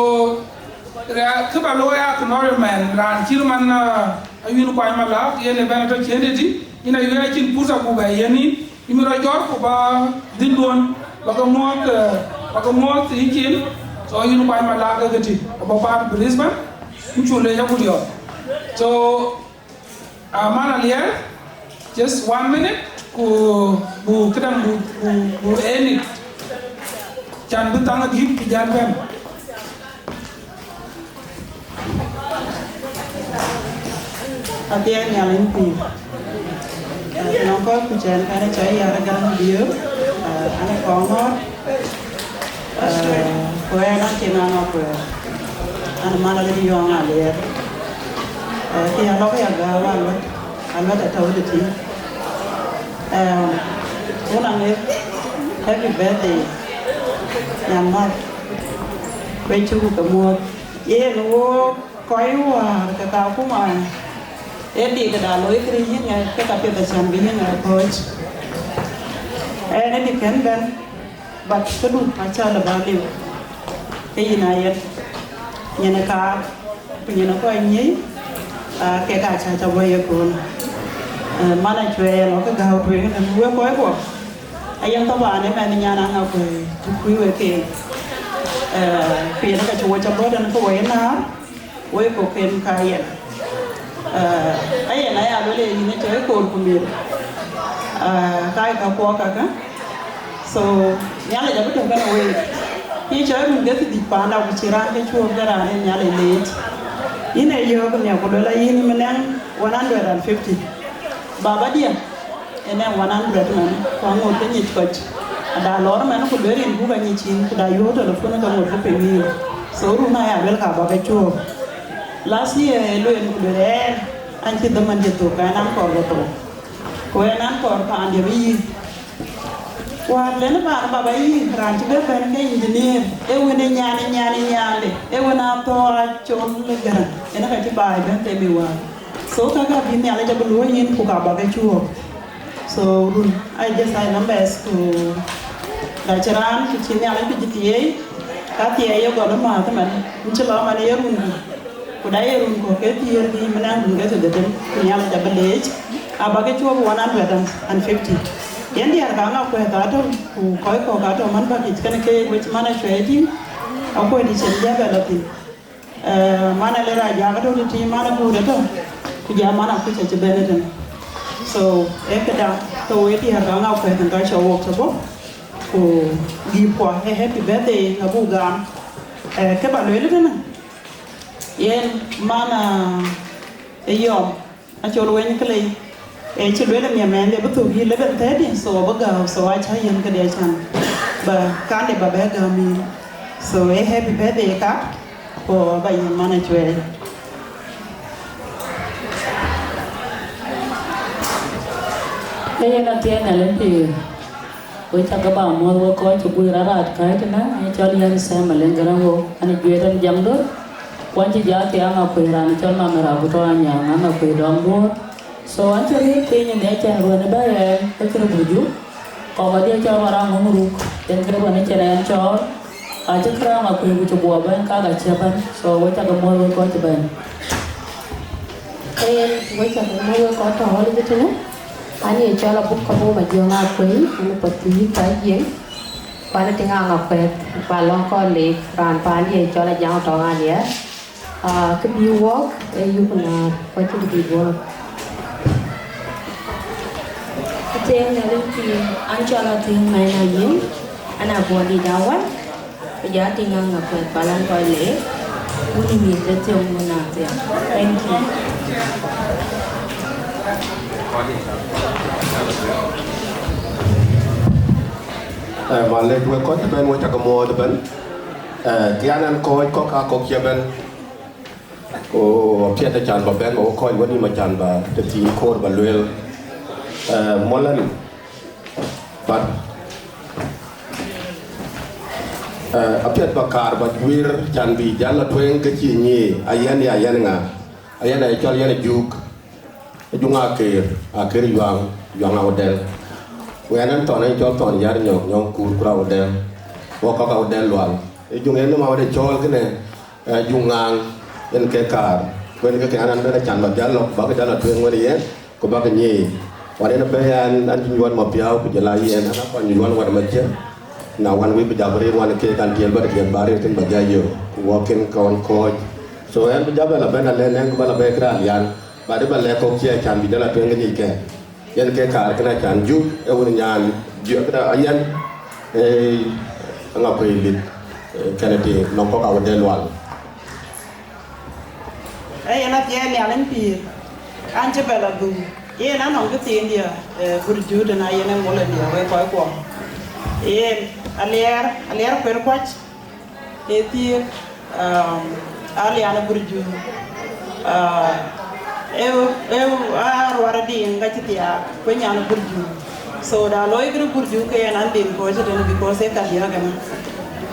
ra-, kë ba looi acknowledgement, raan cït man, ah, Ayuen Kuany Malak, yen ë bɛ̈n atɔ̈ ciëën tëtï, yïn Ayuen acïn pursa ku bɛ yen yïn, yïn bï rɔt jɔt ku ba dhil duɔ̈n, ba ke muɔ̈ɔ̈th, eh, ba ke muɔ̈ɔ̈th yïcin. So, Ayuen Kuany Malak ë ke tï, abɔ̈ paan Brisbane, yïn cu lec agut yɔ̈ɔ̈k. So, Ah, man Alier, just one minute, ku bu këdäŋ bu, bu, bu enit. Can bï thaŋ adït bï jal bɛ̈n. Athiɛɛi Nhialic pïïr. Eh, nɔŋ kɔc ku cɛn kɛn ë cɔl Yar Gäŋ Biöör, eh, an ë kɔŋ ŋɔ̈ɔ̈r. Eh, ku ɛn an cïn an akuɛɛr, an man alëk yɔŋ Alier. Eh, kë ya lɔk ya gääu aluɛt, aluɛt atɔ̈u tëtï. Eh, wun aŋer, happy birthday, nyan mäth. Kuec cuk ke muɔ̈th. Yen wo kɔc wäär ke ka kuma, ee dik da loi kërë yïŋ, eh, ke ka piɛth acän bï yïŋ, eh, kɔc. Ɛn ë dik kën bɛ̈n. But këdu acä lë ba liu, ke yïn a yen nyin ë kaar, ku nyin ë kɔc nyiëc, aa, kek acä cä bɔ̈ ye köölë. Eh, man acuɛɛr lɔ ke gääu tueŋ ëtënë wek kɔc kuɔ. Ayen thaban ëmɛn nyan aŋa kuëë të kuc wek keek. Eh, ku yen ka cï wo cä bɔ̈ tënë ke wo ye näär. Woi koken ka yen. Eh, ayen aya luel ye yïn ëtɛ ë koor ku mïr. Eh, ka ë ka kuɔ kakë. So, Nhialic abï tök kënë week. Yï cɔɔr run ke thiërdhïc panda ku cï raan ke cuɔɔk ke raan ë Nhialic leec. Yïn ee yöök nhiɛk ku luel a yïn ëmënɛŋ one hundred and fifty. Baba diɛ̈. Ënë one hundred man, ku aŋot ke nyic kɔc. Ada lɔɔr man, ku duëër rin buk anyic yïn, ku da yöök telephone ke ŋot ke piny yïn. So run aya luel ka ba ke cuɔɔk. Last year, ë lueel ku lueel ɛn, an cï dhaman cï thök, ɛn an kɔɔr bä thou. Ku ɛn an kɔɔr paandiɛ̈ bï yïk. Wäär lënë paan baba yïk, raan cï bɛ bɛ̈n ke engineer, ee wën ë nyan ë nyan ë nyande, ee wën a thɔɔr a col ë gɛ̈rän, ënë ka cï baai bɛ̈n ke mi wäär. So kakë abï Nhialic abï luɔ̈ɔ̈i yïn, ku ka ba ke cuɔɔk. So run, I just, I numbers ku da cï raan ku cï Nhialic bï cï thieei, ka thieei ye gɔl ë mäth ëmɛn, ku cï lɔ man ye run ku, ku da ye run ku ke thiëër bï mën ɛn run ke thiërdhetem, ku Nhialic abï leec, aba ke cuɔɔk one hundred and fifty. Yen diɛɛr ka ŋa kuɛth atɔ̈, ku kɔc kɔ̈k atɔ̈ man bäk yic kën ke wec man acuɛɛi tïŋ, akuɛ̈t yic cïn jabɛl athïn. Eh, man Alera Ajak atɔ̈ tëtï, man Aguut atɔ̈. Ku jam man akuc acï bɛ̈n ëtënë. So, ee këda, ke we diäär ka ŋa kuɛth ka cɔk wok tɔ̈ bɔ̈. Ku gift kuɔ, ee happy birthday, abuk gam. Eh, kë ba lueel ëtënë. Yen man, ah, ë yɔm, acɔl weny këlei. Eh, cï lueel ë miɛmɛn, de bï thök yï eleven thirty, so abï gääu, so acä yen këde acan. Ba kande ba bɛ gäm yïn. So, ee happy birthday ka, ku ba yen man acuɛɛi. Ee yen athiɛɛn Nhialic pïïr, we cakë ba muɔ̈th we kɔc cï guiir araat kääc tënë, ee cɔl yɛn Sam Maleŋ Garaŋ Wok, an ë juëët an jam döt, ku an cï jɔ thiaŋ akuëi raan cɔl Mama Rap ku tɔ Anyaŋ, an akuëi dɔm duɔ̈ɔ̈r. So an cï riëëc piny ë nhiac ɛn ruɛ̈n ë bɛ̈ɛ̈i ɛn, ke kërë Burju, kɔ̈k adhie cɔl Maraŋ Ŋuŋ Ruk, yen kërë ruɛ̈n ë cïn ɛn cɔɔl, acï kërë Anyaŋ akuëi ku cï guɔ bɛ̈n kak acï bɛ̈n. So we cakë muɔ̈th we kɔc cï bɛ̈n. Ee, we cakë muɔ̈th we kɔc tɔ ɣɔ̈l ë tënë, an ye cɔl Abuk Kabuk Majiɔŋ Akuëi, an ë path thii ka Jiëŋ, ku an ë tiŋ Anyaŋ akuɛth, ba lɔ̈ŋ kɔc leec, raan paan ye cɔl Ajaŋ Tɔŋ Aliɛɛr. Ah, kë bï wɔɔk, ee yuk naar, ku acï bï wɔɔk. Athiɛɛn Nhialic pïïr, an cɔl Athiɛɛn Mɛn Ayiëŋ, an a buɔdït awal, ku jɔ tiŋ Anyaŋ akuɛth ba lɔ̈ŋ kɔc leec, wun ë mïth ë thiɔ̈ŋ wun a thiɔ̈ŋ. Thank you. Eh, malec, wek kɔc cï bɛ̈n, we cakë muɔ̈th ëbɛ̈n. Eh, kë an ɛn kɔc kɔ̈k aa kɔ̈k cï bɛ̈n. Ku apiɛth acan ba bɛ̈n ba we kɔc wën yïm acan ba tëthiin koor ba lueel. Eh, muɔlɛn, but, eh, apiɛth ba kaar ba guiir can bï jäl la tueŋ ke cï nyiic, ayɛn ya yɛn ŋa, ayɛn aye cɔl yɛn Ajuk. Ajuŋ Akeer, Akeer Yuaŋ, Yuaŋ Awudɛl. Ku ɛn ɛn Thɔn, ɛn cɔl Thɔn Yar Nyɔk, Nyɔk Kuur, Kuur Awudɛl. Wɔ kɔ̈k Awudɛl Lual. Ajuŋ ɛn nɔm awɛ̈t ë cɔɔl kënë, eh, Ajuŋ Ŋaaŋ, yen ke kaar. Ku yen ke kë an, an bɛ̈n acan ba jäl lɔ, bäk jäl la tueŋ wën yen, ku bäk nyiic. Wën yen bɛ̈ɛ̈i an, an cï nyuɔɔt Mapiau, ku jɔl a yen, an akɔn nyuɔɔt wɛ̈t Maciëk. Na wën wïc bï jal bï rëër wën keek an tiɛɛl bä tiɛɛl bä rëër thïn ba jai yök, ku wɔ kën kɔn kɔ̈ɔ̈c. So ɛn bï jal bɛ la bɛ̈n alɛ̈n ɛn ku bä la bɛ̈ɛ̈i kërac lian. Ba dï ba lɛ̈k kɔ̈k cie acan bï jal a tueŋ ke nyic kɛn. Yen ke kaar kënë acan Juk, ee wun nyan Juk, kënë ayɛn, ee, Aŋakuei Lith, ee, kɛn ë tiŋ nɔŋ kɔ̈k Awudɛl Lual. Ee, yen athiɛɛn Nhialic pïïr, an cï bɛ la dhuk. Yen anɔŋ kë thiin diɛ, ee, Burju tënë yen ë mol ë diɛ wek kɔc kuɔm. Yen aliɛɛr, aliɛɛr kuer kuac, ee thiëëk, um, alian ë Burju. Ah, eu, eu, a ruar diiŋ ka cï thiaak, ku nyan ë Burju. So, da looi kërë Burju ke yen an dhil kɔc tënë because ee ka diäk ënë.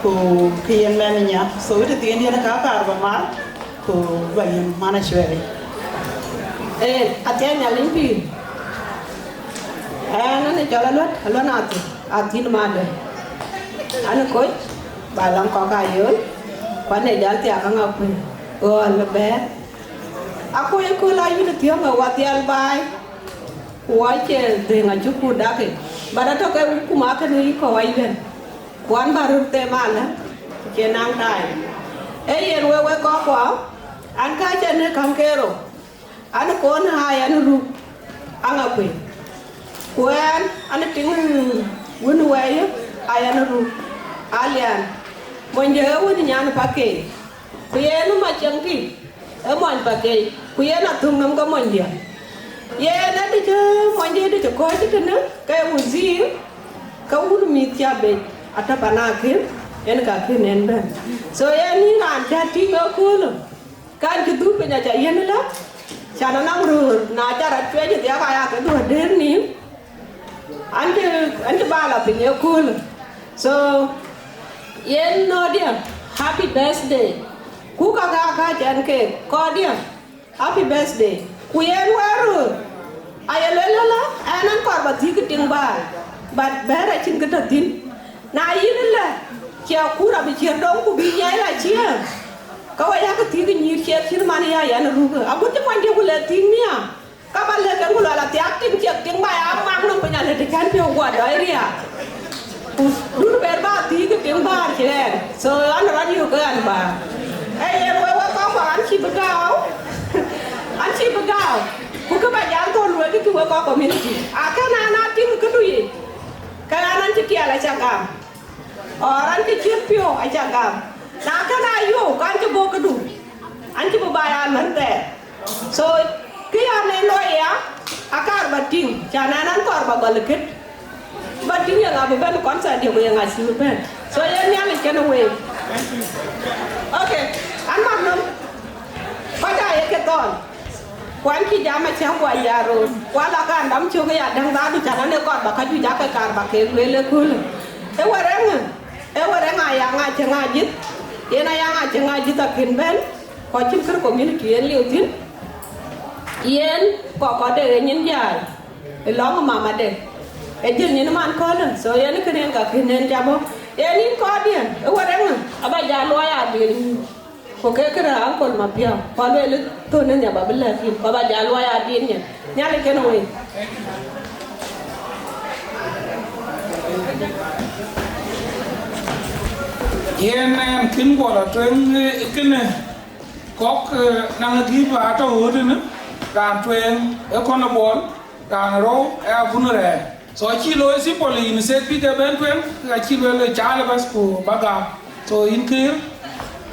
Ku ke yen mɛnh nya. So, të thiin diɛn ka kaar ba mar, ku ba yen man acuɛɛi. Ee, athiɛɛn Nhialic pïïr. Ɛn, an ë cɔl Aluɔt, Aluɔt Athïn, Athïn Madë. An ë kɔc, ba lɔŋ kɔ̈k ayöl, ku an ë jal thiaak Aŋakuei, ɣɔ̈l bɛ̈ɛ̈r. Aköl aköl ayïn thiɔ̈ŋ ë wadhial baai, ku acie dhëŋ acuk ku dak yic, but atɔ̈ ke wïc ku ma kënë yï kɔ̈u ayïn. Ku an bä röt them alä, cie naŋ time. Ee yen wek wek kɔckuɔ, an ka cä në käŋ ke rou, an kon aa yɛn ruk Aŋakuei. Ku ɛn, an tiŋ wën wɛɛi aa yɛn ruk, Alian. Monyde ee wën nyan Pakei. Ku yen ë Maciɛŋ tï, ë mony Pakei, ku yen athöŋ nɔm ke monydiɛ̈. Yen ë dï cï monydiɛ̈ dï cï kɔ̈ɔ̈c tënë, ke wudhir, ke wun mïth cä bec, atɔ̈ pan akïm, en ka kën en bɛ̈n. So yen yïn raan cä tïŋ ëköölë, kan cï dhuk piny acä yiën ëlä, can anɔŋ röör, na cä rɔt cuɛc ë dhiak aya ke dhuɔ̈k dëër nïïm, An cï, an cï ba la piny ëköölë. So, yen nɔ̈ɔ̈diɛ̈, happy birthday. Ku ka ka ka cɛn keek, kɔɔrdiɛ̈, happy birthday. Ku yen wɛ̈ɛ̈r röör, aye luel ëlä, ɛn an kɔɔr ba thiëk tiŋ bäär, but bɛ̈ɛ̈r acïn kë tɔ̈ thïn. Na yïn ëlä, cie kur abï ciër dom ku bï nyiɛc la ciëër. Ka wek yakë thiëk nyïïr ciëër cït man ya yɛn ruk. Agut cï monydiɛ̈ ku le thiëk nhiaar. Ka ba lëk en ku luɛl athiak tiŋ ciek tiŋ ba ya mak nɔm piny alë të cän piɔ̈u guɔ dɔc riaak. Ku dun ber ba thiëk tiŋ bäär cï ɛn. So an rɔt yök ke an bäär. Ee yen wek wek kɔc kuɔ an cï bï gääu. An cï bï gääu. Wek kɔc community, akën an a tïŋ këdu yic, ke an an cï tiɛɛl aca gam, or an cï ciët piɔ̈u aca gam. Na kën a yök, kan cï bɔ̈ këdu, an cï bï ba ya mɛn thɛɛr. So kë ya ne looi ya, akaar ba tïŋ, can an an kɔɔr ba gɔl kët. Ba tïŋ ye ŋa bï bɛ̈n concert ye, ku ye ŋa cï bï bɛ̈n. So ye Nhialic kënë week. Okay, an mat nɔm. Kɔc aa ye ke thɔɔl. Ku an cï jam acäŋ, ku aja röör, ku ala kan dam cök ya däŋ dhaadu, can an ë kɔɔr ba ka juëc ake kaar ba keek lueel ëköölë. Ee wɛ̈t rɛŋ, ee wɛ̈t rɛŋ aya ŋa cï ŋa jïth. Yen aya ŋa cï ŋa jïth akën bɛ̈n. Kɔc cïn kër community yen liu thïn. Yen kɔc kɔc de ë nyin jai. Ë lɔŋ ë mamade, ë jël nyin man kɔ̈lë, so yen kënë yen ka kën yen ca bɔ̈. Yen yïn kɔɔrdiɛn, ë wɛ̈t rɛŋ aba ja luɔi adil. Ku ke kërë ankol Mapiɔ̈u, ku alueel thön ë nhiam abï lɛ̈k yïn, ku aba ja luɔi adil nyin. Nhialic kënë wei. Yen ɛn kën guɔ lɔ tueŋ, eh, kënë kɔ̈k, eh, naŋ gift atɔ̈ ɣööt ënë, raan tueŋ ë kɔn ë buɔl. Raan rou ë abun rɛɛr. So acï looi simple, yïn set bï ke bɛ̈n tueŋ, ke acï lueel ë caal bas ku ba gam. So yïn kër.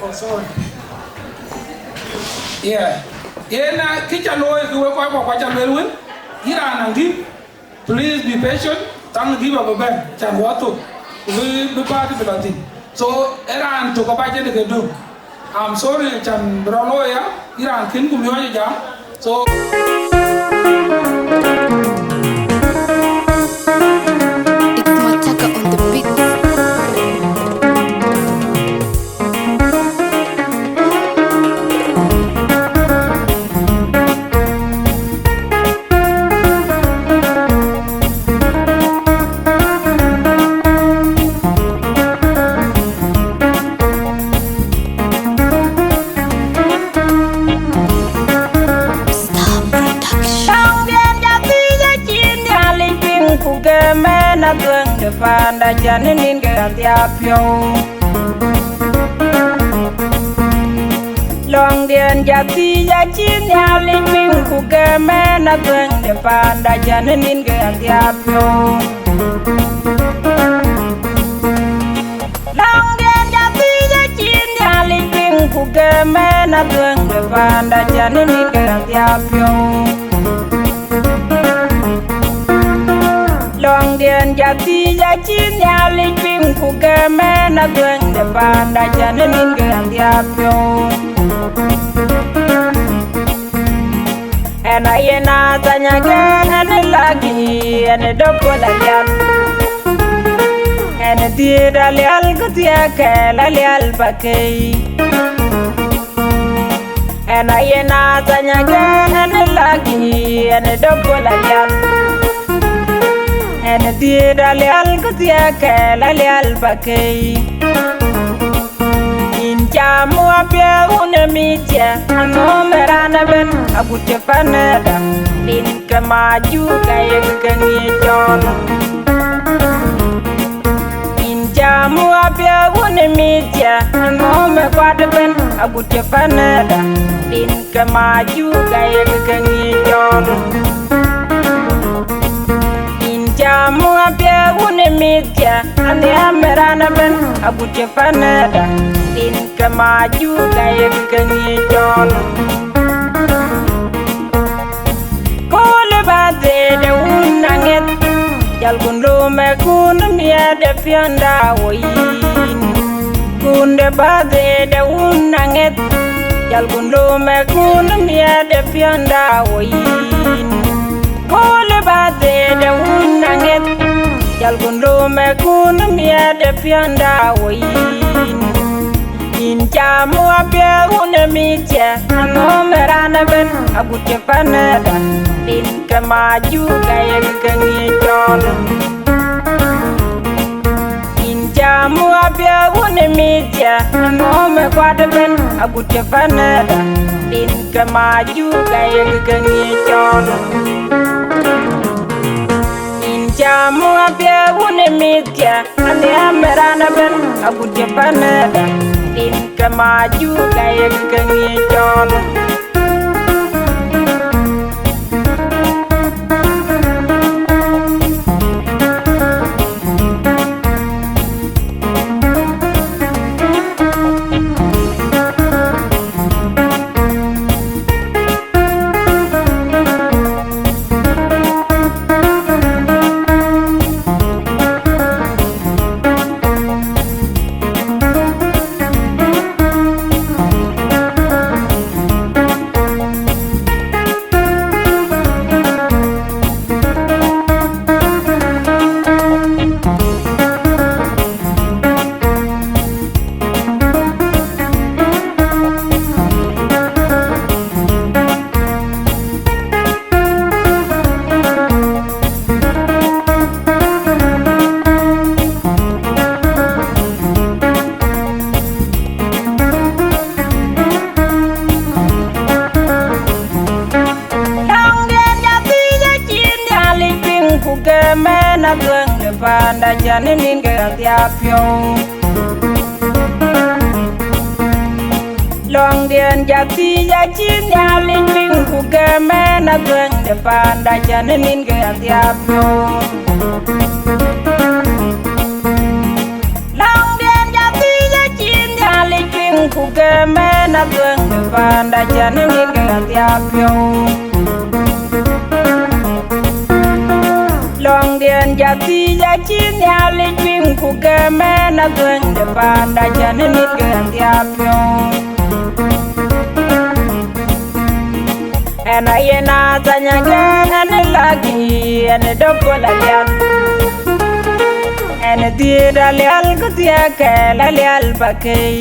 Oh, sorry. Yeah. Yen, uh, kë ca looi, kë wek kɔc kɔ̈k kɔc ca lueel wën, yïn raan naŋ gift, please be patient, thaŋ gift abï bɛ̈n, can wɔ thok, ku bï, bï party bï lɔ thïn. So ë raan tök aba jënë ke döŋ. I'm sorry, can bï rɔt looi ya, yïn raan kën ku miɔɔc ë jam. So It's Mataka on the beat. Lɔŋdiɛn jɔ thiëëc acïn Nhialic piŋ, ku ke mɛn adhuëŋ de panda, can ë nïn ke adhiapiɔ̈u. Lɔŋdiɛn jɔ thiëëc acïn Nhialic piŋ, ku ke mɛn adhuëŋ de panda, can ë nïn ke adhiapiɔ̈u. Lɔŋdiɛn jɔ thiëëc acïn Nhialic piŋ, ku ke mɛn adhuëŋ de panda, can ë nïn ke adhiapiɔ̈u. Lɔŋdiɛn jɔ thiëëc acïn Nhialic piŋ, ku ke mɛn adhuëŋ de panda, can ë nïn ke adhiapiɔ̈u. Ɛn aye Nathany Agɛɛŋ, ɛn ë Laki, ɛn ë Dökol Alial. Ɛn ë Dhiëëth Alial, kë thiëëk kɛɛl Alial ba kei. Ɛn aye Nathany Agɛɛŋ, ɛn ë Laki, ɛn ë Dökol Alial. Ɛn ë Dhiëëth Alial, kë thiëëk kɛɛl Alial ba kei. Yïn cam wapiɛth wun ë mïthkiɛ̈, anhom ë raan ëbɛ̈n agut cï panëda, rin ke majuk ayek ke ŋic cɔɔl. Yïn cam wapiɛth wun ë mïthkiɛ̈, anhom ë kuat ëbɛ̈n agut cï panëda, rin ke majuk ayek ke ŋic cɔɔl. Yïn cam wapiɛth wun ë mïthkiɛ̈, anhiam ë raan ëbɛ̈n agut cï panëda, rin ke majuk ayek ke ŋic cɔɔl. Köölë ba dhëëde wun aŋeth, jal kun lom ë kun miɛt ë piɔ̈nda wo yïn. Kunde ba dhëëde wun aŋeth, jal kun lom ë kun miɛt ë piɔ̈nda wo yïn. Köölë ba dhëëde wun aŋeth, jal kun lom ë kun miɛt ë piɔ̈nda wo yïn. Yïn cam wapiɛth wun ë mïthkiɛ̈, anhom ë raan ëbɛ̈n agut cï panëda, rin ke majuk ayek ke ŋic cɔɔl. Yïn cam wapiɛth wun ë mïthkiɛ̈, anhom ë kuat ëbɛ̈n agut cï panëda, rin ke majuk ayek ke ŋic cɔɔl. Yïn cam wapiɛth wun ë mïthkiɛ̈, anhiam ë raan ëbɛ̈n agut cï panëda, rin ke majuk ayek ke ŋic cɔɔl. Panda cän ë nïn ke ɣa dhiaap piɔ̈u. Lɔ̈ŋdiɛn jɔ thiëëc acï Nhialic piŋ, ku ke mɛn adhuëŋ de panda cän ë nïn ke ɣa dhiaap piɔ̈u. Lɔ̈ŋdiɛn jɔ thiëëc acï Nhialic piŋ, ku ke mɛn adhuëŋ de panda cän ë nïn ke ɣa dhiaap piɔ̈u. Lɔ̈ŋdiɛn jɔ thiëëc acï Nhialic piŋ, ku ke mɛn adhuëŋ de panda cän ë nïn ke ɣa dhiaap piɔ̈u. Ɣɛn aye Nathany Agɛ̈ɛ̈ŋ, ɣɛn ë lak yic, ɣɛn ë dökol alial. Ɣɛn ë dhiëët alial, kë thiëëk kɛɛl alial bakei.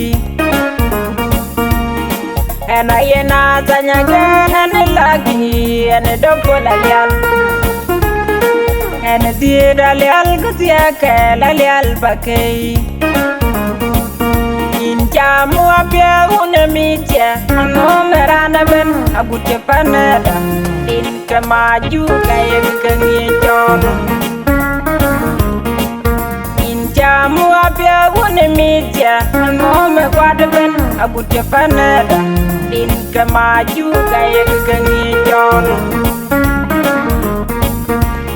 Ɣɛn aye Nathany Agɛ̈ɛ̈ŋ, ɣɛn ë lak yic, ɣɛn ë dökol alial. Ɣɛn ë dhiëët alial, kë thiëëk kɛɛl alial bakei. Yïn cam wapiɛth wun ë mïth cä, anhom ë raan ëbën agut cï panëda, rin ke majuk ayek ke ŋiëc cɔɔl. Yïn cam wapiɛth wun ë mïth cä, anhom ë kuat ëbën agut cï panëda, rin ke majuk ayek ke ŋiëc cɔɔl.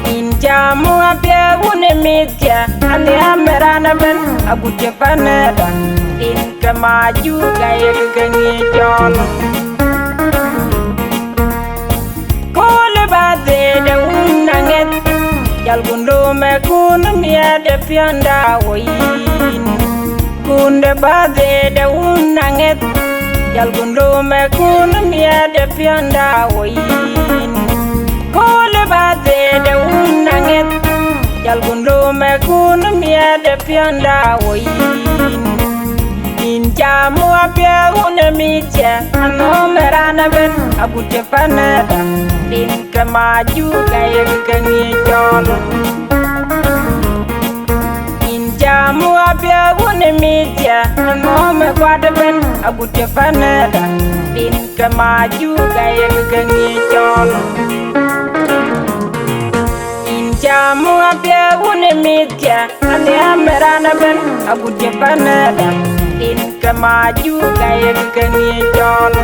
Yïn cam wapiɛth wun ë mïth cä, anhiam ë raan ëbën agut cï panëda, rin ke majuk ayek ke ŋiëc cɔɔl. Kööl ë bäthëëde wun aŋeth, jɔl kun lööm ë kun miɛt ë piɔ̈nda wo yïn. Kun de bäthëëde wun aŋeth, jɔl kun lööm ë kun miɛt ë piɔ̈nda wo yïn. Kööl ë bäthëëde wun aŋeth, jɔl kun lööm ë kun miɛt ë piɔ̈nda wo yïn. Yïn cam wapiɛth wun ë mïth cä, anhom ë raan ëbën agut cï panëda, rin ke majuk ayek ke ŋiëc cɔɔl. Yïn cam wapiɛth wun ë mïth cä, anhom ë kuat ëbën agut cï panëda, rin ke majuk ayek ke ŋiëc cɔɔl. Yïn cam wapiɛth wun ë mïth cä, anhiam ë raan ëbën agut cï panëda, rin ke majuk ayek ke ŋiëc cɔɔl.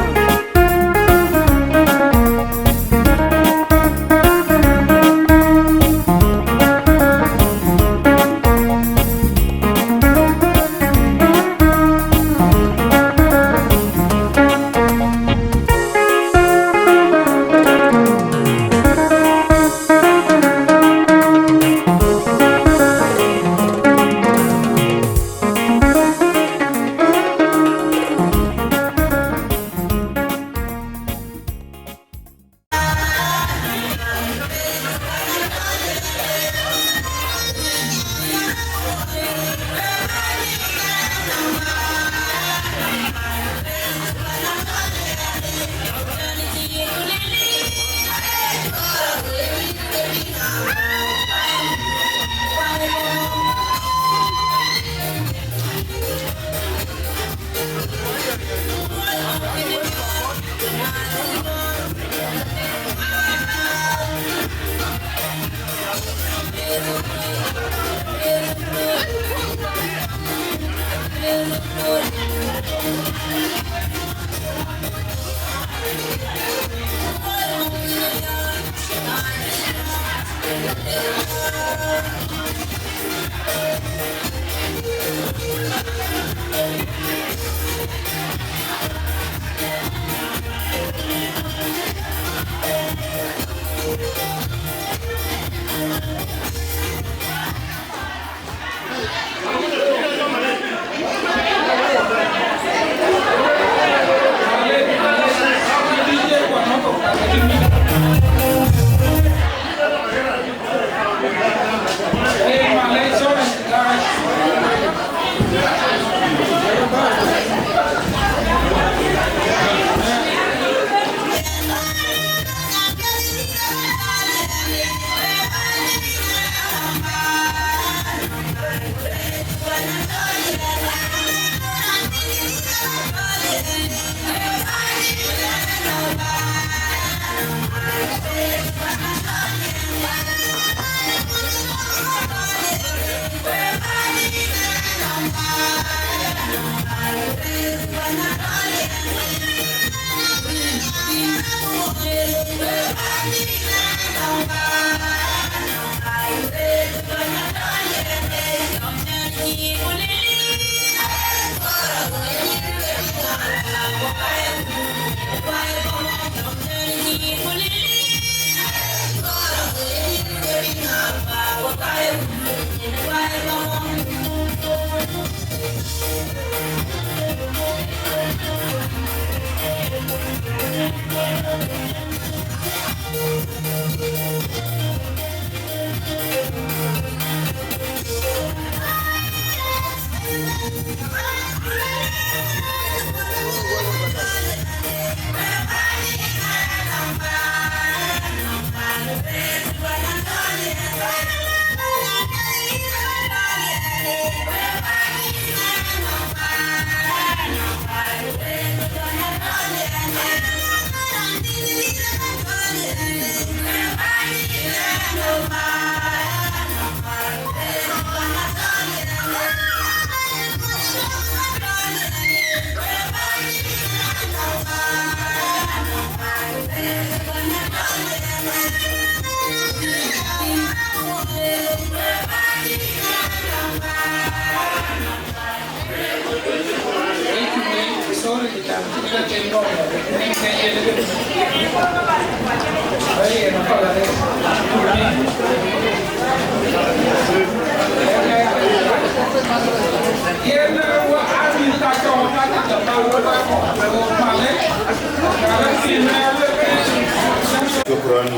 Shukran.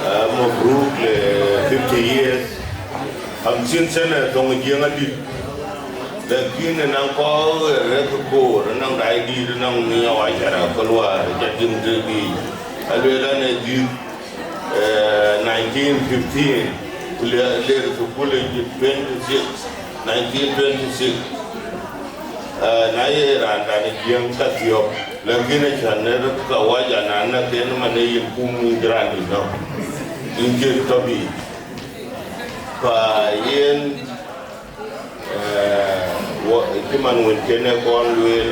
Ah, mabruk le fifty years. Hamsin sana thoŋ Jiëŋ adït. Lakin ënɔŋ kɔc ë rɛ̈k koor, ënɔŋ daai dït, ënɔŋ miɔɔc acara ke luaar, ca tim të biic. Alueel an, ë dhïth, eh, nineteen fifteen, ku le, ler thukul ë twenty six, nineteen twenty six. Eh, na ye raan dan ë Jiëŋ ka thiɔ̈k, lakin acän ë kawaja na näk en man ë yen kum raan dït nɔm. Yen cï tɔ biic. Ka yen, eh, wɔ, cï man wën cïn ë kɔn lueel,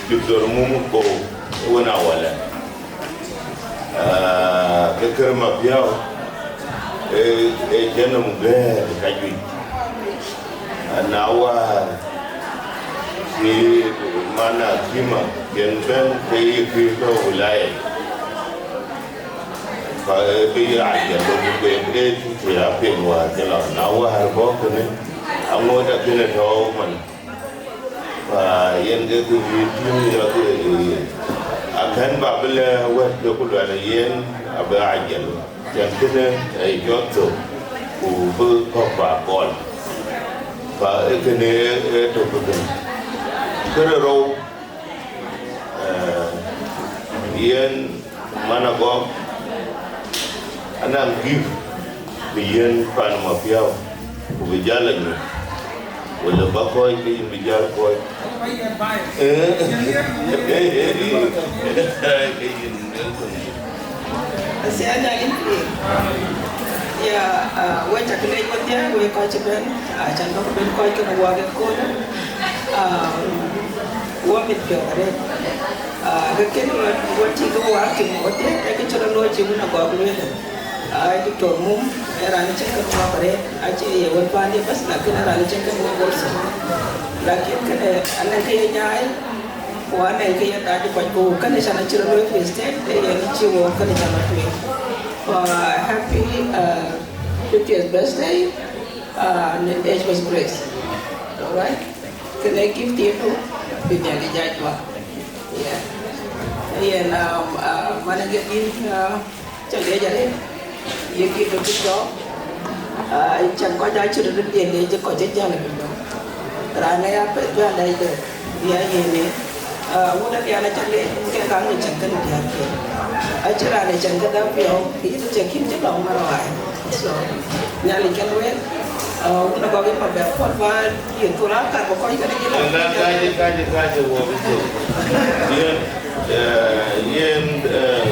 Doctor Mum Kou, wën awala. Ah, ke kërë Mapiɔ̈u, ee, ee cïn nɔm gɛ̈ɛ̈r ka juëc. Ana wäär cï man akïma cïn bɛ̈n ke ye kë tɔ̈ wilaya. Ka, ee, ke ye ajɛl lɔ ku ben, ee, cï, cï a piŋ wäär cï lɔ. Na wäär bɔ̈ kënë, aŋoot akënë tɔ̈u man. Ka yen ke kë yï tïŋ yɔ̈th, ee, akën ba bï lɛ̈k wɛ̈t ke ku luɛl yen abï ajɛl. Cän kënë, ee, jɔt thok, ku bï kɔ̈k ba gɔl. Ka ee kënë, ee, tök kënë. Kërë rou, ee, yen Man Agɔk, anɔŋ gift bï yiën pan Mapiɔ̈u, ku bï jäl anyuth, wala ba kɔc ke yïn bï jäl kɔc. Eh? Ke yïn Nelson. Asia Nyaliŋ Kuir. Ya, ah, wek cä kë leec wedhie, wek kɔc cï bɛ̈n, ah, cän bä ku ben kɔc kën wak ëköölë. Ah, wɔ mit piɔ̈ɔ̈th arëët. Ah, ke kën wɔ, wɔ tïŋ ke wɔ akïm, wɔ thiëëc, ee kë cï rɔt looi cï wun Agɔk lueel. Ai, Doctor Mum, ee raan cïn kën wɔ arëët, acie ye wën paandië bas, lakin ee raan cïn kën wɔ also. Lakin kënë, anɛn kë ye nyaai, ku anɛn kë ye dac kɔc, ku kënë cän acï rɔt looi fi state, ee yen cï wɔ kënë cän rɔt tueŋ. Ku, ah, happy, ah, fiftieth birthday, ah, and age with grace. All right? Kënë gift yetu, bï Nhialic jai juak. Yeah. Yen, um, uh, man ë gɛ̈t yïn, uh, cä leec arëët, ye gift ë bï jɔɔk, uh, cän kɔc acï röt dhiël leec ë kɔc ë jäl ë bï jɔɔk. Raan ë ya pɛth bï alɛc de, bï a yen ë, uh, wun ë rian acä leec, ke ka ŋic cän kënë diäär ke. Acïn raan ë cän këda piɔ̈u, yïn cä kïn cï lɔ̈ŋ märɔai. So, Nhialic kën wek, ah, wun ë gɔk ë Mabiör Paul ba ye thura kar bä kɔc kën ë jël. Na kaje, kaje, kaje wɔ bï thok. Yen, eh, yen, eh,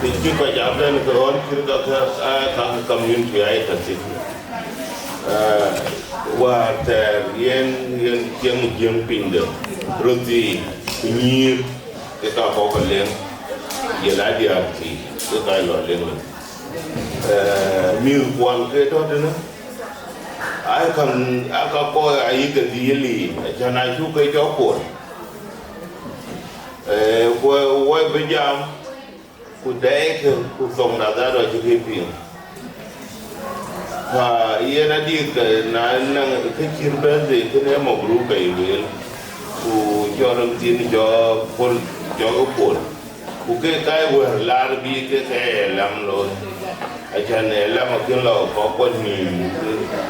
të cï kɔc a bɛ̈n ke ɣɔn cït ka, ka, ah, ka community ai ka thïn. Eh, wäär thɛɛr yen, yen cieŋ Jiëŋ piny de, röt thii, ku nyïïr, ke ka kɔk ë leŋ, ye la diäär thii, ke ka lɔ leŋ. Eh, mïth kuɔn ke tɔ̈ tënë, ai käŋ, aa ka kɔc ayï ke dhil yiic, acän acuk ke jɔ kuɔn. Eh, ku wɔ bï jam, ku dɛɛikë, ku thoŋda dhadu acï ke piŋ. Ka yen adï ke na naŋ kë cït birthday kënë mabruk ka ye lueel, ku cɔl rem thïn jɔ pol, jɔ ke pol. Ku ke ka ye wɛ̈ɛ̈r laar bï ke ke ye lam looi. Acän ye lam akën lɔ kɔk kuɔn nïïm,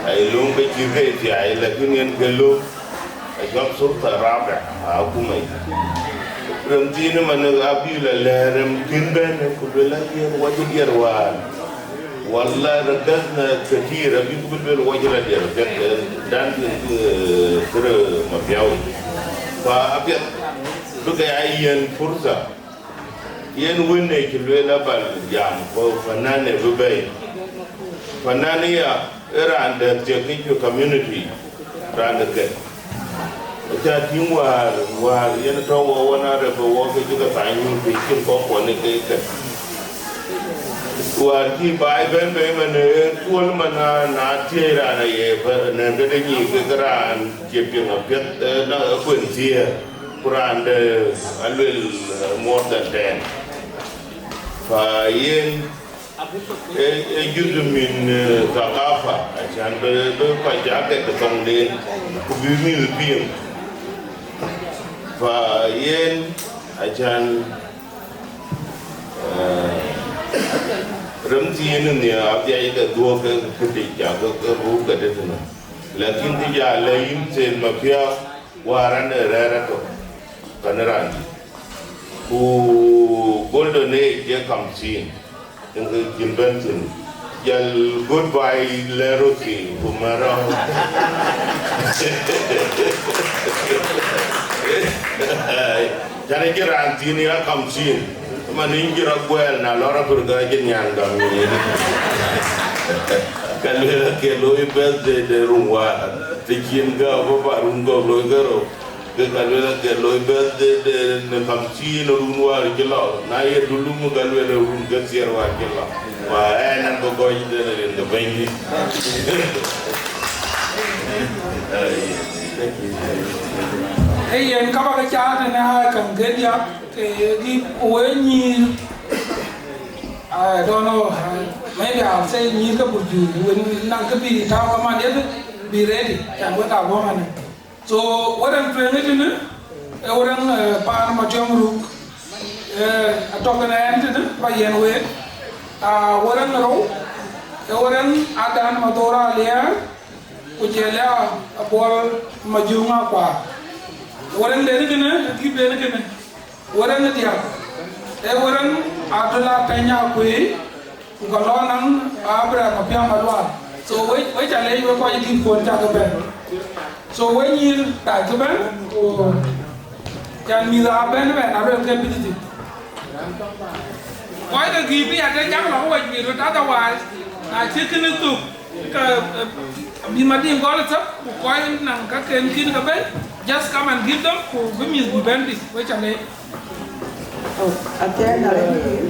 aye löŋ ke cït ke thiai, lakin yen ke löŋ. Acɔl sulta rabia, akuma yic. Rem thiin ëmën abï lɔ lɛ̈ɛ̈r rem kën bɛ̈n, ku luel an, yen wɔ cï diɛɛr wäär. Wala ragazna katir, abï ku bï luel wɔ cï la diɛɛr piɛth, eh, dan, eh, kërë Mabiör. Fa apiɛth, bï ke ya yiɛ̈n fursa. Yen wën ë cï lueel abal jam, ku fanan ë bï bɛ̈i. Fanan aya, ë raan dɛ̈t thiek ke cï community, raan de kɛt. Aca tïŋ wäär, wäär yen tɔ̈ wɔ wën arëp ë wɔ ke cï ke thany nyuc ke cïn kɔ̈k kuɔn ë ke kɛt. Wäär cï baai bɛ̈n bei man ë tuɔl man na, na thiëëc raan aye bɛ nɛ̈ŋ këde nyic ke ke raan cï piŋ apiɛth, eh, na ë kuen thiëër. Ku raan de aluel, eh, more than ten. Fa yen, eh, eh, judh min, eh, thakafa, acan bï, bï kɔc cak ke thoŋden, ku bï mïth piŋ. Fa yen, acan, eh, rem thiin nhiaar adhiac ke dhuɔ̈k ke, ke tic cak ke, ke ruu ke tëtënë. Lakin kë ja lɛ̈k yïn Thelma Piäu, wäär an, ee rɛ̈ɛ̈r atök, kɛn raan dït. Ku Golden Age ee kamsin, yen ke cïn bɛ̈n thïn. Jɔl goodbye lɛ̈k röt thïn, ku mɛ̈n rɔ̈u. Can acïn raan thïn ya kamsin, man yïn cï rɔt guɛɛl, na lɔ rɔt pïr ke acïn nyan gam yïn. Ka lueel ke looi birthday de run wäär, të cïn gam bä ba run gɔ̈k looi ke rou, ke ka lueel ke looi birthday de në kamsin run wäär cï lɔ, na ye dulum ka lueel run ke thiëër wäär cï lɔ. Wa ɛn an bä gɔc de rin ke bɛ̈nydït. Ee yen ka bä ke caat në aa käŋ ke diäk, ke ye gift ku wek nyïïr. I don't know, uh, maybe I'll say nyïïr ke Burju, wën naŋ kë bï tääu kaman yeth, be ready, can wek a bɔ̈ manë. So, wërɛn tueŋ ë tënë, ee wërɛn, eh, paan Matiɔŋ Ruk, eh, atɔ̈ kenë ɛn tënë, ba yɛn wek. Ah, wërɛn rou, ee wërɛn Adan Madhora Aliɛɛr, ku jɔl ya Abuɔl Majuŋ Akuaar. Wërɛn den kënë, gift den kënë. Wërɛn ë diäk, ee wërɛn Abdullah Pɛny Akuëi, ku ka lɔ naŋ Abraham Apiaŋ Malual. So we, we ca leec wek kɔc dït kuɔn cak ëbɛ̈n. So we nyïïr dac ëbɛ̈n, ku can mïth aa bɛ̈n ëbɛ̈n, aluel ke bï dït. Kɔc ke gift bï ya ke jam lɔ ku wec bï röt, otherwise, na cï kënë thök, ke, eh, bï Madiŋ gɔl ë thök, ku kɔc naŋ ka ken kïn ke bɛ̈n, just come and give them, ku bï mïth bï bɛ̈n bï, we ca leec. Oh, athiɛɛn na rɛ̈n yïn,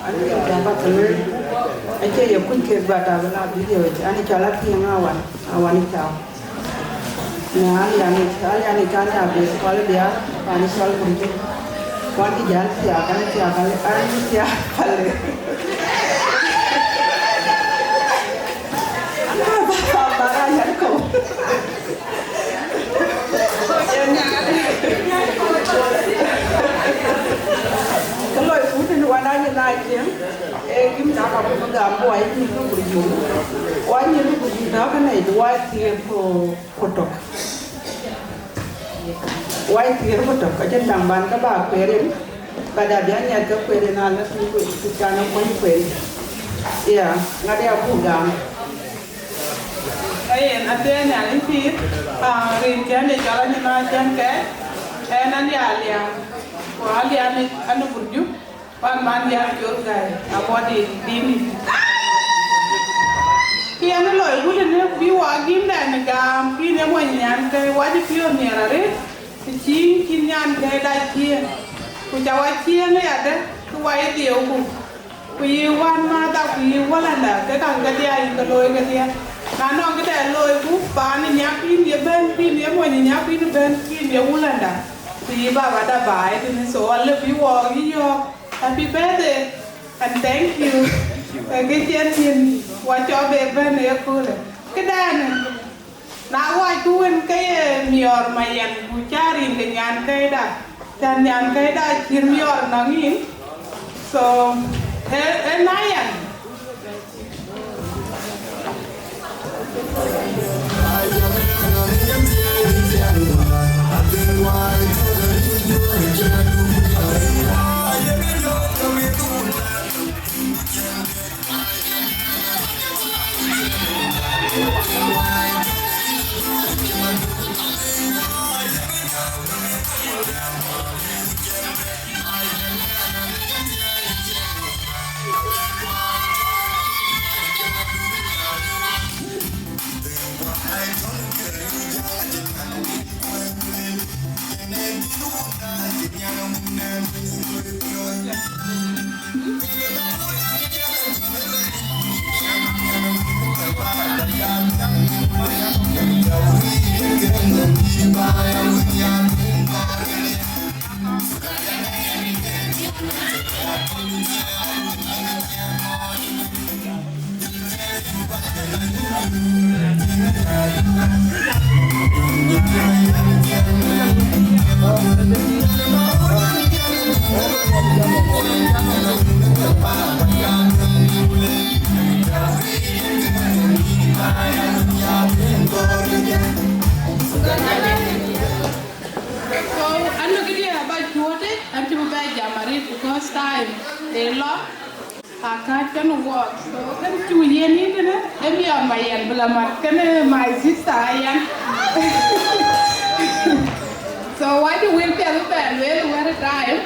an, ke jam ba ke lueel, acie ye kuc kek, but abï la video yic, an, cɔl Athiɛɛn Awan, Awan Cau. Në Alian yic, Alian yic kan ya bï kɔl biaar, pan cɔl Burju. Wan kï jäl thiaak, an thiaak, an, an thiaak pale. An ba ba ra yan ko. Ke loi ku tënë wan anyï na cieŋ, ee, gïm na ka ku bï gam, ku wa nyï ku Burju. Wa nyï ku Burju na ka nɛc, wa thiëër ku ku tök. Wai thiëër ku tök, acïn daŋ ban ke ba kueer yen, but abï aŋiɛth ke kueer yen, ala tïŋ ku, ku can ë kuɔny kueer. Ya, ŋadï abuk gam. Ee yen, athiɛɛn Nhialic pïïr, aa, rin cän ye cɔl anyï na cän kɛɛc, ɛn an ya Alian, ku Alian ë, an ë Burju. Pan man diäk col gäi, abɔ̈ dït, dït. Kë yen loi wulënë bï wa gïmdɛn gam, kïn ye mony nyan ke wac piɔ̈ɔ̈th nhiɛɛr arëët, të cïn cïn nyan ke dac cieŋ. Ku ca wa cieŋ ë yadë, ku wa ye dhiëëu ku. Ku yï wänmääthda, ku yï wälända, ke käŋ kedhie ayï ke looi kedhie. Na nɔŋ këdɛn looi ku, paan ë nyak yïn ye bɛ̈n, kïn ye mony ë nyak yïn bɛ̈n, kïn ye wälända. Ku yï babada baai tënë, so alë bï wɔ yï yɔ̈ɔ̈k. Happy birthday and thank you. Ee kë cïn nyin wa cɔk be bɛ̈n ë köölë. Këdɛn, na wacku wën ke ye miɔɔr Mayen ku cä rin ke nyan kɛ̈ɛ̈da, cän nyan kɛ̈ɛ̈da cït miɔɔr nɔŋ yïn. So, ee, ee na yɛn. So, an bï këdië aba cuɔ̈ɔ̈t, an cï bï bɛ jam arëët because time ë lɔ, akääc kënë wɔɔk. So, kën cuk yen yïn tënë, ë miɔɔr ma yɛn bï la mat kënë my sister Ayan. So, wacï wël piɛth bï bɛ lueel wɛ̈t time.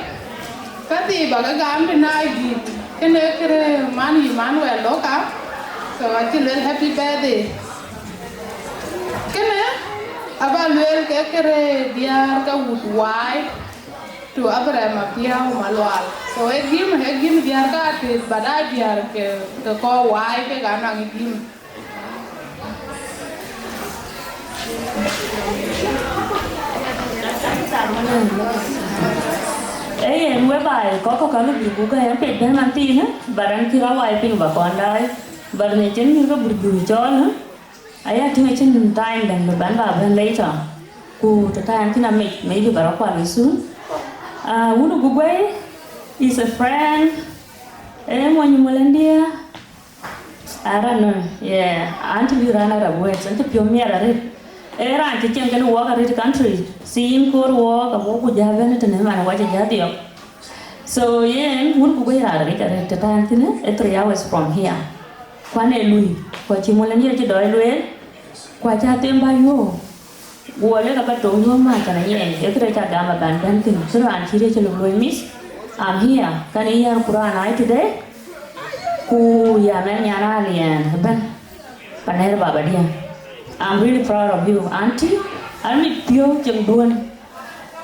Ka dhil ba ke gam tënë Ayan, kënë këde man Emmanuel Loka. So, acï lueel happy birthday. Kënë aba lueel ke këde diäär ke wut wai to Abraham Apiau Malual. So, e gim, e gim diäär ka artist, but a diäär ke, ke kɔc wai ke ka nɔŋ gim. Ee yen, we baai kɔ̈k kɔ̈k ka luk bï buk ke yen pet bɛ̈n man thiinë, but an cï rɔt wai piny ba kɔn daai, but në cïn nyïïr ke burjur cɔɔl, ë, aya tïŋ acïn time dɛ̈ŋ bï bɛ̈n ba bɛ̈n later. Ku të taŋ cïn amec, maybe ba rɔt kual soon. Ah, wun ë Guguɛi is a friend, ee mony Mulɛndië, I don't know. Yeah, an cï bï raan Arab wɛ̈t, an cï piɔ̈u miɛt arëët. Ee raan cï cieŋ kënë wɔɔk arëët country. Thiin koor wɔɔk, abuk ku jäl bɛ̈n tënë man wacë jäl dhiɔp. So, yen, wun ku guëc raan rëët arëët të tɛ̈n thïn, ee three hours from here. Ku an ee lui, ku acï Mulɛndië cï dɔɔc lueel, ku acä them bä yöök. Guɔ lek aba toŋ yöök mac tënë yen, ee këde ca gam aban bɛ̈n thïn, cï raan cï riëëc cï lok luöi miss. I'm here, kɛn ë yär Quran ai today, ku ya mɛn nyan aliɛɛn ëbɛ̈n, panɛ̈r babadiɛ̈. I'm really proud of you, auntie. An mit piɔ̈u cieŋduön.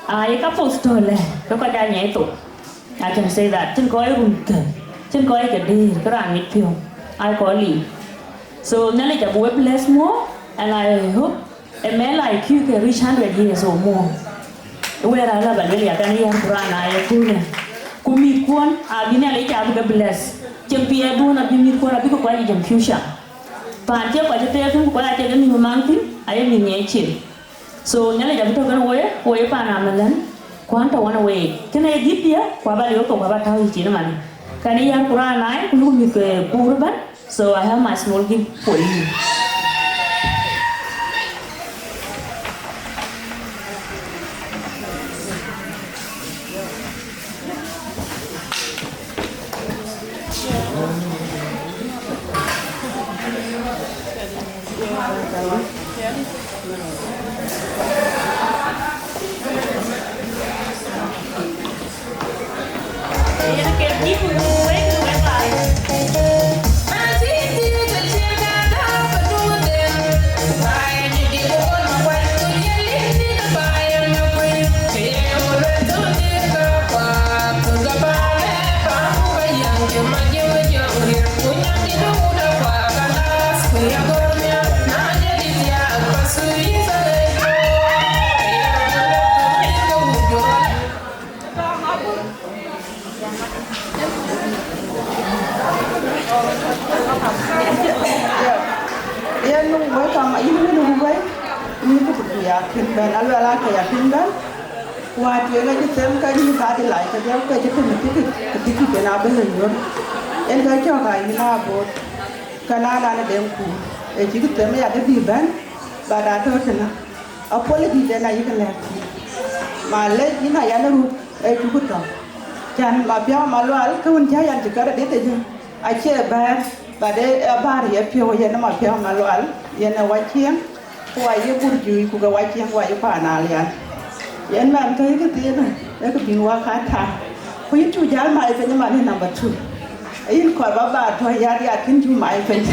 Aa, ye ka poth tɔ̈ lɛ, ke kɔc aa nyai thok. I can say that. Cïn kɔc run kë, cïn kɔc ke dëër, ke raan mit piɔ̈u. Ai kɔc liu. So, Nhialic abï we bless more, and I hope a man like you can reach hundred years or more. Where I love Australia, can hear Quran, I approve. Ku mïthkuɔn, abï Nhialic abï ke bless. Cieŋ piɛɛrduön abï mïthkuɔn, abï ke kuany in future. Paan cï kɔc cï tëëk thïn, ku kɔc acï ke mïth maŋ thïn, aye mïth ŋiɛc cin. So, Nhialic abï tɔ̈ kenë we, ku we paan amëlën, ku an tɔ̈ wën week. Kënë ye gift diɛ̈, ku aba liɔp thok, ku aba tääu yï cin ëmën. Kɛn ë yär Quran ai, ku luk mïth ke kuur ëbɛ̈n. So, I have my small gift for you. Yen wek kam, yïn wën ë wek, yïn kë bï ya kën bɛ̈n, aluɛl ake ya kën bɛ̈n. Wäär tueŋ acï them ke yïn bä dï lac kedhie, ke cï tënë tikit, ke tikit en abï lë nyuɔ̈th. En ke cɔ̈k aa yïn aboot, ke na dan ë dem kuur, ë cïk them ya dï bï bɛ̈n, ba da tɔ̈ tënë. Apology den ayï ke lɛ̈k thïn. Ma lec yïn ayan ë ruk ë cuk tɔ̈. Can Mapiɔ̈u Malual, ke wën cä yan cï kär adït ëjë. Acie bɛ̈ɛ̈r, but ë abäär ye piɔ̈u yen Mapiɔ̈u Malual, yen ë waciëŋ, ku wa ye Burjuc, ku ke waciëŋ, ku wa ye paan Alian. Yen man ke yï këthiinë, ë kë bïn wak aa tääu. Ku yïn cuk jäl mac piny ëman ë number two. Yïn kɔɔr ba ba tɔ̈ yär yär kën cuk mac piny.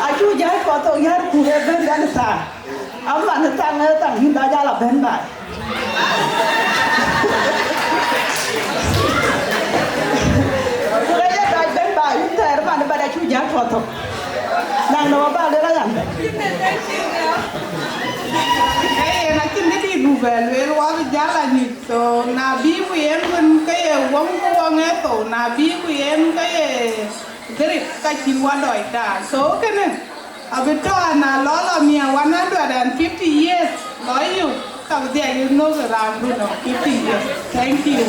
Acuk jäl kɔɔr thok yär ku ë bɛ̈n bɛ̈n thaar. Aman ë thaŋ ë thaŋ yïn ba jäl a bɛ̈n baai. Ku rɛc ë dac bɛ̈n baai, yïn thɛɛr man ë bɛ̈n acuk jäl kɔɔr thok. Naŋ de wä ba luel ayan. Ee, yen acïn kë dït buk bɛ lueel, wak jäl anyuc. So, na bï ku yen wën ke ye Wëŋ ku wëŋ ë thou, na bï ku yen ke ye gërip ka cïn wä dɔc daar. So kënë abï tɔ̈ an, na lɔ lɔ mia one hundred and fifty years lɔ yök, ka bï dhiɛl yï nhök ë raandu nɔm fifty years. Thank you.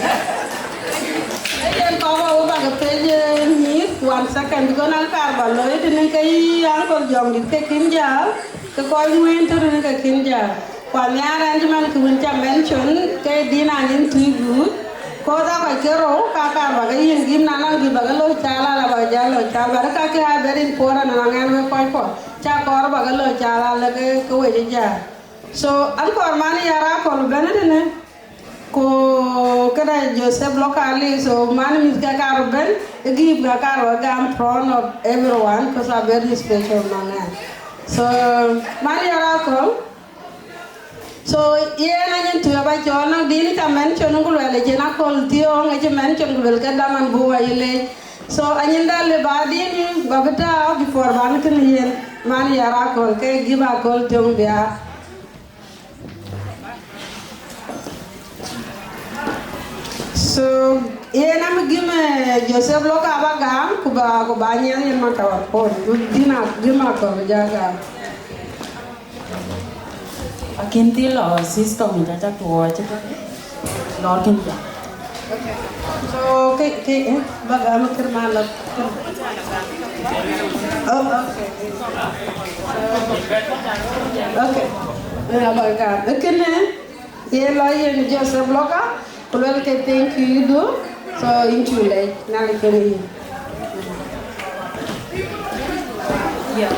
Yen kɔk wä bä ke pec, eh, nyïïr one second, because na kaar bä looi tënë ke yï Uncle Jɔŋdït ke kïn jäl, ke kɔc ŋueen tënë ke kïn jäl. Ku anhiaar ɛn cï man kë wën ca mention ke din anyin tui guut, cause aa kɔc ke rou ka kaar bä ke yiëŋ gim, na nɔŋ gït bä ke lɔ cal ala bä ke jal lɔ cal, but ka ke aa very important, na ŋɛn wek kɔc kuɔ ca kɔɔr bä ke lɔ cal ala ke, ke wec ë jal. So an kɔɔr man yar akɔl bɛ̈n tënë, ku këdë Joseph lɔ ka liu, so man mïth ke kaar bɛ̈n, ë gïïp ka kaar bä gam front of everyone, cause aa very special man ɛn. So man yar akɔl. So yen anyin tui aba cɔɔl, na din ca mention ku luɛl ë cïn akɔl thiɔ̈ɔ̈ŋ, ë cï mention ku luɛl ke daman buk wa yï leec. So anyin dal lë ba din ba bï tääu before ban kënë yen man yar akɔl ke gïïp akɔl thiɔ̈ŋ bia. So yen am gïm, eh, Joseph lɔ ka ba gam ku ba, ku ba nyiɛl yen man tawar pon. Din a gïm akɔl bï ja gam. Akïn thil lɔ system yic, aca tuɔɔc lɔɔr kën jam. Okay. So ke, ke, eh, ba gam kër man lɔ. Oh, okay. So, okay. Eh, ba gam. Eh, kënë, eh, ye lɔ yen Joseph lɔ ka. Ku luel ke thank you, you do. So yïn cuk lɛc, Nhialic kenë yïn. Yeah.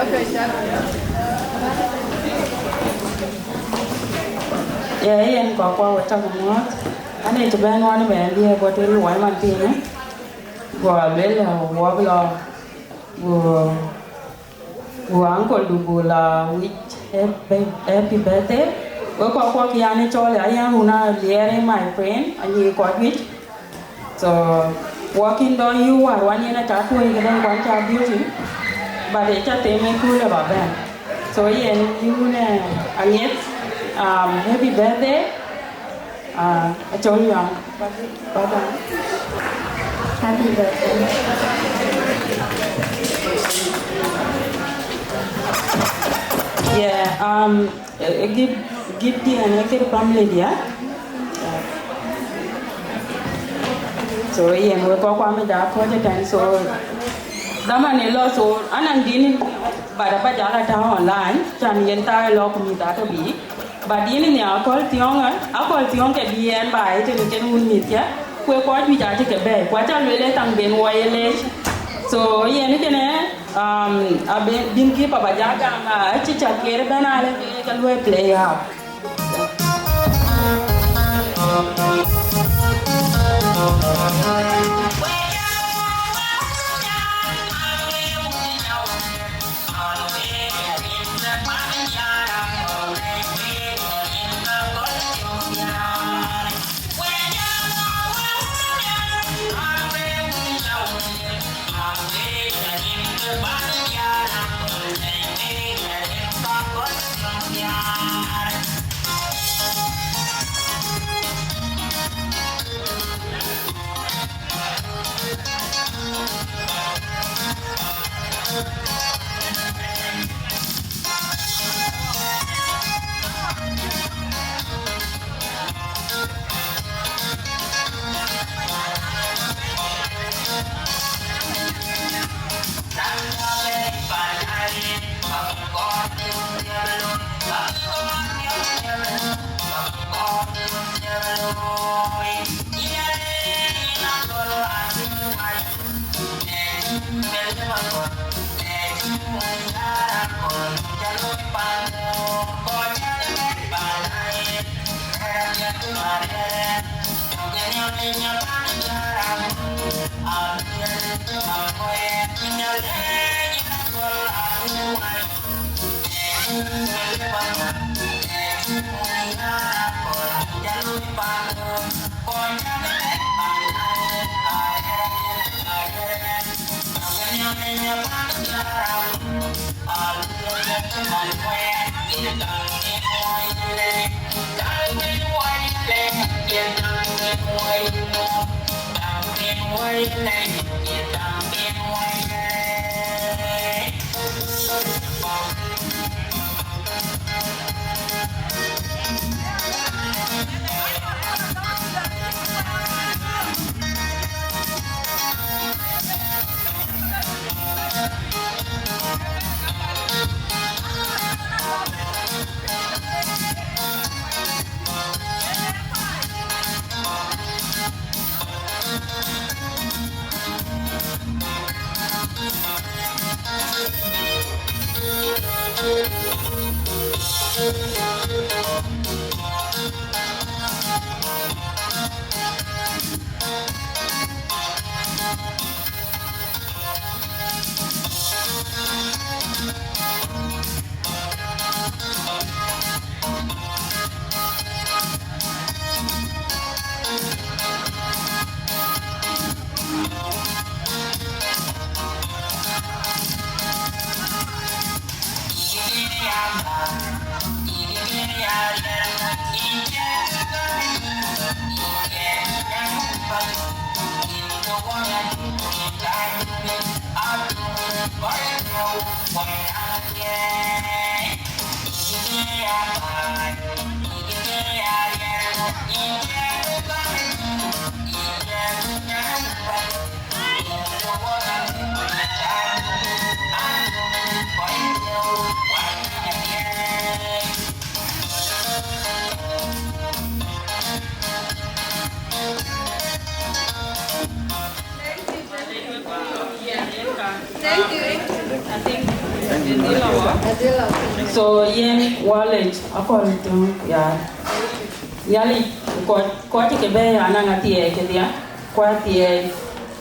Okay, sir. Yeah, yen kɔc kuɔ we tɔ̈ ke muɔ̈ɔ̈th. An ë cï bɛ̈n ɣɔn ëmɛn bï ë bɔ̈ tël wai man thiinë. Guɔ luel, eh, wɔ bï lɔ, guɔ Ku uncle du buk la wic happy, happy birthday. Wek kɔc kuɔ kian ë cɔl ya yɛn run a liɛɛr ë my friend, anyi kɔc wic. So, wɔ kïn dɔn yï war wan yen aca tuɔ̈i këdɛ̈ŋ kuan ca beauty, but ë ca them ë kul ë ba bɛ̈n. So, yen yï wun ë aŋiɛth, um, happy birthday. Ah, acɔl Nyuaŋ. Baba. Happy birthday. Yeah, um, eh, eh, gift, gift diɛn, eh, kër family dia. Yeah. So, yen wek kɔc kuɔ mi ja kɔc ëtɛ̈n, so, dhaman ë lɔ, so, anɔŋ dïn, but aba jal a tääu online, can yen tääu ë lɔ ku mïth atɔ̈ bï. But yen ë nia akɔ̈l thiɔ̈ŋ, eh, akɔ̈l thiɔ̈ŋ ke bï ɛn ba ë tënë kën wun mïth cä, ku ë kɔc juëc acï ke bɛ̈ɛ̈i, ku aca lueel ë thaŋ ben wɔ ye leec. So, yen ë kënë, um, abï, bïn gift aba ja gam, ah, acï cak ker ëbɛ̈n alë ke, ke luɔi play out. So yen wallet akɔl tɔŋ ya. Nhialic kɔc kɔc ke bɛ ya naŋ athiɛɛi kedhia, ku athiɛɛi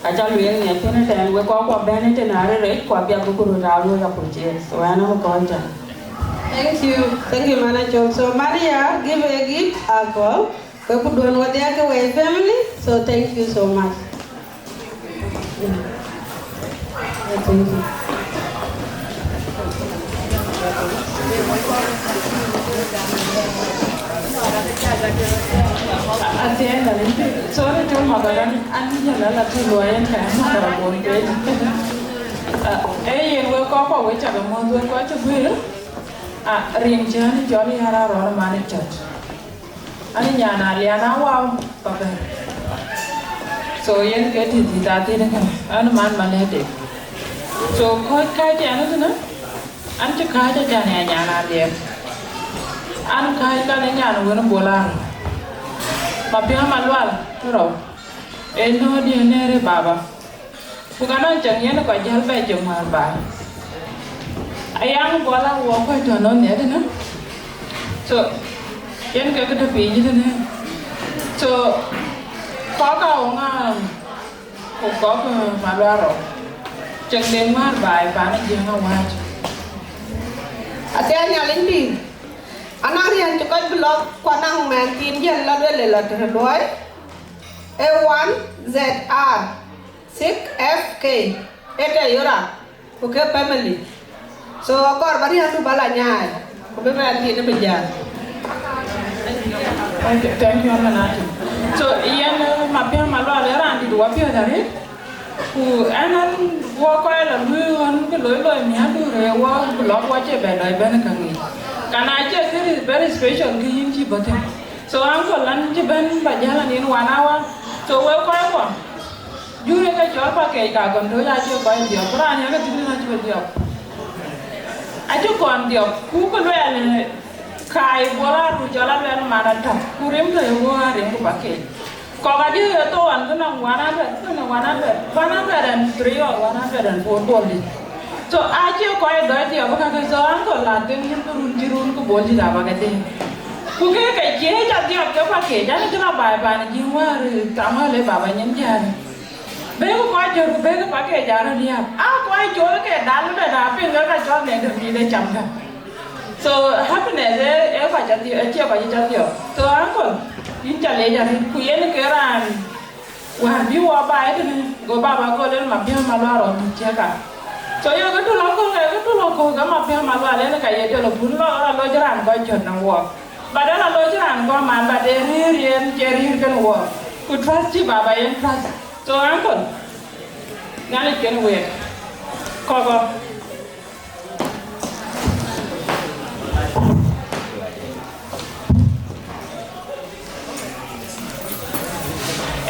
aca lueel ŋiɛc tënë tɛ̈n wek kɔc kuɔ bɛ̈n ë tënë arërec ku abiak bï ku röt aa luɔ̈i appreciate. So ɛn am kɔc tɛ̈n. Thank you. Thank you, Mana Col. So Maria, give a gift alcohol. Ke ku duön wadhia ke wei family. So thank you so much. Thank you. At the end, I mean, sorry, to my brother, and you know, like, to lawyer and kind of, uh, eh, yen wek kɔc kuɔ wek cak ë muɔ̈th wek kɔc cï guëër, ah, rin cän jɔl yär arɔ̈ɔ̈r man ë cɔt. An nyan Alian Awau Paper. So yen ke tït tït athiin kënë, an man Malete. So kɔc kääc ɛn tënë, an cï kääc acan ë nyan Alian. An kääc kan ë nyan wën Bol Arou. Mapiɔ̈u Malual rou. Ë nɔ̈ɔ̈diɛ̈ nɛ̈ɛ̈r ë baba. Ku ka nɔn cäŋ yen kɔc jäl bɛ cök määr baai. Ayaŋ Bol Arou wɔ kuɔc tɔ̈ nɔn nhiɛ̈r tënë. So yen ke kë tɔ̈ piny tënë. So kɔc ka wɔ ŋa ku kɔc Malual rou. Cäŋ den määr baai pan ë Jiëŋ awääc. Athiɛɛi Nhialic pïïr. Anɔŋ riɛ̈n cï kɔc bï lɔ ku anɔŋ mɛnh thiin jiël lɔ duël ë lɔ tënë luɔi. A one Z R six F K, ë tɔ̈ yora, ku ke family. So akɔɔr ba riɛ̈ndu ba la nyaai, ku bï mɛnh thiin bï jäl. Thank you, thank you, Amanati. So yen, uh, Mapiɔ̈u Malual ë raan dït wɔ piɔ̈ɔ̈th arëët. Ku ɛn an, wɔ kɔc la luui ɣön kë loi loi miäkdu rëë wɔ bï lɔ wɔ cie bɛ lɔi bɛ̈n ë käŋ yic. Ka na cie kë very special kë yïn cï bɔ̈ thïn. So uncle, an cï bɛ̈n ba jäl anin one hour. So wek kɔc kuɔ, jurë ke cɔl package ka kɔn tɔ̈ ya cie kɔc dhiɔp. Raan ya ke thïn na cï bɛ dhiɔp. Acï kɔn dhiɔp, ku kë luɛɛl ë kaai Bol Arou cɔl aluɛɛl man atɔ̈, ku rim tɔ̈ ye wɔ arim ku package. Kɔ̈k adï ë thou an, kë nɔŋ one hundred, kë nɔŋ one hundred, one hundred and three or one hundred and four Bol dït. So acie kɔc dɔc dhiɔp kakë, so uncle, la thïn yïn bï run cï run ku Bol dït abä ke dhëëŋ. Ku kë ke cie ca dhiɔp ke package, an cï la baai pan jiëŋ wäär, Samuel ë baba nyin jäl. Bek kɔc jɔt ku bek package arɔ̈ liääp. Aa kɔc col ke dal bɛ na piŋ ke ka cɔl ne döŋ dït ë cam ka. So happiness ë, ë kɔc adhiɔp, acie kɔc ca dhiɔp. So uncle, yïn ca leec arëët, ku yen ke raan wäär bï wɔ baai tënë, go baba go lel Mapiɔ̈u Malual rɔt dhuk ciëk ka. So yök ë tul akɔ̈k, ë tul akɔ̈k ke Mapiɔ̈u Malual yen ka ye jɔl pun lɔ, lɔ loc raan kɔc cɔt në wuɔk. But ala lɔ cï raan guɔ man, but ee rëër yen, cï rëër kën wɔ. Ku trust cï baba yen trust. So, uncle, Nhialic kën week. Kɔkɔ.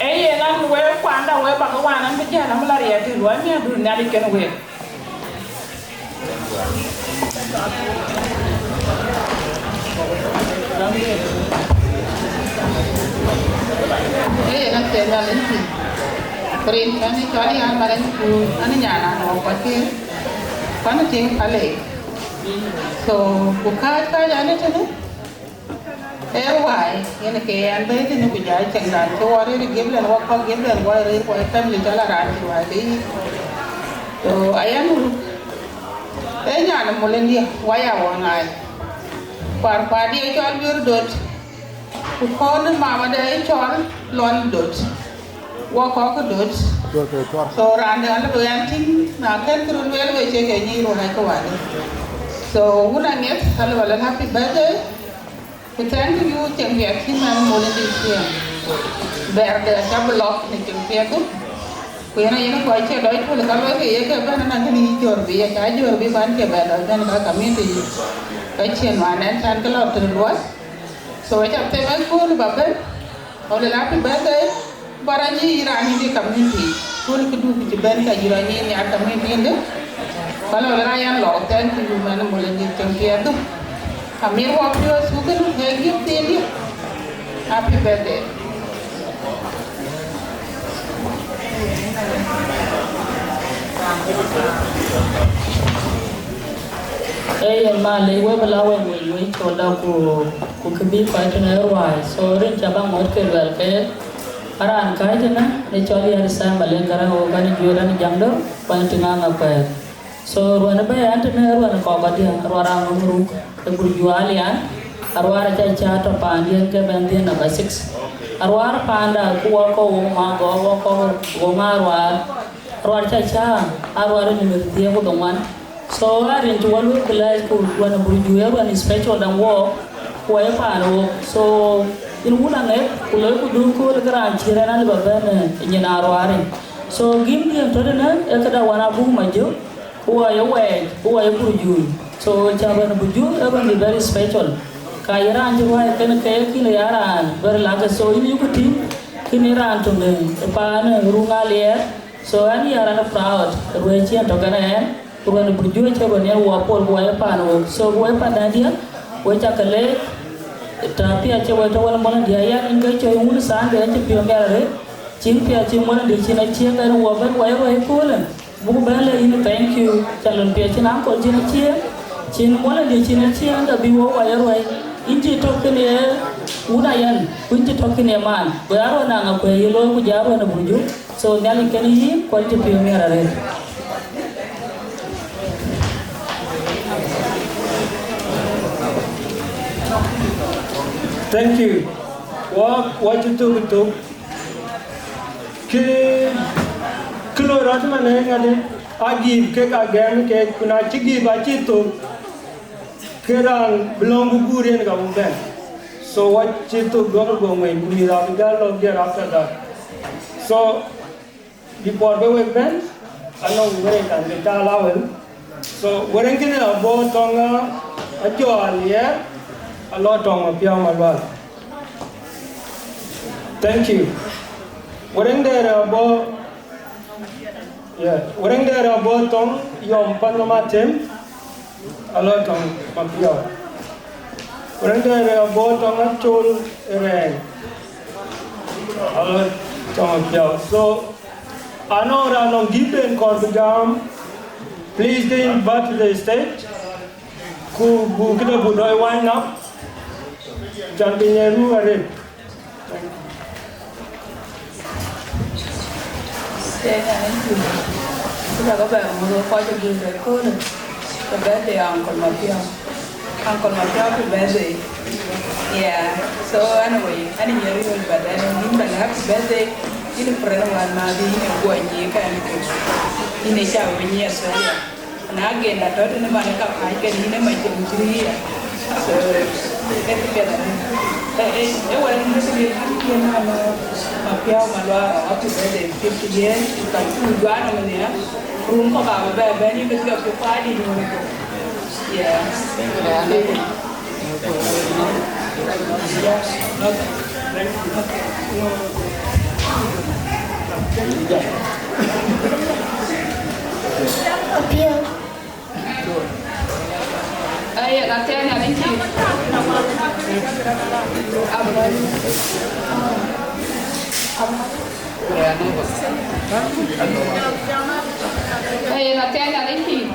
Ee yen an, wek kuanda, wek bak wan an bï jäl, am la riɛt të luɔi miäkduön, Nhialic kën week. Ee yen an, thel wal en tïŋ. Rin kan ë cɔl yan marɛn ku an, nyan an, wɔ kɔc kë. Kuan ë tïŋ palë. So, ku kääc, kääc an, ë tënë. Ee wai, yen ke an bɛ̈ɛ̈i tënë ku jai cieŋdan cï wɔ rëër Giblen, wɔ kɔ̈k Giblen, wɔ rëër, wɔ family cɔl a raan cï wai ke yic. So, ayan wut. Ee nyan ë mul en dië, wai a wɔ ŋaai. Kuar kuar dië cɔl Biöör Dot. Ku kɔn ë mamade ë cɔl Lɔn Dot. Wɔ kɔ̈k Dot. Cuɔr ke cuɔr. So, raan de alë bï ɣɛn tïŋ, na kën kë run lueel we cie ke nyic ruɔ̈n ë ke wade. So, wun aŋiɛth, alë bä lɛ̈k happy birthday. Ku thank you, cieŋ piɛth cï mɛn mul ë dït ciëŋ. Bɛ̈ɛ̈rde aca bï lɔk në cieŋ piɛth. Ku yen ayen kɔc cie dɔc köl ka luɔi ke ye ke bɛ̈n ënɔŋ kën yï jör bï, aca jör bï ban cie bɛ dɔc bɛ̈n ka community yic. Ka cien man ɛn can kë lɔ tënë luɔi. So, aca them ë kööl bä bɛ̈n. Ɣɔn lë happy birthday, bä rɔt nyic yï raan yïn ë community. Kööl këdu ku cï bɛ̈n ka yï rɔt nyic nhiaar community yïndë. Ka lɔ lë raan yɛn lɔ, thank you, man, mul ë nyic cieŋ piɛth du. Amir wɔ piɔ̈ɔ̈th, ku këdu ë gift thiin dië. Happy birthday. Ee yen, malec, wek bï la wek wec wec col da, ku, ku kë bï kɔc tënë ë ruääi. So, rin ca bä ŋot ke luɛl ke, a raan kääc tënë, në cɔl Yɛ̈r Sam Malek Gäräŋ, ɣok an, Juëër an, Jaŋdɔ, ku an, Tiŋaŋ Akuɛɛr. So, ruɛn ë bɛ̈ɛ̈i an, tënë ruɛn kɔ̈k kedhie, aruar aŋö ruk, ë Burju Alian, aruar acä cä tɔ paandiɛ̈n ke bɛ̈n dhiëëth number six. Aruar paanda, ku wɔ kɔ̈k wok ma gɔ̈k, wɔ kɔ̈k wok ma aruar, aruar cä cä, aruar ë nimir thiëër ku dhoŋuan. So, arin cï wɔ luöi bless ku ruɛn ë Burju ë ruɛn special däŋ wɔ, ku wɔ ye paan wok. So, yïn wun aŋek, ku loi ku dun kööl ke raan cï rɛn alë bä bɛ̈n, eh, nyin aruaar. So, gift diɛ̈n tɔ̈ tënë, ee këda wan abuk ma jök, ku wɔ ye wɛɛc, ku wɔ ye Burju. So, cä ruɛn ë Burju, ee ruɛn bï very special. Ka ye raan cï ruääi kën ke, kën ya raan very lucky. So, yïn yuku tïŋ, kën ye raan töŋ ë paan ë ruŋ aliɛɛr. So, ɣɛn ya raan proud, ruɛ̈ɛ̈c cï ɣɛn tɔ kɛn ɣɛn, ku ruɛn ë Burju acï ruɛn yen wɔ pol, ku wɔ ye paan wok. So, ku wek pandɛ̈ndiɛ̈, wek cä ke leec, tɔ piɛth cï wek tɔ wën mɔlëndiɛ̈, yɛn yïn ke cɔi wun Sunday, acï piɔ̈u miɛt arëët, cïn piɛth cï mɔlëndiɛ̈ cïn acieŋ ɣɛn wɔ bɛ̈n wɔ ye ruɛ̈ɛ̈c köölë, buk bɛ̈n lɛ yïn thank you, cä lon piɛth cïn uncle cïn acieŋ, cïn mɔlëndiɛ̈ cïn acieŋ, ke bï wɔ wɔ ye ruɛ̈ɛ̈c. Yïn cï tɔ kën ye wun ayɛn, ku yïn cï tɔ kën ye man, go ya ruɛn aŋ akuɛ̈ɛ̈r yï looi, ku ja ruɛn ë Burju. So, Nhialic kën yïn, ku acï piɔ̈u miɛt arëët. Thank you. Wɔ, wɔ cï thök ë thök. Kë, kë loi rɔt man ë ŋadï, a gift kek a gɛ̈m kek, ku na cï gift acï thök, ke raan bï lɔ̈ŋ bï guur yen ka bï bɛ̈n. So, wɔ cï thök duɔ̈k ë guɔ ŋueny, ku mïth abï jäl lɔ̈k diɛt after that. So, before bï wek bɛ̈n, anɔŋ wërëëc kan ke caal awël. So, wërëëc kënë abɔ̈ tɔŋ, ah, ajɔ aliɛɛr, alɔ tɔŋ apiɔ̈u malual. Thank you. Wërëëc dɛ̈ɛ̈r abɔ̈, yeah, wërëëc dɛ̈ɛ̈r abɔ̈ tɔŋ yɔm pan nɔm atem, alɔ tɔŋ mapiɔ̈u. Wërëëc dɛ̈ɛ̈r abɔ̈ tɔŋ acol rɛɛŋ, alɔ tɔŋ mapiɔ̈u. So, anɔŋ raan nɔŋ gift den kɔn bï gam, please, they invite to the stage. Ku, ku këde bu dɔc wany nɔm, can bï yen ruu arëët. Thank you. Thank you. Ku bä ke bɛ mɔ̈th kɔc ë gïïk ëköölë, ke birthday Uncle Mapiɔ̈u. Uncle Mapiɔ̈u, happy birthday. Yeah. So, anyway, an ë nyɛr yöl, but an ë yïn bä happy birthday. Yïn ë friend wan ma bï yïn ë guɔ nyiëë kɛn kë. Yïn ë cä wïc nyiëë Australia. Na gen la tɔ̈ tënë man ë ka päc kɛn yïn ë mac cïn cï riëëc. So, ë kë piɛth adï. Ë, ë, ë wɛ̈t mïth ë yen an, Mapiau Malual, happy birthday, fifty years, ku ka cu juan ëmënë, rum kɔ̈k abï bɛ bɛ̈n, yïn bï thiɔ̈k cï kuaar dït wën. Yeah. Yeah. Okay. Apiɛth. Aye, na thiaŋ Nhialic tïŋ. Aye, na thiaŋ Nhialic tïŋ.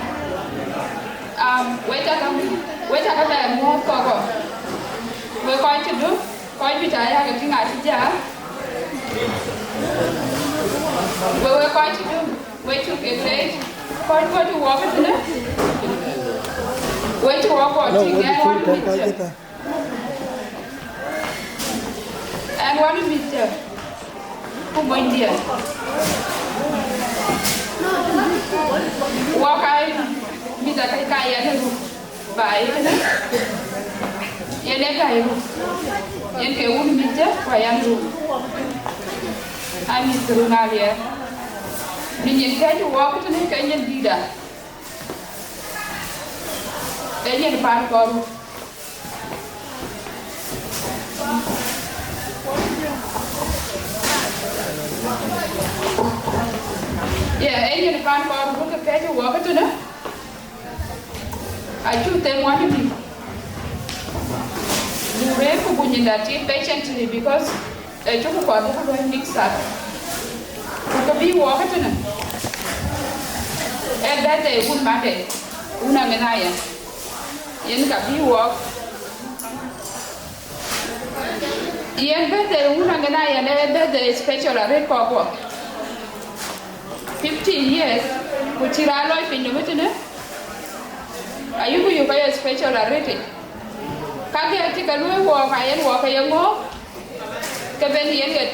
Um, wek aca ke, wek aca ke bɛ muɔ̈ɔ̈th kɔ̈k kɔ̈k. Wek kɔc cï döŋ, kɔc juëc aa yak tïŋ acï jäl. Wek, wek kɔc cï döŋ. Wek cuk ke leec, kɔc, kɔc cï wɔk ëtënë, wek cï wɔk kɔc tïŋ ɛn wän mïth cä, ɛn wän mïth cä, ku monydiɛ̈. Wɔk aa mïth aa ka, ka yɛn ë ruk. Baai ëtënë, yen ee gäi ruk, yen ke wun mïth cä, ku ayan ruk. Aa mïth ruk ŋa liɛɛr. Në nyin kɛ̈c wɔk ëtënë ke nyin dïïtda, ee nyin paan kɔɔr ruk. Ye, ee nyin paan kɔɔr ruk ke kɛ̈c wɔk ëtënë. Acuk them wandï bï. Buk rëër ku buk nyinda tiit patiently because ë cuk kɔɔr buk luɔi mix up. Ku kë bï wɔk ëtënë, ee birthday wun Monday, wun Aŋën aya. Yen ka bï wɔk. Yen birthday wun Aŋën aya, yen ee birthday special arëët kɔɔr kɔɔr. Fifteen years, ku cï raan lɔc piny nɔm ëtënë, ayuku yök aye special arëtic. Kakë cï ke luɔ̈i wɔɔk, ayen wɔɔk ke ye ŋɔ̈ɔ̈k, ke ben yen ɣet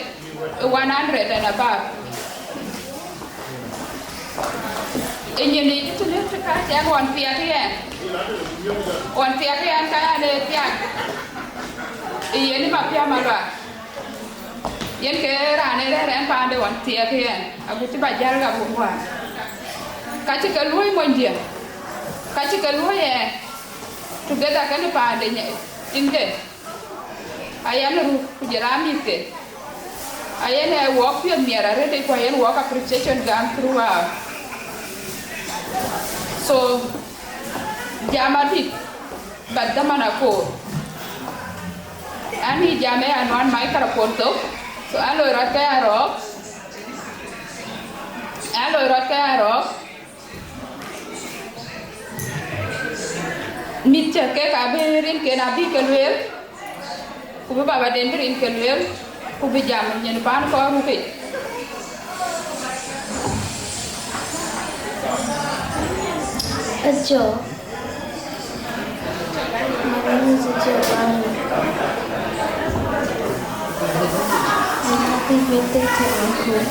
one hundred and above. Ë nyin yic ëtënë të ka cɛn ɣɔn thiɛk yɛn, ɣɔn thiɛk yɛn ka yɛn ee thiak, ë yen ë Mapiam Malual. Yen ke raan ë rɛ̈ɛ̈r ɛn paande ɣɔn thiɛɛk yɛn, agut cï ba jäl ɣa buk ŋuan. Ka cï ke luɔ̈i monydiɛ̈, ka cï ke luɔ̈i ɛn, together kenë paande tiŋde, ayen ruk ku jɔl aa mïthke. Ayen ë wɔk piɔ̈th miɛt arëët, ku ayen wɔk appreciation gam throughout. So, jam adït. But dhaman akoor. An, yï jam ë anuan microphone thok. So, an loi rɔt ke arɔ̈ɔ̈k. An loi rɔt ke arɔ̈ɔ̈k. Mïth cä kek abï rinken abï ke lueel. Ku bï babaden bï rinke lueel. Ku bï jam nyin paan kɔɔr rukic. Ajo. My name is Ajo Bani. And happy birthday to Uncle.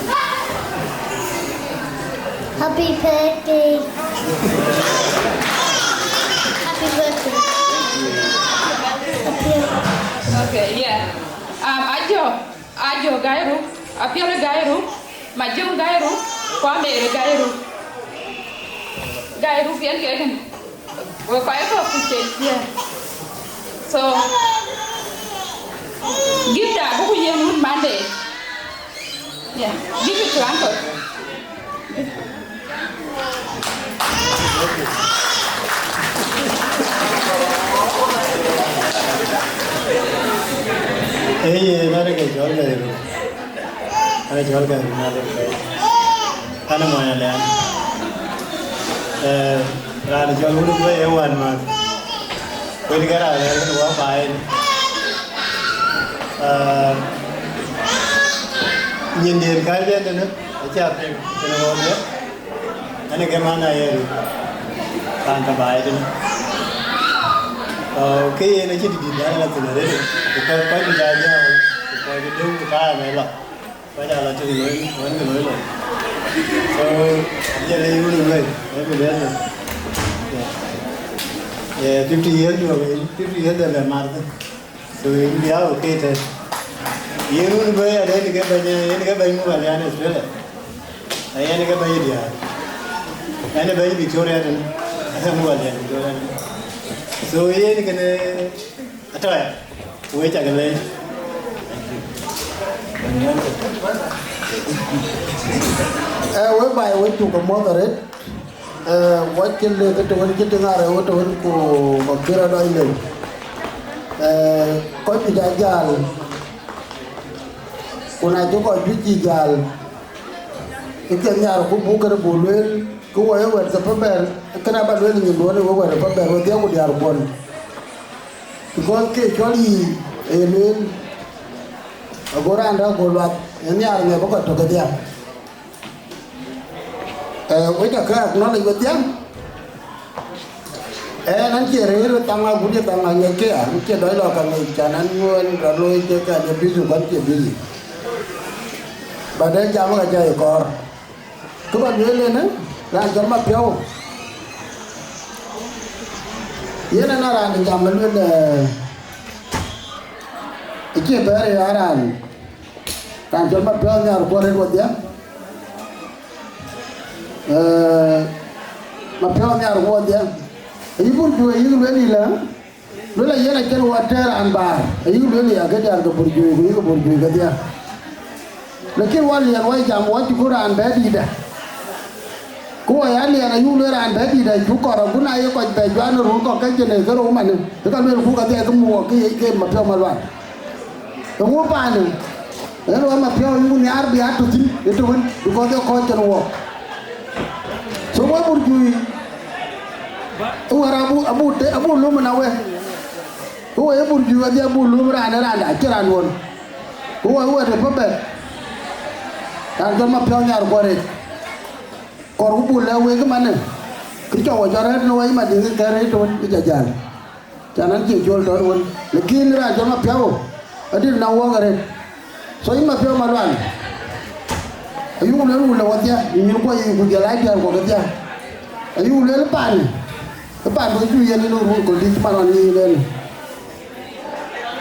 Happy birthday. Happy birthday. Happy. Okay, yeah. Um, Ajo. Ajo Gairu, Apiɛl Gairu, Majung Gairu, ku Amer Gairu. Gairu yen ke kënë. We kɔc kɔ̈k ku cek thiëër. So, gift da buku yen wun Monday. Yeah, give it to uncle. Ee, yen arëk ë cɔl Gairu. Arëk cɔl Gairu Malek Bey. An, ë mony Alian. Ee, raan cɔl Wun Guei ee wänmääth. Wën ke raan ë wä baai. Ee, nyindiɛ̈n kääc ëtënë, acä piŋ, tënë ɣɔn ye. Ënë ke man aye rït, raan tɔ̈ baai tënë. Ee, ke yen acï dït dït dan la thïn arëët, because kɔc juëc aa jääl, ku kɔc ë döŋ ku taai ëmɛ lɔ. Kɔc aa lɔ tënë looi, wën ke looi lɔ. So, jël ë yun ë wëi, wën ke lueel lɔ. Yeah. Eh, fifty years ago, fifty years ago, Martin. So, in the hour, okay, then. Ye run bɛ̈i, a yen ke bɛ̈ny, yen ke bɛ̈ny Muk Alian Australia. A yen ke bɛ̈ny diäär. Yen bɛ̈ny Victoria tën. Yen Muk Alian Victoria tën. So, yen kënë atɔ̈ ya. Wek cak leec. Eh, wek baai, wek cuk ke muɔ̈th arëët. Eh, wek cï lëk ë të wën cï tïŋ arëu ë të wën ku kɔc kërë dɔc lëu. Eh, kɔc juëc aa jäl, ku na cï kɔc juëc cï jäl, ë ke nhiaar ku buk kënë buk lueel, ke wɔ ye wɛ̈t ke pɛ̈ bɛ̈r, kënë aba lueel nyin duɔ̈n ë wek wɛ̈t ë pɛ̈ bɛ̈r, wek dhiëëu ku diäär kuɔn. Because ke cɔl yiic ë ye lueel, ago raan dɛ̈ ago luath, ë nhiaar ŋɛk bï kɔc tök kedhie. Eh, wek akë acknowledge wedhie. Eh, ɛn cie rëër thaŋ agut ye thaŋ aŋiɛc ke ya, cie dɔc lɔ ka ŋic, can ɛn ŋuɛ̈n rɔt looi ke ka ye busy, kuan cie busy. But ë jam ka ca ye kɔɔr. Kë ba lueel en, eh, raan cɔl Mapiɔ̈u. Yen ënɔɔnë raan jam ë lueel, eh, ë cie bɛ̈ɛ̈r ya raan. Raan cɔl Mapiɔ̈u nhiaar kuɔn rëët wodhie. Eh, Mapiɔ̈u nhiaar kuɔn wodhie. Ayï Burjuëc ayï lueel yïlë, lueel ayen acïn wɔ tëër raan baar. Ayï lueel ya ke diäär ke Burjuëc, ku yï ke Burjuëc kedhie. Lakin wɔ liɛn wɔ jam wɔ cï ku raan bɛ̈ɛ̈r dïïtdä. Ku wɔ ya liɛn ayï lueel raan bɛ̈ɛ̈r dïïtdä, cuk kɔɔr agut na ye kɔc bɛ juan run kɔ̈k ke jënë ke rou manë. Ë ka lueel ku kedhie ke muk ke ye ke Mapiɔ̈u Malual. Eeŋö paanë? Yen wɔ Mapiɔ̈u yï nhiaar bï a tɔ̈ thïn ë të wën, because ë kɔc cïn wɔɔk. So wɔ Burjuëc, ë wär abu, abu te, abu löm ëna we. Ku wɔ ye Burjuëc wadhie abu löm raan ë raan da, acïn raan ɣɔn. Ku wɔ ë wɛ̈t ë pɛ̈ bɛ̈r. Raan cɔl Mapiɔ̈u nhiaar kuɔn rëët. Kɔɔr ku buk lɛ̈k wek ëmanë, kë cɔk wɔ cɔl rɛ̈ɛ̈r në wɔ yï Madiŋ ke rëër të wën ë jajal. Can an, cie col tɔ̈ wën, lakin raan cɔl Mapiɔ̈u, adït na wɔɔk arëët. So yïn Mapiɔ̈u Malual, ayuk lueel wulë wɔdhia, nyin kuɔ yic ku jɔl aa diäär kuɔ kedhia. Ayuk lueel paanë, ë paan duɔ̈c cu yen ë nu run köl dït man ɣɔn nyin ënë.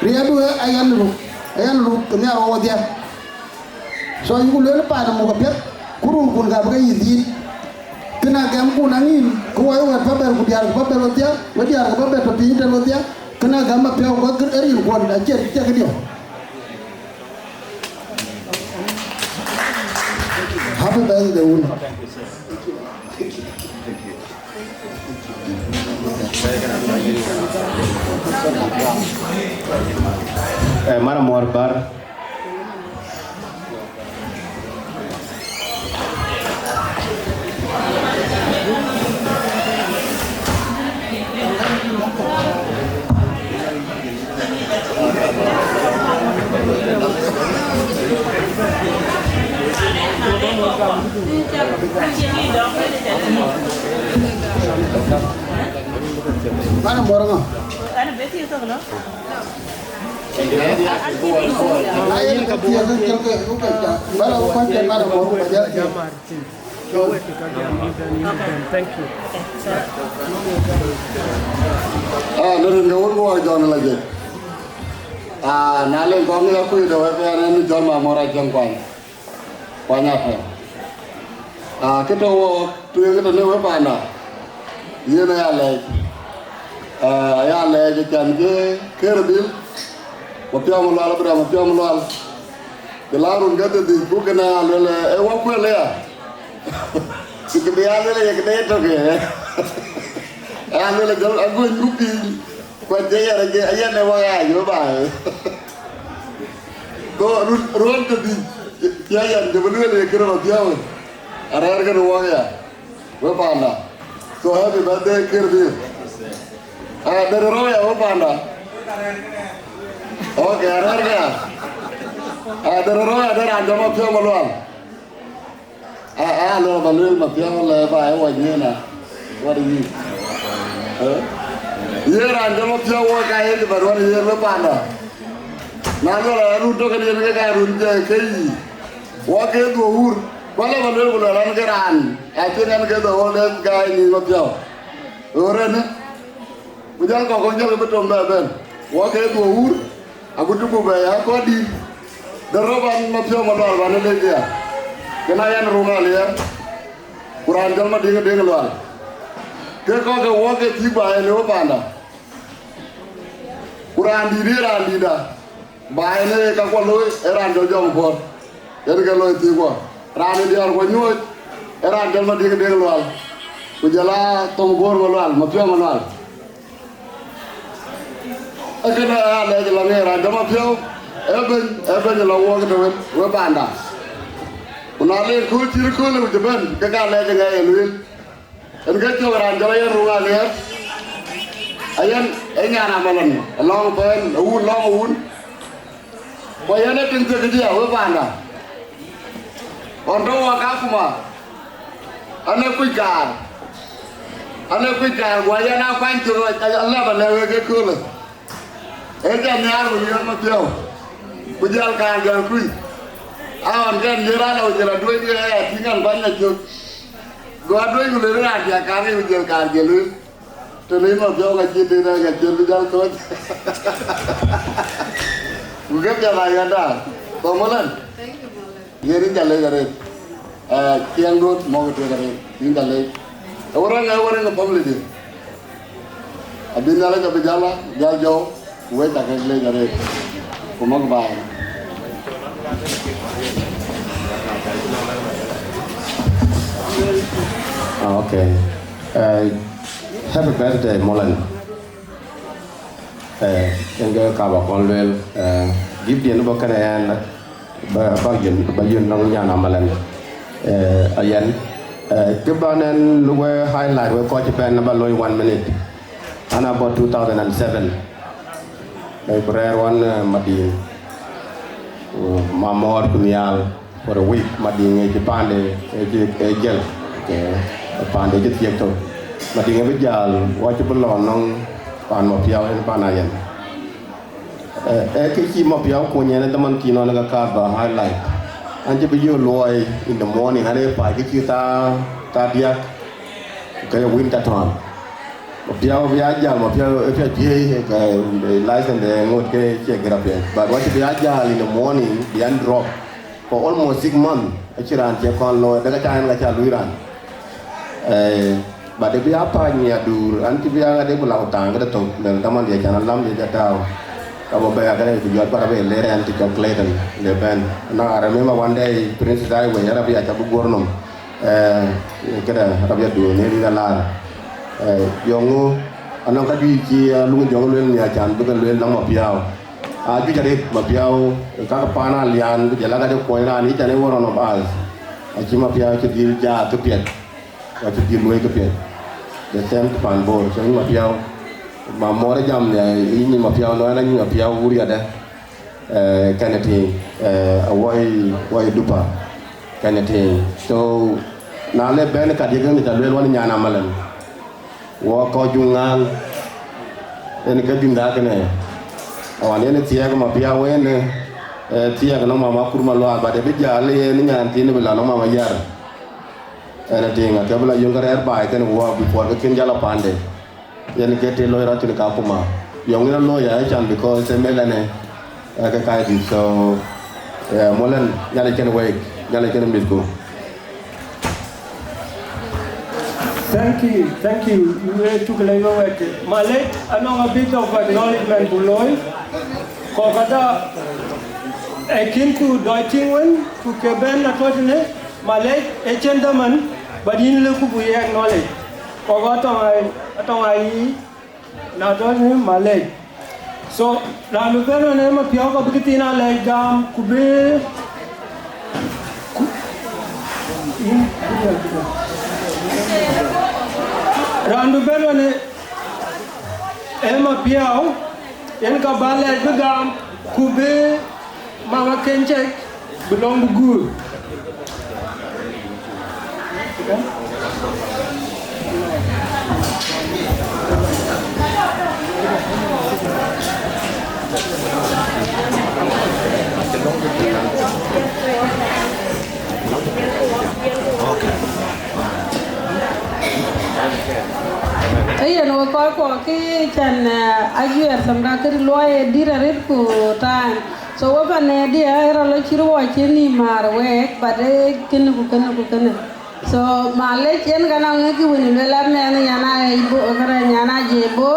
Riɛɛtdu ë ayan ruk, ayan ruk ë nhiaar wɔ wɔdhia. So, yïku lueel paan muk apiɛth, ku runkun ka bï ke yï dhiit. Kënë agɛmkun aŋïn, ku wɔ ye wɛ̈t pɛ̈ bɛ̈r ku diäär ke pɛ̈ bɛ̈r wedhia, we diäär ke pɛ̈ bɛ̈r tɔ̈ piny tɛ̈n wedhia, kënë agɛm Mapiɔ̈u ku ë rinkuɔn acie cï cak diɛ̈. Happy birthday, wun. Eh, mara muɔr bär. Mana mor ŋa? Ana beti to no. Ayen ka tiya ke ke ke ka. Bara ko ke mana mor ba ja. Thank you. Ah, nere ne won wo John la je. Ah, na le ko mi ku de we ke ne John ma mora chen kwan. Kuany apɛn. Ah, kë tɔ̈ wɔ tueŋ tënë we panda, yen aya lɛɛc. Ah, aya lɛɛc ë can ke kër dhil, Mapiɔ̈u Malual, Abraham Mapiɔ̈u Malual. Kë la run ke dhil, ku kënë aya lueel, eh, ë wɔ kuël aya. Ku kë bï ya lueel, ye këde tök, eh. Aya lueel, jɔl aguny ku piny. Ku acie yɛn, acie, ayɛn ë wɔ ya, yo ba. Go run, ruɔn tëdï, cie yɛn, jɔ bï lueel ye kërë Mapiɔ̈u. Arɛ̈ɛ̈r kënë wɔ ya, we panda. So happy birthday, kër dhil. Ah, dɛ̈t rou ya, we panda. Okay, arɛ̈ɛ̈r këya. Ah, dɛ̈t rou ya, dɛ̈t raan jɔ Mapiɔ̈u Malual. A, a, lɔ ba lueel Mapiɔ̈u lɛ ba ë wɔ nyin a. What do you? Eh? Ye raan jɔ Mapiɔ̈u wɔ ka ye ba ruɔn ye lo panda. Na lɔ la run tök ni ke ka run je ke yi. Wɔ ke dhuɔ wur. Wala ba lueel ku lɔ ran ke raan. I think an ke the oldest guy ni Mapiɔ̈u. Ore ne. Ku jɔl kɔ̈k kɔ̈k jɔl ke bï tom bɛ bɛ̈n. Wɔ ke dhuɔ wur, agut ku bɛ ya kɔc dït. De rɔt ban Mapiɔ̈u Malual ban ë lec ya. Kën a yɛn Ruŋ Aliɛɛr, ku raan cɔl Madiŋ Deŋ Lual. Ke kɔ̈k ke wɔ ke cï baai në we panda. Ku raan dït ë raan dïtda. Baai në ka kuɔ looi ë raan cɔl Jɔŋ Puɔl, yen ke looi thii kuɔ. Raan ë diäär kuɔ nyuɔɔc ë raan cɔl Madiŋ Deŋ Lual, ku jɔl a Thoŋ Bor Malual, Mapiɔ̈u Malual. Ee kënë aa lɛc lɔ ŋeer raan cɔl Mapiɔ̈u, ee bɛ̈ny, ee bɛ̈ny lɔ wuɔk të wën, we panda. Ku na le kööl cït kööl ë wic ëbɛ̈n, ke ka lɛc ë ŋɛk ë lueel. Yen ke cök raan cɔl Ayen Ruŋ Aliɛɛr, Ayen ee nyan Amalon, ë lɔ̈ŋ pɛ̈n, ë wun lɔ̈ŋ ë wun. Ku Ayen ee tiŋ thiek diɛɛr, we panda. Ɣɔn tɔ̈ wɔ Kakuma, an ee kuc kaar, an ee kuc kaar, ku Ayen aa kuany cök, alɛ̈p alɛ̈k wek ke köölë. Ee jam nhiaar ku nhiaar Mapiɔ̈u, ku jɔl kaar jɔl kuc. Aɣɔn kɛn ye raan awëc rɔt duëny ke aya tïŋ an bäny la cök. Go aduëny ku lueel raan cä kaar ke ku jël kaar jël lueel. Të lëc Mapiɔ̈u ka cï tënë ka cï bï jal thööc. Ku ke piɛth ayanda. Thɔmulän. Yen yïn ca lec arëët. Eh, ciɛɛŋduɔ̈t mɔ̈k tueŋ arëët. Yïn ca lec. Ë wërëŋ, ë wërëŋ ë family dï. Abï Nhialic abï jal la, jal jɔu, ku wek ca kek lec arëët. Ku mɔ̈k baai. Ah, okay. Eh, happy birthday, Molan. Eh, yen ke ka ba kɔn lueel, eh, gift diɛn bɔ̈ kënë ɛn, ba, ba yön, ba yön nɔŋ nyan Amalon. Eh, Ayen, eh, kë ba nɛn we highlight we kɔc bɛ̈n ba looi one minute. An about two thousand and seven. Lɔc ku rɛɛr ɣɔn, eh, Madiŋ. Ku Mamɔɔr ku nhial. For a week, Madiŋ ë cï paande, ë cï, ë jël, ke paande cï thiëk tök. Madiŋ ë bï jäl, wɔ cï bï lɔ nɔŋ paan Mapiɔ̈u, yen paan Ayen. Eh, ee kë cï Mapiɔ̈u kuɔny yen ë dhaman thïn ɣɔn ë ka kaar ba highlight. An cï bï yök luɔi in the morning, an ee pac kë cï thaa, thaa diäk, ke winter time. Mapiɔ̈u bï a jäl, Mapiɔ̈u ë piac piëëi, ke, eh, license de ŋot ke cie gër apiɛth. But wɔ cï bï a jäl in the morning, bï an drop. For almost six months, acïn raan cie kɔn looi, dek acä ɛn ka cä luui raan. Eh, but ë bï a pac mi aduur, an cï bï a ŋa de ku lau thaŋ këde thok, lël dhaman diɛ can alam diɛ ca tääu. Ka bɔ̈ bɛ̈ɛ̈i akëde ku jɔt bä rɔ bɛ ler ɛn të cɔk Clayton, le bɛ̈n. Na remember one day, Princess Highway, arabia ca bï guɔ̈r nɔm. Eh, këde arabia duön ë rin alar. Eh, yɔŋu, anɔŋ ka juëc cï, eh, luŋ jɔŋ lueel mi acan bï ke lueel nɔm Mapiɔ̈u. Ajuëc arëët Mapiɔ̈u, ka ke paan Alian, ku jɔl a ka de kuɔny raan, each and every one of us. Acï Mapiɔ̈u cï dhil ja këpiɛth, ku acï dhil luɔi këpiɛth. The same to paan Bor, so yïn Mapiɔ̈u, Mamɔɔr jam, eh, yïn Mapiɔ̈u, nɔn yïn Mapiɔ̈u wur yadë, eh, kɛn ë tïŋ, eh, awɔi, wɔi dupa, kɛn ë tïŋ. So, na le bɛ̈n ka diëk ënë ca lueel wan nyan Amalon. Wɔ kɔc juŋ ŋääŋ, en ke bïn dak kënë. Awan yen thiɛɛk Mapiɔ̈u wen, eh, thiɛɛk nɔm mama Kur Malual, but ë bï jäl yen nyan thiin bï la nɔm mama Yar. En ë tïŋ, akë bï la yöŋ ke rɛɛr baai kënë wɔ before ke kën jal a paande. Yen ke të loi rɔt thïn Kakuma. Yɔŋ yen a loi ya ë can because ë mel ɛnë. Ë ke kac dït, so, yeah, Molan, Nhialic kën wek, Nhialic kën mïthku. Thank you, thank you. Wek cuk lɛc wek wɛ̈t. Malek, anɔŋ a bit of acknowledgement ku looi. Kɔk ada, ë kïn ku dɔc tïŋ wën, ku ke bɛ̈n atɔ̈ tënë, Malek, ë cïn dhaman, but yïn lëk ku bï ye acknowledge. Kɔk atɔŋ a, atɔŋ a yï, na tɔ̈ tënë Malek. So, raan bï bɛ̈n ɣɔn ë Mapiɔ̈u ka bï këthiin alɛc gam ku bï, ku, yïn, raan bï bɛ̈n ɣɔn ë, ë Mapiɔ̈u, yen ka bä lɛc bï gam ku bï mama kën cek bï lɔ̈ŋ bï guur. Ee yen, we kɔc kuɔ kë can, eh, ajuɛɛr themda kë luɔi ë dït arët ku time. So we pan ë diɛ ë rɔl acït wɔ cï nï määr week, but ee kënë ku kënë ku kënë. So malec, yen ka nɔŋ ë kë wën luel amɛn nyan a ɣɛc bo, kërɛ nyan a jiëc bo.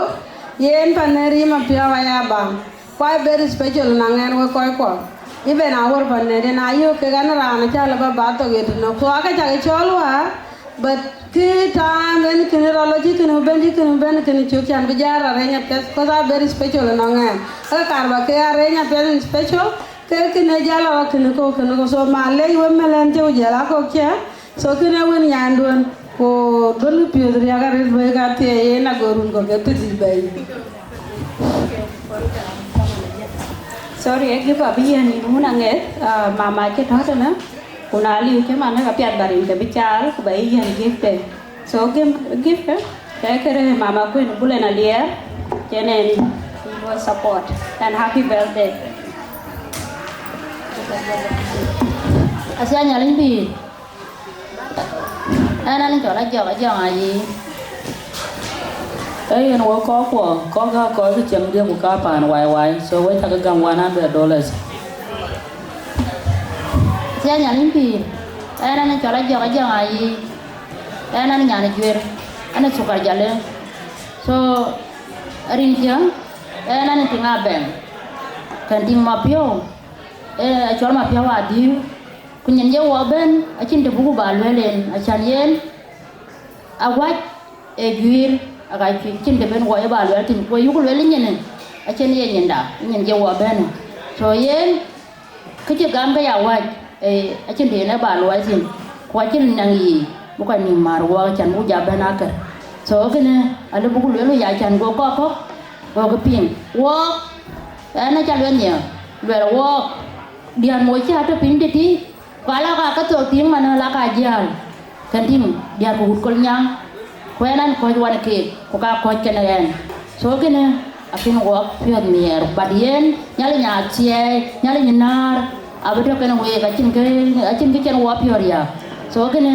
Yen pan ë rim apiɔ̈u aya baŋ. Ku a very special na ŋɛn we kɔc kuɔ. Even a wär pan ë den a yök kek an raan acä lë ba ba thok ye tënö. So aka cak cɔl wäär, but kë time en kënë rɔl acï kënë bɛ̈n, cï kënë bɛ̈n kënë cök can bï jäl arëny apiɛth, 'cause a very special ënɔŋ ɛn. Aka kar ba ke arëny apiɛth in special, ke kënë jäl a kënë kok, kënë kok. So malec we mɛlɛn cï ku jäl a kok cë. So kënë wën nyanduön, ku duön piöth riäk arëët bɛ̈i ka thiëëc yen ago run kɔ̈k ke pith bɛ̈i. Sorry, e gift abï yiën yïn wun aŋeth, ah, mama cï tɔ̈ tënë, ku na liu cï man ka piath ba rin ke bï caal, ku ba yï yiën gift de. So gift, gift de, ke kërë mama Queen Bulen Alier, cïn en support, and happy birthday. Asia Nyaliny Pïïr. Ɛn, ɛn cɔl Ajɔk, Ajɔk Ayi. Ee yen, wek kɔckuɔ, kɔc aa kɔc kë cieŋdiɛ̈ ku ka paan waiwai, so wek cakë gam one hundred dollars. Sia Nyaliny Pïïr. Ɛn, ɛn cɔl Ajɔk, Ajɔk Ayi. Ɛn, ɛn nyan Juër. Ɛn ë Thukar Jalë. So, rin ciëŋ, ɛn, ɛn tiŋ Abɛ̈ŋ. Kɛn tiŋ Mapiɔ̈u. Ee, acɔl Mapiɔ̈u Adïu. Ku nyin ye wɔ bɛ̈n, acïn të buku ba lueel en, acan yen, awäc ë juiir, aka cï, cïn të ben wɔ ye ba lueel thïn, ku ayuku lueel nyin, acïn ye nyinda, nyin ye wɔ bɛ̈n. So yen, kë cï gam ke ya wäc, ee, acïn të yen e ba luɔi thïn, ku acïn naŋ yiic, bï kɔc nïïm määr wɔɔk, acan buk ja bɛ̈n akër. So kënë, alë buku lueel ya can go kɔk kɔ̈k, go kë piŋ. Wɔɔk, ɛn aca lueel nhiëër, luɛl wɔɔk, diäär moc cï atɔ̈ piny tëtï, ku ala ka ke thok tiiŋ man ala ka jiääl, kɛn tïŋ diäär ku wut Kolnyaŋ, ku ɛn an kɔc wan keek, ku ka kɔc kɛn ɛn. So kënë, akïn wɔɔk piɔ̈ɔ̈th nhiɛɛr, but yen, Nhialic nya thiɛɛi, Nhialic nya näär, abï tɔ̈ kɛn week, acïn kë, acïn kë cïn wɔ piɔ̈ɔ̈r ya. So kënë,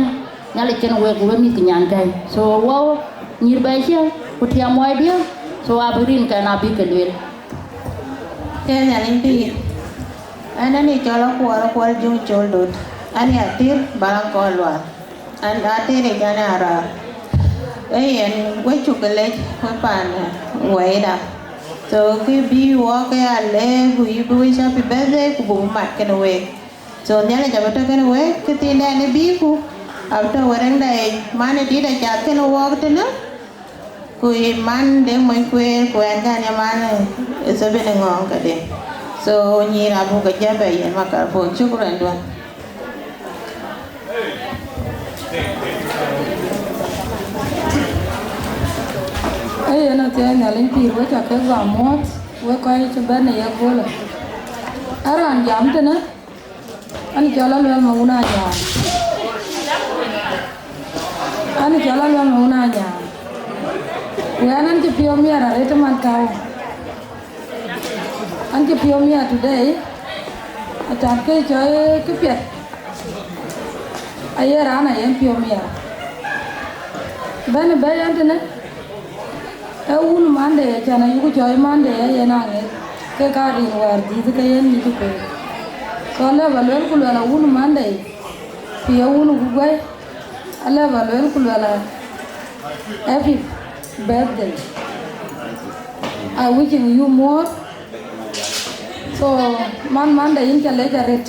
Nhialic kɛn week, ku we mïth ke nyankäi. So wɔ nyïïr bɛ̈ɛ̈i cië, ku tiɛm muɔɔcdiɛ̈, so abï rin kɛn abï ke lueel. Ke Nhialic pïïr. Ɛn, ɛn ë cɔl Akuɔl, Akuɔl Juŋ Col Dot. Ɛn ë Atir, Balaŋ Kɔn Lual. Ɛn Atir ë can ë Arar. Ee yen, we cuk lec, we paan wɛ̈ida. So, kë bï wɔ ke a lɛ̈k, ku yï bï we happy birthday, ku buk mat kënë week. So, Nhialic abï tɔ̈ kënë week, kë thiin dɛn ë bï ku, abï tɔ̈ we rɛŋda yic, man ë dït acath kënë wɔɔk tënë. Ku yï man de mony kueer, ku ɛn kɛn ye man ë Thebit ë ŋɔɔŋ kedï. So nyïïr abuk ke jɔ bɛ yiën microphone. Shukran duɔ̈n. Ee yen athiɛɛi Nhialic pïïr, wek ca ke gam muɔ̈ɔ̈th, wek kɔc cï bɛ̈n ë yeköölë. Ë raan jam tënë, an cɔl Aluel Mawun Anyaaŋ. An cɔl Aluel Mawun Anyaaŋ. Ku ɛn, an cï piɔ̈u miɛt arëët ë man tääu. An cï piɔ̈u miɛt today. Acan ke cɔl këpiɛth. Aye raan ayen piɔ̈u miɛt. Bɛ̈n bɛ̈ɛ̈i ɛn tënë. Ee wun Monday, acan ayuku cɔɔc Monday, ayen aŋeth, ke ka rin wäär dhiëth ke yen ŋic pei. So alë ba luel ku luɛl a wun Monday, ku ye wun ku guɛ̈i, alë ba luel ku luɛl a happy birthday. I wishing you more. So man Monday, yïn ca lec arëët,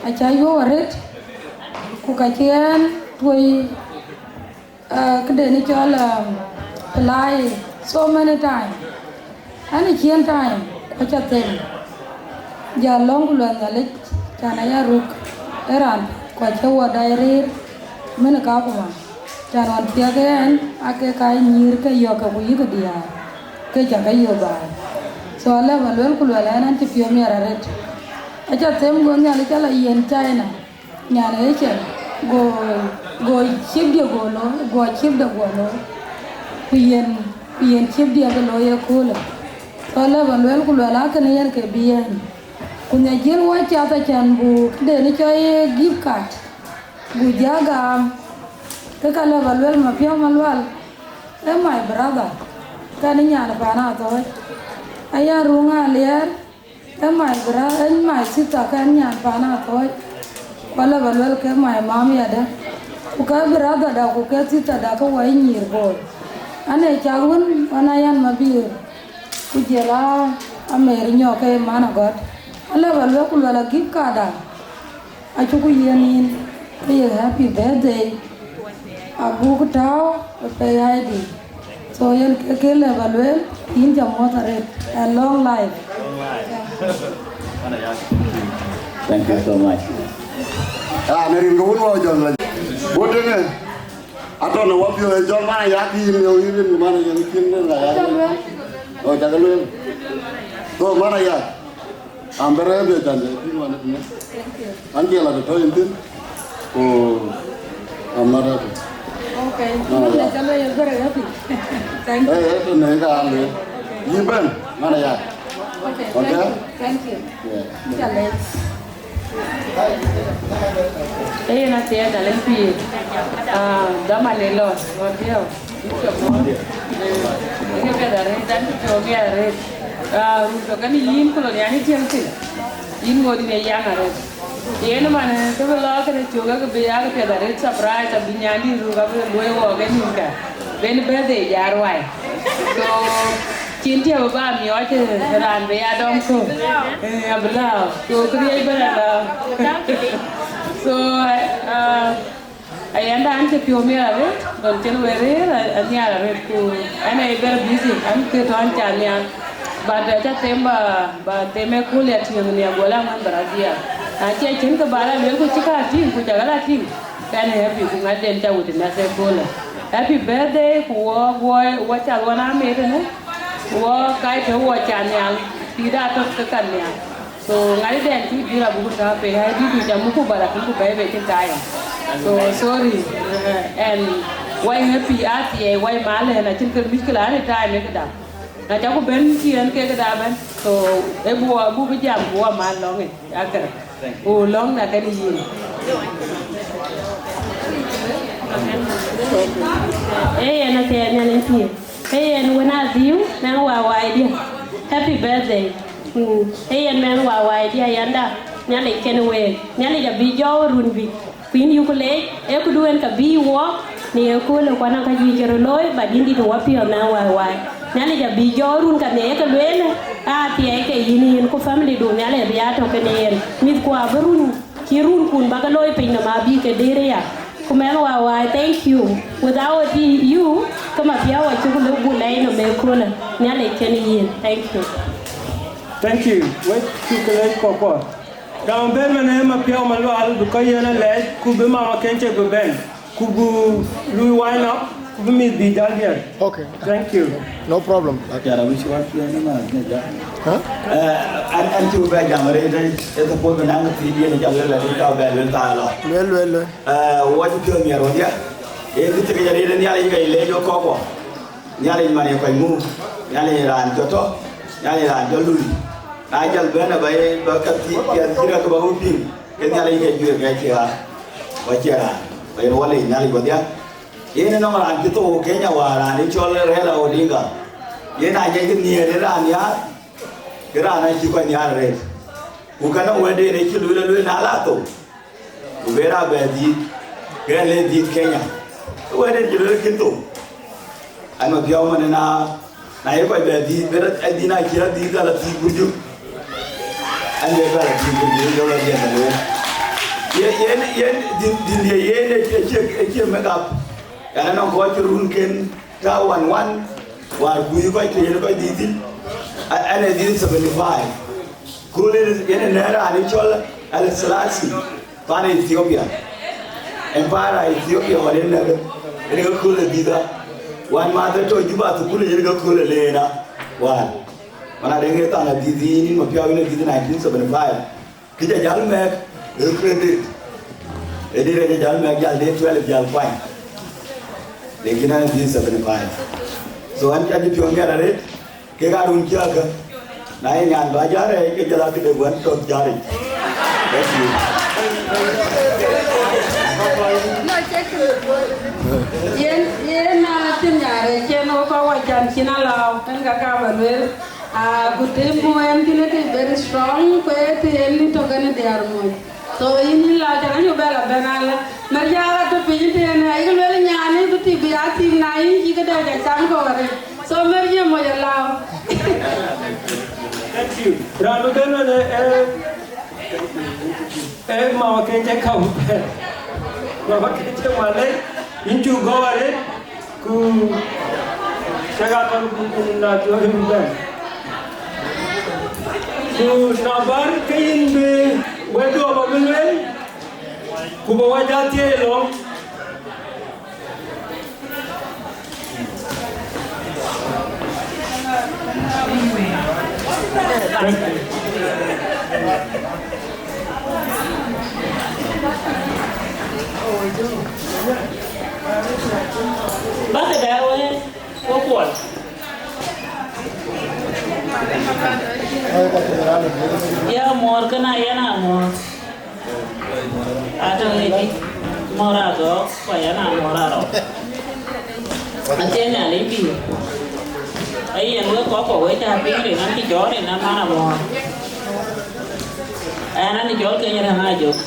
aca yuɔ̈u arëët, ku ka cï ɛn tuɔi. Ah, këden cɔl, ah, play so many time. An ë ciën time, ku aca them. Ja lɔ̈ŋ ku luɛl Nhialic, can aya ruk ë raan, ku aca wɔ dai rëër, mën ë Kakuma. Can ɣɔn thiɛk ë ɛn, ake ka nyïïr ke yɔ̈ɔ̈k ke ku yïk diäär, ke ca ke yök baai. So alë ba luel ku luɛl ɛn, an cï piɔ̈u miɛt arëët. Aca them go Nhialic ala yen China. Nyan ë cɛ, go, go chip diɛ go looi, go chip de go looi. Ku yen, ku yen chip diɛ ke looi ëköölë. Tɔ lɛ ba luel ku luɛl akënë yen ke bï yen. Ku nya jiël wɔ cath acan bu këden cɔ ye gift card. Bu ja gam. Ke ka lɛ ba luel Mapiɔ̈u Malual. Ee my brother, kɛn nyan pan Athɔ̈ɔ̈c. Ayan Ruŋ Aliɛɛr, ee my brother, ee my sister, kɛn nyan pan Athɔ̈ɔ̈c. Ku alë ba luel ke my mom yadë. Ku ke brother da, ku ke sister da, ke wɔ nyïïr boy. Ane cak wën, wan Ayan Mabiöör. Ku jël a, a Mary Nyɔk ke man Agɔ̈t. Alë ba luel ku luel agïk kada. Acuku yiën yïn, ke ye happy birthday. Abuk tääu ë pɛɛi I D. So yen ke, ke lë ba lueel, yïn ca muɔ̈th arëët. And long life. Long life. Thank you so much. Ah, na rin ke wun wa jɔl la. Bodoŋ, eh. Atɔ̈ në wapiɔ̈ɔ̈th ë cɔl man Ayak, yïn ye yïn rin man Ayak, cïn rin la Ayak. Oh, cak lueel. So man Ayak. I'm very happy, Tande. Thank you. An cï la tɔ̈ yïn thïn. Ku I'm not happy. Okay. No, no, no. Tande, you're very happy. Thank you. Eh, eh, ne ka an le. Yï bɛ̈n, man Ayak. Okay, thank you. Thank you. Yeah. Tande. Ee, yen athiɛɛi, Tande pïïr. Ah, dhaman ë lɔ, ɣɔn dhiau. Yïn cɔk mɔ̈ɔ̈r. Ee, yïn piɛth arëët, an cï piɔ̈u miɛt arëët. Ah, run tɔ̈ kɛn yïn ku lɔ nhial yï tiɛŋ thïn. Yïn ŋoot yïn ë yaŋ arëët. Yen man, eh, kë bï lɔ kënë cök, kë bï ya kë piɛth arëët, surprise, abï nyandït ruk, abï luɔ̈i wɔɔk ë nïnkä. Ben birthday ja ruai. So, cïn tiɛ̈ bï ba miɔɔc, eh, raan bï ya dɔm kö. Eh, abï lääu. So, këriëëc bï raan lääu. So, eh, ah, Ayanda, an cï piɔ̈u miɛt arëët, lɔn cïn wek rëër, a, anhial arëët, ku an ee very busy, an ke tɔ̈ an ca nhial. But, uh, ca them ba, ba them ëkööl ya tïŋ nhial, go la ŋuɛ̈n ba rɔt dhiɛl. Na cie cïn kë ba la lueel, ku cï ka tïŋ, ku cak la tïŋ, ke an ee happy, ku ŋaden ca witness ëkööl. Happy birthday, ku wɔ, wɔ, wɔ cath wɔ na met ënë, ku wɔ kac tɔ̈ wɔ ca nhial, pïïrda tɔ̈ ke ka nhial. So, ŋadï dɛn cï jur abuk tääu piny, ai dït, ku jam ku bala ku bɛ̈ɛ̈i be cïn time. So, sorry. Eh, and wai happy athiɛɛi, wai mal ënë, acïn kë mïckëla any time ë këda. Na ca ku bɛ̈n cï ɣɛn ke këda bɛ̈n. So, ë bu, bu bï jam, bu wa mal lɔŋ ë, akër. Ku lɔŋ na kɛn yïn. Ee, yen athiɛɛi Nhialic pïïr. Ee yen wën adhiu, mɛn wawai diɛ. Happy birthday. Mm. Ee yen mɛn wawai diɛ yanda. Nhialic kɛn week. Nhialic abï jɔɔk run bï. Ku yïn yuku leec, ee këdu en ka bï wɔɔk, në ye köölë kuan aka juëc ke röt looi, ba dïn dït wɔ piɔ̈ɔ̈th mɛn wawai. Nhialic abï jɔɔk run ka në ye ke lueel, aa thiɛɛi ke yïn yïn ku family du Nhialic abï aa tɔ̈ kenë yen. Mïthkua abï run. Cï runkun ba ke looi piny nɔm abï ke dëër aya. Ku mɛn wawai, thank you. Without you, ke Mapiɔ̈u acuk lëu buk lɛɛc nɔm ëköölë. Nhialic kën yïn. Thank you. Thank you. Wek cuk lɛɛc kɔkɔ. Gam ben man ë Mapiɔ̈u Malual, because yen alɛɛc, ku bï mama kën cek bï bɛ̈n. Ku bï lui wind up, ku bï mïth bï jal diɛt. Okay. Thank you. No problem. Yara, which one you wanna know? Huh? Eh, an, an cï bɛ jam rëët, eh, ë suppose bï naŋ thiëëc yen jam lël, lël, ka bɛ lël thaa lɔ. Luel, luel, luel. Eh, wɔ cï piɔ̈ɔ̈th miɛt wɔ diɛ̈. Ee kë cï ke jɔ rëët ë Nhialic ke lec wɔ kɔ̈k wɔ. Nhialic man ye kɔc muk. Nhialic raan jɔ tɔ̈. Nhialic raan jɔ lui. Na jɔl bɛ̈n aba ye, ba ka thiëëc piɛth cï rɛ̈k ba wun piŋ. Ke Nhialic ke juëc ke cï ɣa. Wɔ cï raan. Ba yen wɔ lec Nhialic wɔ diɛ̈. Yen ënɔŋ raan cï thou Kenya wäär, raan ë cɔl Raila Odinga. Yen aa jɛc kë nhiëër ë raan nhiaar, ke raan acï kɔc nhiaar arëët. Ku kënë wɛ̈tden ë cï lueel, alueel, na la thou, ku ben raan bɛ dhiëth, ke ɣɛn le dhiëth Kenya. Ke wɛ̈tden cï lueel kën thou. An, Mapiɔ̈u man ëna, na ye kɔc bɛ dhiëth, ben adhïn acï adhiëth ala thiëc Burjuk. An, ye bɛ ala thiëc Burjuk, jɔ la dhiëth ala wën. Ye, yen, yen, dhïn, dhïn ye yen ë cie, ë cie, ë cie make up. Ɣɛn anɔŋ kɔc cï run kën tääu wan wan, wäär kuc kɔc ke yen kɔc dhiëth thïn. A-, an, ë dhiëth seventy five. Kööl yen, yen ë nɛ̈ɛ̈r raan ë cɔl Haile Selassie, pan Ethiopia. Empire Ethiopia ɣɔn yen nɛ̈kë, yen ke kööl ë dhiëth ɣa. Wan math ë tɔ̈ Juba thukul yen ke kööl ë leen ɣa. Wäär. Man adɛ̈ ŋe thaŋ adhiëth yïn, yïn Mapiɔ̈u yïn adhiëth nineteen seventy five. Kë ca jäl mɛɛk, ë credit. Ë dït ë ca jäl mɛɛk jäl de twelve jäl kuany. Lakin an adhiëth seventy five. So an ca cï piɔ̈u miɛt arëët, kek aa run cäkë. Na ye nyan bä jär rɛɛc, ke jɔl a këde guän tɔ̈th jär yic. Thank you. Yen, yen na cïn nyan rɛɛc. An cïn alɔu, kën ka ka ba lueel. Ah, ku tim mu en kën ke very strong, ku e të en ni tök en diäär muɔc. So, yïn, yïn la jana yu bela ben ala. Mer ja ka to piny të en, ai lueel nyani, ku ti bi a tim na yïn, ki ke da ja cam ko wari. So, mer je mo ja la. Thank you. Raan bï ben wën, eh, eh, mama ke cï kaw. Mama ke cï malec, yïn cuk gɔ̈ɔ̈r arëët, ku cä ka tɔ̈ ku na tuɔ̈ɔ̈r yïn bɛ̈n. Ku na bär ke yïn bï wɛ̈tdu abä bï lueel, ku bä wä jɔ thiëëc lɔ̈ŋ. Bäkë dɛ wëë, wek kuɔl. Ya muɔɔr kënë a yɛn a muɔɔr. Atɔ̈ ɣëëc, muɔɔr agɔɔk, ku a yɛn a muɔɔr arɔ̈u. Athiɛɛn Nhialic pïïr. Ee yen wek kɔc kuɔ wek cä piŋ rin an cï cɔɔl rin an man amuɔɔr. Ɛn an cɔɔl keny rin ajök.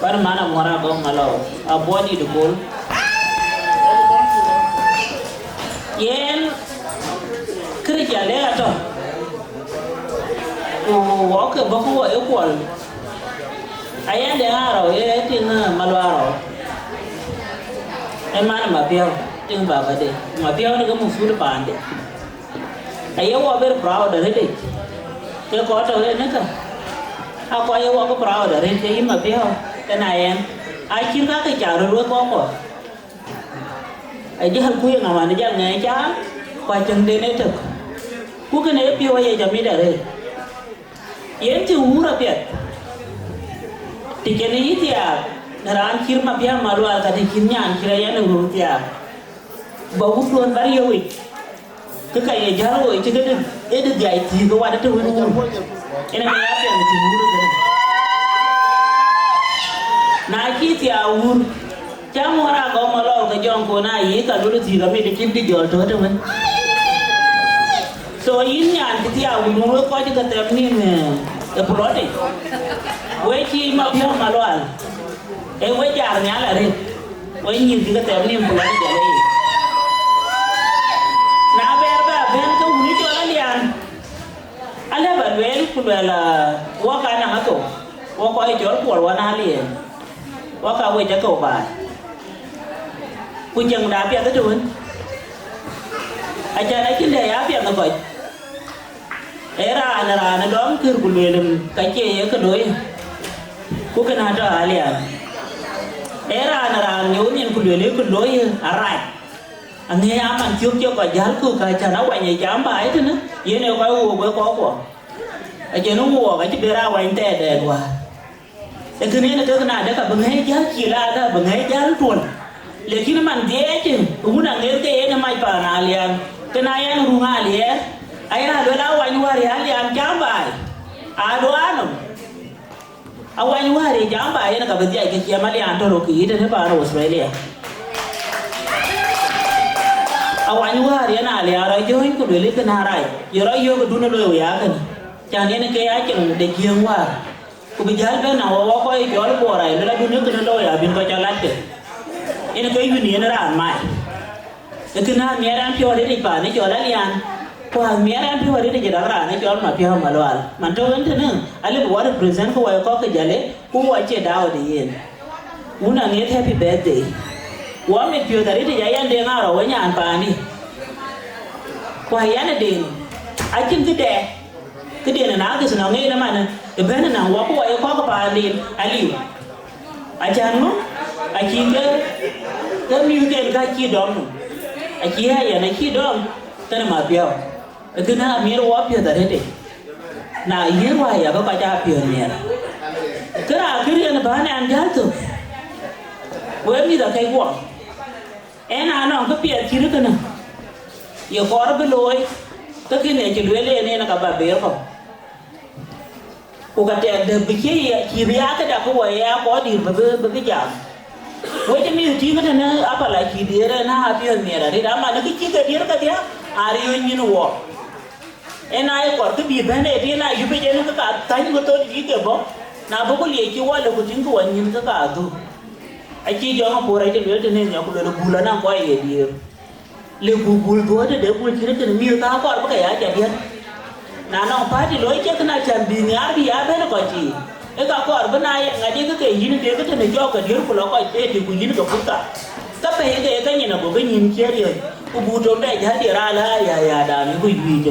Bän man amuɔɔr agɔɔk malɔu. Abuɔt dït ë kol. Yen Kërë ca lɛ̈k atɔ̈, ku wɔk ke bɔ̈ ku wɔ ye kuɔl. Ayɛn de ŋa rɔu ye tiŋ, eh, Malual rɔu. Ee man Mapiɔ̈u, tiŋ babade. Mapiɔ̈u ni ke muk thut paande. Aye wɔ very proud arëëtic. Ke kɔc tɔ̈ ënë kä. A kɔc ye wɔ ke proud arëët ke yïn Mapiɔ̈u, ke na yɛn. Acïn ka ke ca röt wek kɔc kuɔ. Ajäl ku ye ŋa wän jal ŋɛɛc caan, ku acäŋden ë tök. Ku kënë ë piɔ̈u aye jɔ mit arëët. Yen cï wuur apiɛth. Të cïn yï thiaak në raan cït Mapiɔ̈u Malual, ka të cïn nyan cït ayɛn ë wuur thiaak. Bä wutduön bä riëëu yic. Kë ka ye jäl woi cï këdï, ëdï dhiac thïïk ë wat ë të wën wuur. Yen ë ya piɛŋ cï wuur ë kënë. Na cï thiaak wuur, cä muɔɔr agɔk malɔu ke jɔŋ, ku na yï ka lul thïïk amit cïn dï jɔl tɔ̈ të wën. So yïn nyan cï thiaak wuur, wek kɔc ke thɛm nïm, eh, ë plɔtic. Wek cï Mapiɔ̈u Malual. Ee we jar nhial arëët, we nyïïr bï ke thɛm nïm ku lɔ jɔl ë yic. Na bɛɛr bɛ abɛ̈n ke wun ë cɔl Alian, alë bä lueel ku luɛɛl, ah, wok anaŋ athou, wok kɔc cɔl Kuɔl wan Alian, wok ka wec athou baai. Ku cieŋda apiɛth ëtëwën, acan acïn dɛ ya piɛth ë kɔc. Ee raan, raan ë dɔm kër ku lueel, em, ka cie ye kë looi, ku kënë atɔ̈ Alian. Ee raan, raan nyuuth nyin ku lueel, ee kë looi arac. Aŋëë aman thiök cï kɔc jäl ku ka cän awany ë cam baai tënë, yen ee kɔc wook wek kɔckuɔ. Acïn wook acï ber awany thɛɛr dɛɛt wäär. Ee kënë yen kek na dek abï ŋɛ̈i jäl cil, adë abï ŋɛ̈i jäl tuɔl. Lakin man dhiëëc, wun aŋer ke yen ë mac paan Alian, ke na yɛn ruŋ Aliɛɛr, aya luel awany wäär ë Alian cam baai, aduaanɔ. Awany wäär ë cam baai yen ka bï dhiac ke ciɛm Alian tɔ̈ röt ke yït tënë paan Australia. Awany wäär yen Alian rɔt jɔ̈ɔ̈ny ku luel ë kënë arac, ye rɔt yök ë dun ë loi wëya kënë. Can yen ke ya cieŋ de Jiëëŋ wäär. Ku bï jäl bɛ̈n na wɔ wɔ kɔc cɔl Kuɔl rac, luel adun ë kënë looi abïn kɔc cɔl lat ke. Yen ke yun yen raan mac. Ë kënë amiɛt ɛn piɔ̈u arëëtic paan ë cɔl Alian. Ku amiɛt ɛn piɔ̈u arëëtic raan raan ë cɔl Mapiɔ̈u Malual. Man tɔ̈ ɣɛn tënë, alëu bï wɔ represent ku wɔ ye kɔc ke jäl ë, ku wɔ cie daau de yen. Wun aŋiɛth happy birthday. Wɔ mit piɔ̈th arëëtic ayɛn de ŋa rɔu ë nyan paandï. Ku ayɛn ë den, acïn këdɛ. Këden ë na gëth nɔŋ en ëmanë, ëbɛ̈n ënɔŋ wɔ ku wɔ ye kɔ̈k paanden aliu. Acan ŋö? Acï ke, ke mïthken ka cï dɔm nu. Acï ayɛn acï dɔm kenë Mapiɔ̈u. Ë kënë amiɛt wɔ piɔ̈th arëëtë. Na yiëër wä ya bï kɔc aa piɔ̈th miɛt. Kë raan kër yen bän ɛn jäl thök. Wek mïth akɛc guɔ. Ëna nɔŋ kë piɛth cït kënë, ye kɔɔr bï looi, ke kënë cï lueel en, en ka bä ber kɔ̈u. Ku ka tɛɛk dɛ̈p bï cï ye, cï bï ya këda ku wɔ ye ya kɔɔr dïïr bï, bï, bï, bï jam. Wec ë mïth tïŋ tënë apala cï diëër en aa piɔ̈th miɛt arëët, ama në kë cï ke diëër kedhie, Ariööc nyin wɔ. En aa ye kɔɔr kë bï bɛ̈n ë tïŋ, na yup ë jɛn ke ka thäny ku thot yïk ë bɔ̈. Na bɔ̈ ku liec cï wɔ lë ku tïŋ ke wɔ nyin ke ka dhuk. Acï jɔŋ apuɔ̈r acï lueel tënë nhiɔk ku lueel bul anɔŋ kɔc ye diëër. Lë buk bul dhuɔ̈k tëde bul cïn kënë mïth ka kɔɔr bï ke ya jadiɛ̈t. Na nɔŋ party looi cï kënë acän bï nhiaar bï ya bɛ̈n ë kɔc yiic. Ë ka kɔɔr bï na ye ŋadï ke ke yïn ke ke tënë cɔɔk ke diëër ku lɔ kɔc ë tïŋ ku yïn ke pur ka. Ka pɛ̈i ke ye ke nyin ago ke nyïn cie riɔ̈c, ku buk tom dɛ jäl diëër ala ya ya dan ku yuic.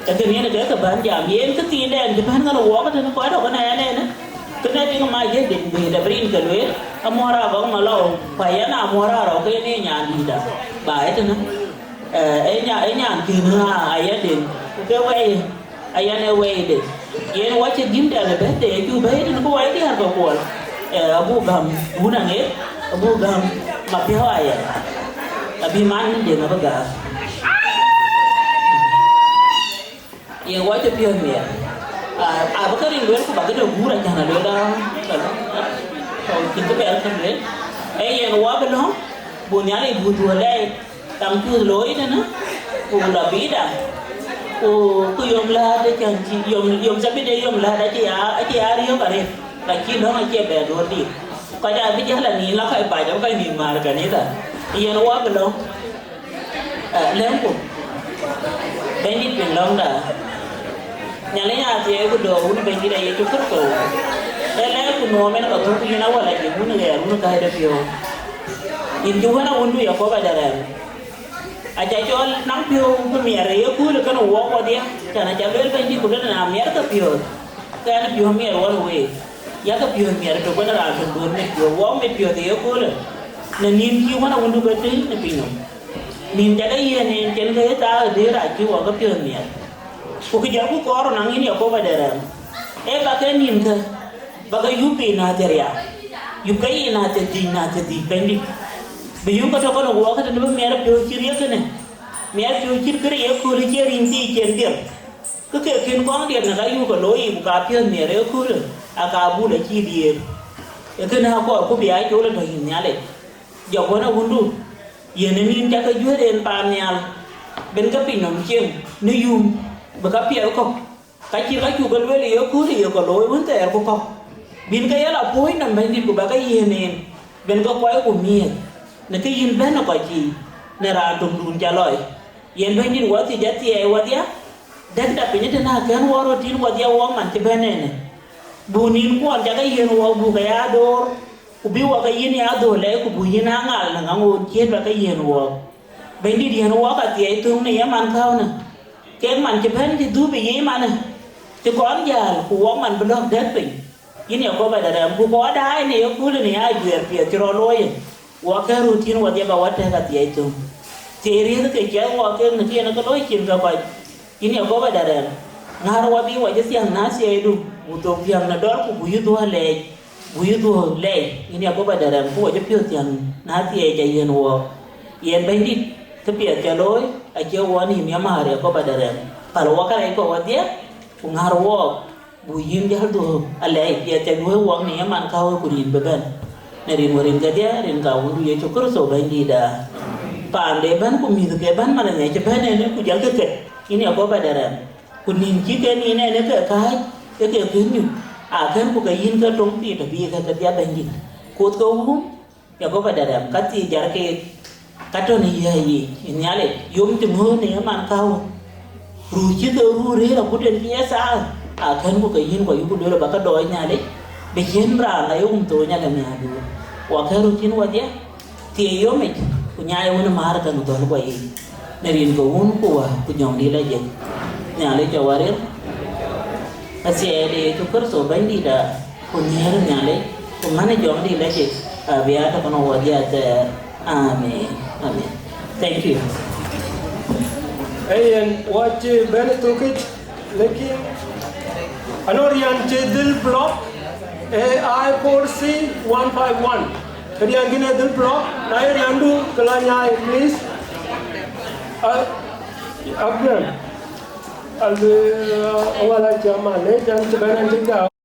Ë kën yen ke ke bän jam yen kë thiin dɛn cï bɛ̈n ŋän wɔɔk tënë kɔc tɔ̈ kënë ɛn ɛn. Kënë tïŋ mac ë dït bï dap rin ke lueel, amuɔ̈r abɔ̈k malɔu, ku ayɛn amuɔ̈r arɔ̈u ke yen ye nyan dïïtda. Ba ë tënë. Eh, ë nya-, ë nyan kën ɣa ayadɛ̈ŋ, ku ke wɛi, ayan ë wɛi de. Yen wacë gïm dɛl ë bɛ̈n de, ë cu bɛ̈i tënë ku wai diäär ke kuɔl. Eh, abuk gäm wun aŋeet, abuk gäm mapiɔ̈u ayɛn. Abï man dëŋ abï gäär. Ye wacë piɔ̈ɔ̈th miɛt. Ah, abï ke rin lueel ku ba ke de guur acan a lueel aa, cïn kë bɛɛr ke lueel. Ee yen wɔ bï lɔ̈ŋ, bu Nhialic bu dhuɔ̈k lɛɛi, kam cuuth looi tënë, ku lɔ bïda, ku, ku yom läät de cän cï, yom, yom thabit de yom läät acï ya, acï ya riɔ̈k arëët, ka cï lɔ̈ŋ acie bɛ duɔ̈ɔ̈r dït. Kɔc abï jäl anïn la kɔc bac, abï kɔc nïn määr kanitha. Yen wɔ bï lɔ̈ŋ. Eh, lɛ̈ŋku. Bɛ̈nydït piŋ lɔ̈ŋda. Nhialic aa thiɛɛi ku dɔ̈ɔ̈r wun Bɛ̈nydït a Yecu Kërtho. Ee lɛɛrku nuɔɔm en ka thök yïn awal a jëk wun ɣɛɛr wun kääcde piɔ̈u. Yïn cï wën awundu Yakoba de rɛɛm. Aca cɔl naŋ piɔ̈u bï miɛt ë yeköölë kënë wɔɔk wɔdhia, cän aca lueel Bɛ̈nydït ku tënë na miɛt ke piɔ̈ɔ̈th, ke ɛn piɔ̈u miɛt wɔn week. Yakë piɔ̈ɔ̈th miɛt ëtök wën raan töŋ duɔ̈ɔ̈r mit piɔ̈ɔ̈th, wɔɔk mit piɔ̈ɔ̈th ë yeköölë. Në nïn cï wën awundu ke tëëc në pinynhom. Nïn cakë yiëën en cïn ke ye thaak ë dhëër acï wɔ ke piɔ̈ɔ̈th miɛt. Ku kë jɔlku kɔɔr naŋ yïn Yakoba de rɛɛm, ee ba ke nïnkë, ba ke yup piny na thiëria, yup ke yic na thiërdhïc na thiërdhïc Bɛ̈nydït. Bï yum ke tɔ̈ kɔn ë wɔɔk tënë bï miɛt piɔ̈u cït riëk kënë, miɛt piɔ̈u cït kërë yeköölë cie rin thii cien dhiël. Kë ke kën kɔŋ diɛt në ka yuk ke looi yic ku ka piɔ̈ɔ̈th miɛt ë yeköölë, aka bul acï diëër. Ee kënë akɔɔr ku bï aa col ë tɔ̈ yïn Nhialic. Jɔk wën awundu, yen ë nïn cakë juëër en paannhial, ben ke pinynhom cieŋ në yum, bï ka piɛth kɔ̈k, ka cï ka cuk ke lueel ë yeköölë ye ke looi wën thɛɛr ku kɔ̈k, bïn ke ya la puɔ̈ɔ̈c nɔm Bɛ̈nydït ku ba ke yiëën en, ben ke kuɔc ku miëëth, në kë yïn bɛ̈n ë kɔc yiic, në raan töŋdun ca lɔi. Yen Bɛ̈nydït wɔ thiëc athiɛɛi wɔdhia, dɛ̈kda piny tënë akën wɔ röt tïn wɔdhia wɔk man cï bɛ̈n enë. Bu nïn kuɔn cakë yiëën wɔk buk ke ya door, ku bï wɔ ke yïn ya dhöl lɛc, ku buk yïn aa ŋal në ŋaŋoon ciëët ba ke yiëën wɔɔk. Bɛ̈nydït, yiën wɔɔk athiɛɛi thöŋ në ye man käunë, kek man cï bɛ̈n cï dhup ë yic manë, cï kɔn jäl, ku wɔɔk man bï lɔ̈k dɛ̈k piny. Yïn Yakoba de rɛɛm, ku kɔɔr daai në yeköölë në ya ajuɛɛr piɛth cï rɔt looi, wɔɔk kɛ̈ɛ̈r röt yïn wɔdhia ba wɔ tɛ̈k athiɛɛi thöŋ. Thiëi riëëth ke ciɛth wɔɔk kek në kë yen ke looi cin ke kɔc. Yïn Yakoba de rɛɛm, ŋäär wɔ bï wɔ cï thiäŋ në athiɛɛidu, buk thok thiäŋ në dɔl ku buk yï dhuɔ̈k lɛɛc, buk yï dhuɔ̈k lɛɛc, yïn Yakoba de rɛɛm, ku wɔ cï piɔ̈ɔ̈th thiäŋ në athiɛɛi ca yiën wɔɔk. Yen Bɛ̈nydït, kë piɛth ca looi, acie wɔ nïïm ya määr Yakoba de rɛɛm. Päl wɔ kärɛc kɔ̈k wɔdhia, ku ŋäär wɔɔk, buk yïn jäl dhuɔ̈k alɛɛc, piɛth ca duɔ̈ɔ̈i wɔɔk në ye man käu ku rin bï bɛ̈n. Në rin wɔ rin kedhie, rin ka wundu Yecu Kërtho Bɛ̈nydïïtda. Paan de bɛ̈n ku mïth ke bɛ̈n man ë ŋiɛc cï bɛ̈n en, ku jɔlkï ket, yïn Yakoba de rɛɛm. Ku nïn cï ke nïn en ë ke kääc, ë ke kën nyuc, akën ku ke yïn ke toŋ thii tɔ̈ bï ke kedhie Bɛ̈nydït. Kuoth ke wum, Yakoba de rɛɛm, ka thii jar keek, ka tɔ̈ në yäc yiic, yïn Nhialic, yom cï ŋööt në ye man käu. Ruu cï ke ruu rëër akut en cï ye thaar, akën ku ke yïn ku ayuku lueel ba ke dɔɔc Nhialic, bï ciën raan la yom thou nyal ë miäkduur. Wɔ kɛ̈ɛ̈r röt yïn wɔdhia, thiëi yomic, ku nyaai wën ë määr käŋ dhɔ̈l guɔ yiic, në rin ke Wun ku Wät ku Jɔŋdït Lajik. Nhialic cä wä ril, athiɛɛi de Yecu Kërtho Bɛ̈nydïïtda, ku nhiëër Nhialic, ku män ë Jɔŋdït Lajik, abï ya tɔ̈ kɔn wɔdhia thɛɛr. Amen. Amen. Thank you. Ee yen, wɔ cï bɛ̈n ë thokic, lakin anɔŋ rian cï dhil block, A I four C one five one. Rian kënë dhil block, na ye riandu, ke la nyaai, please. Ah, Abdul, Abdul, ah, wala cä malec, an cï bɛ̈n an cï gam.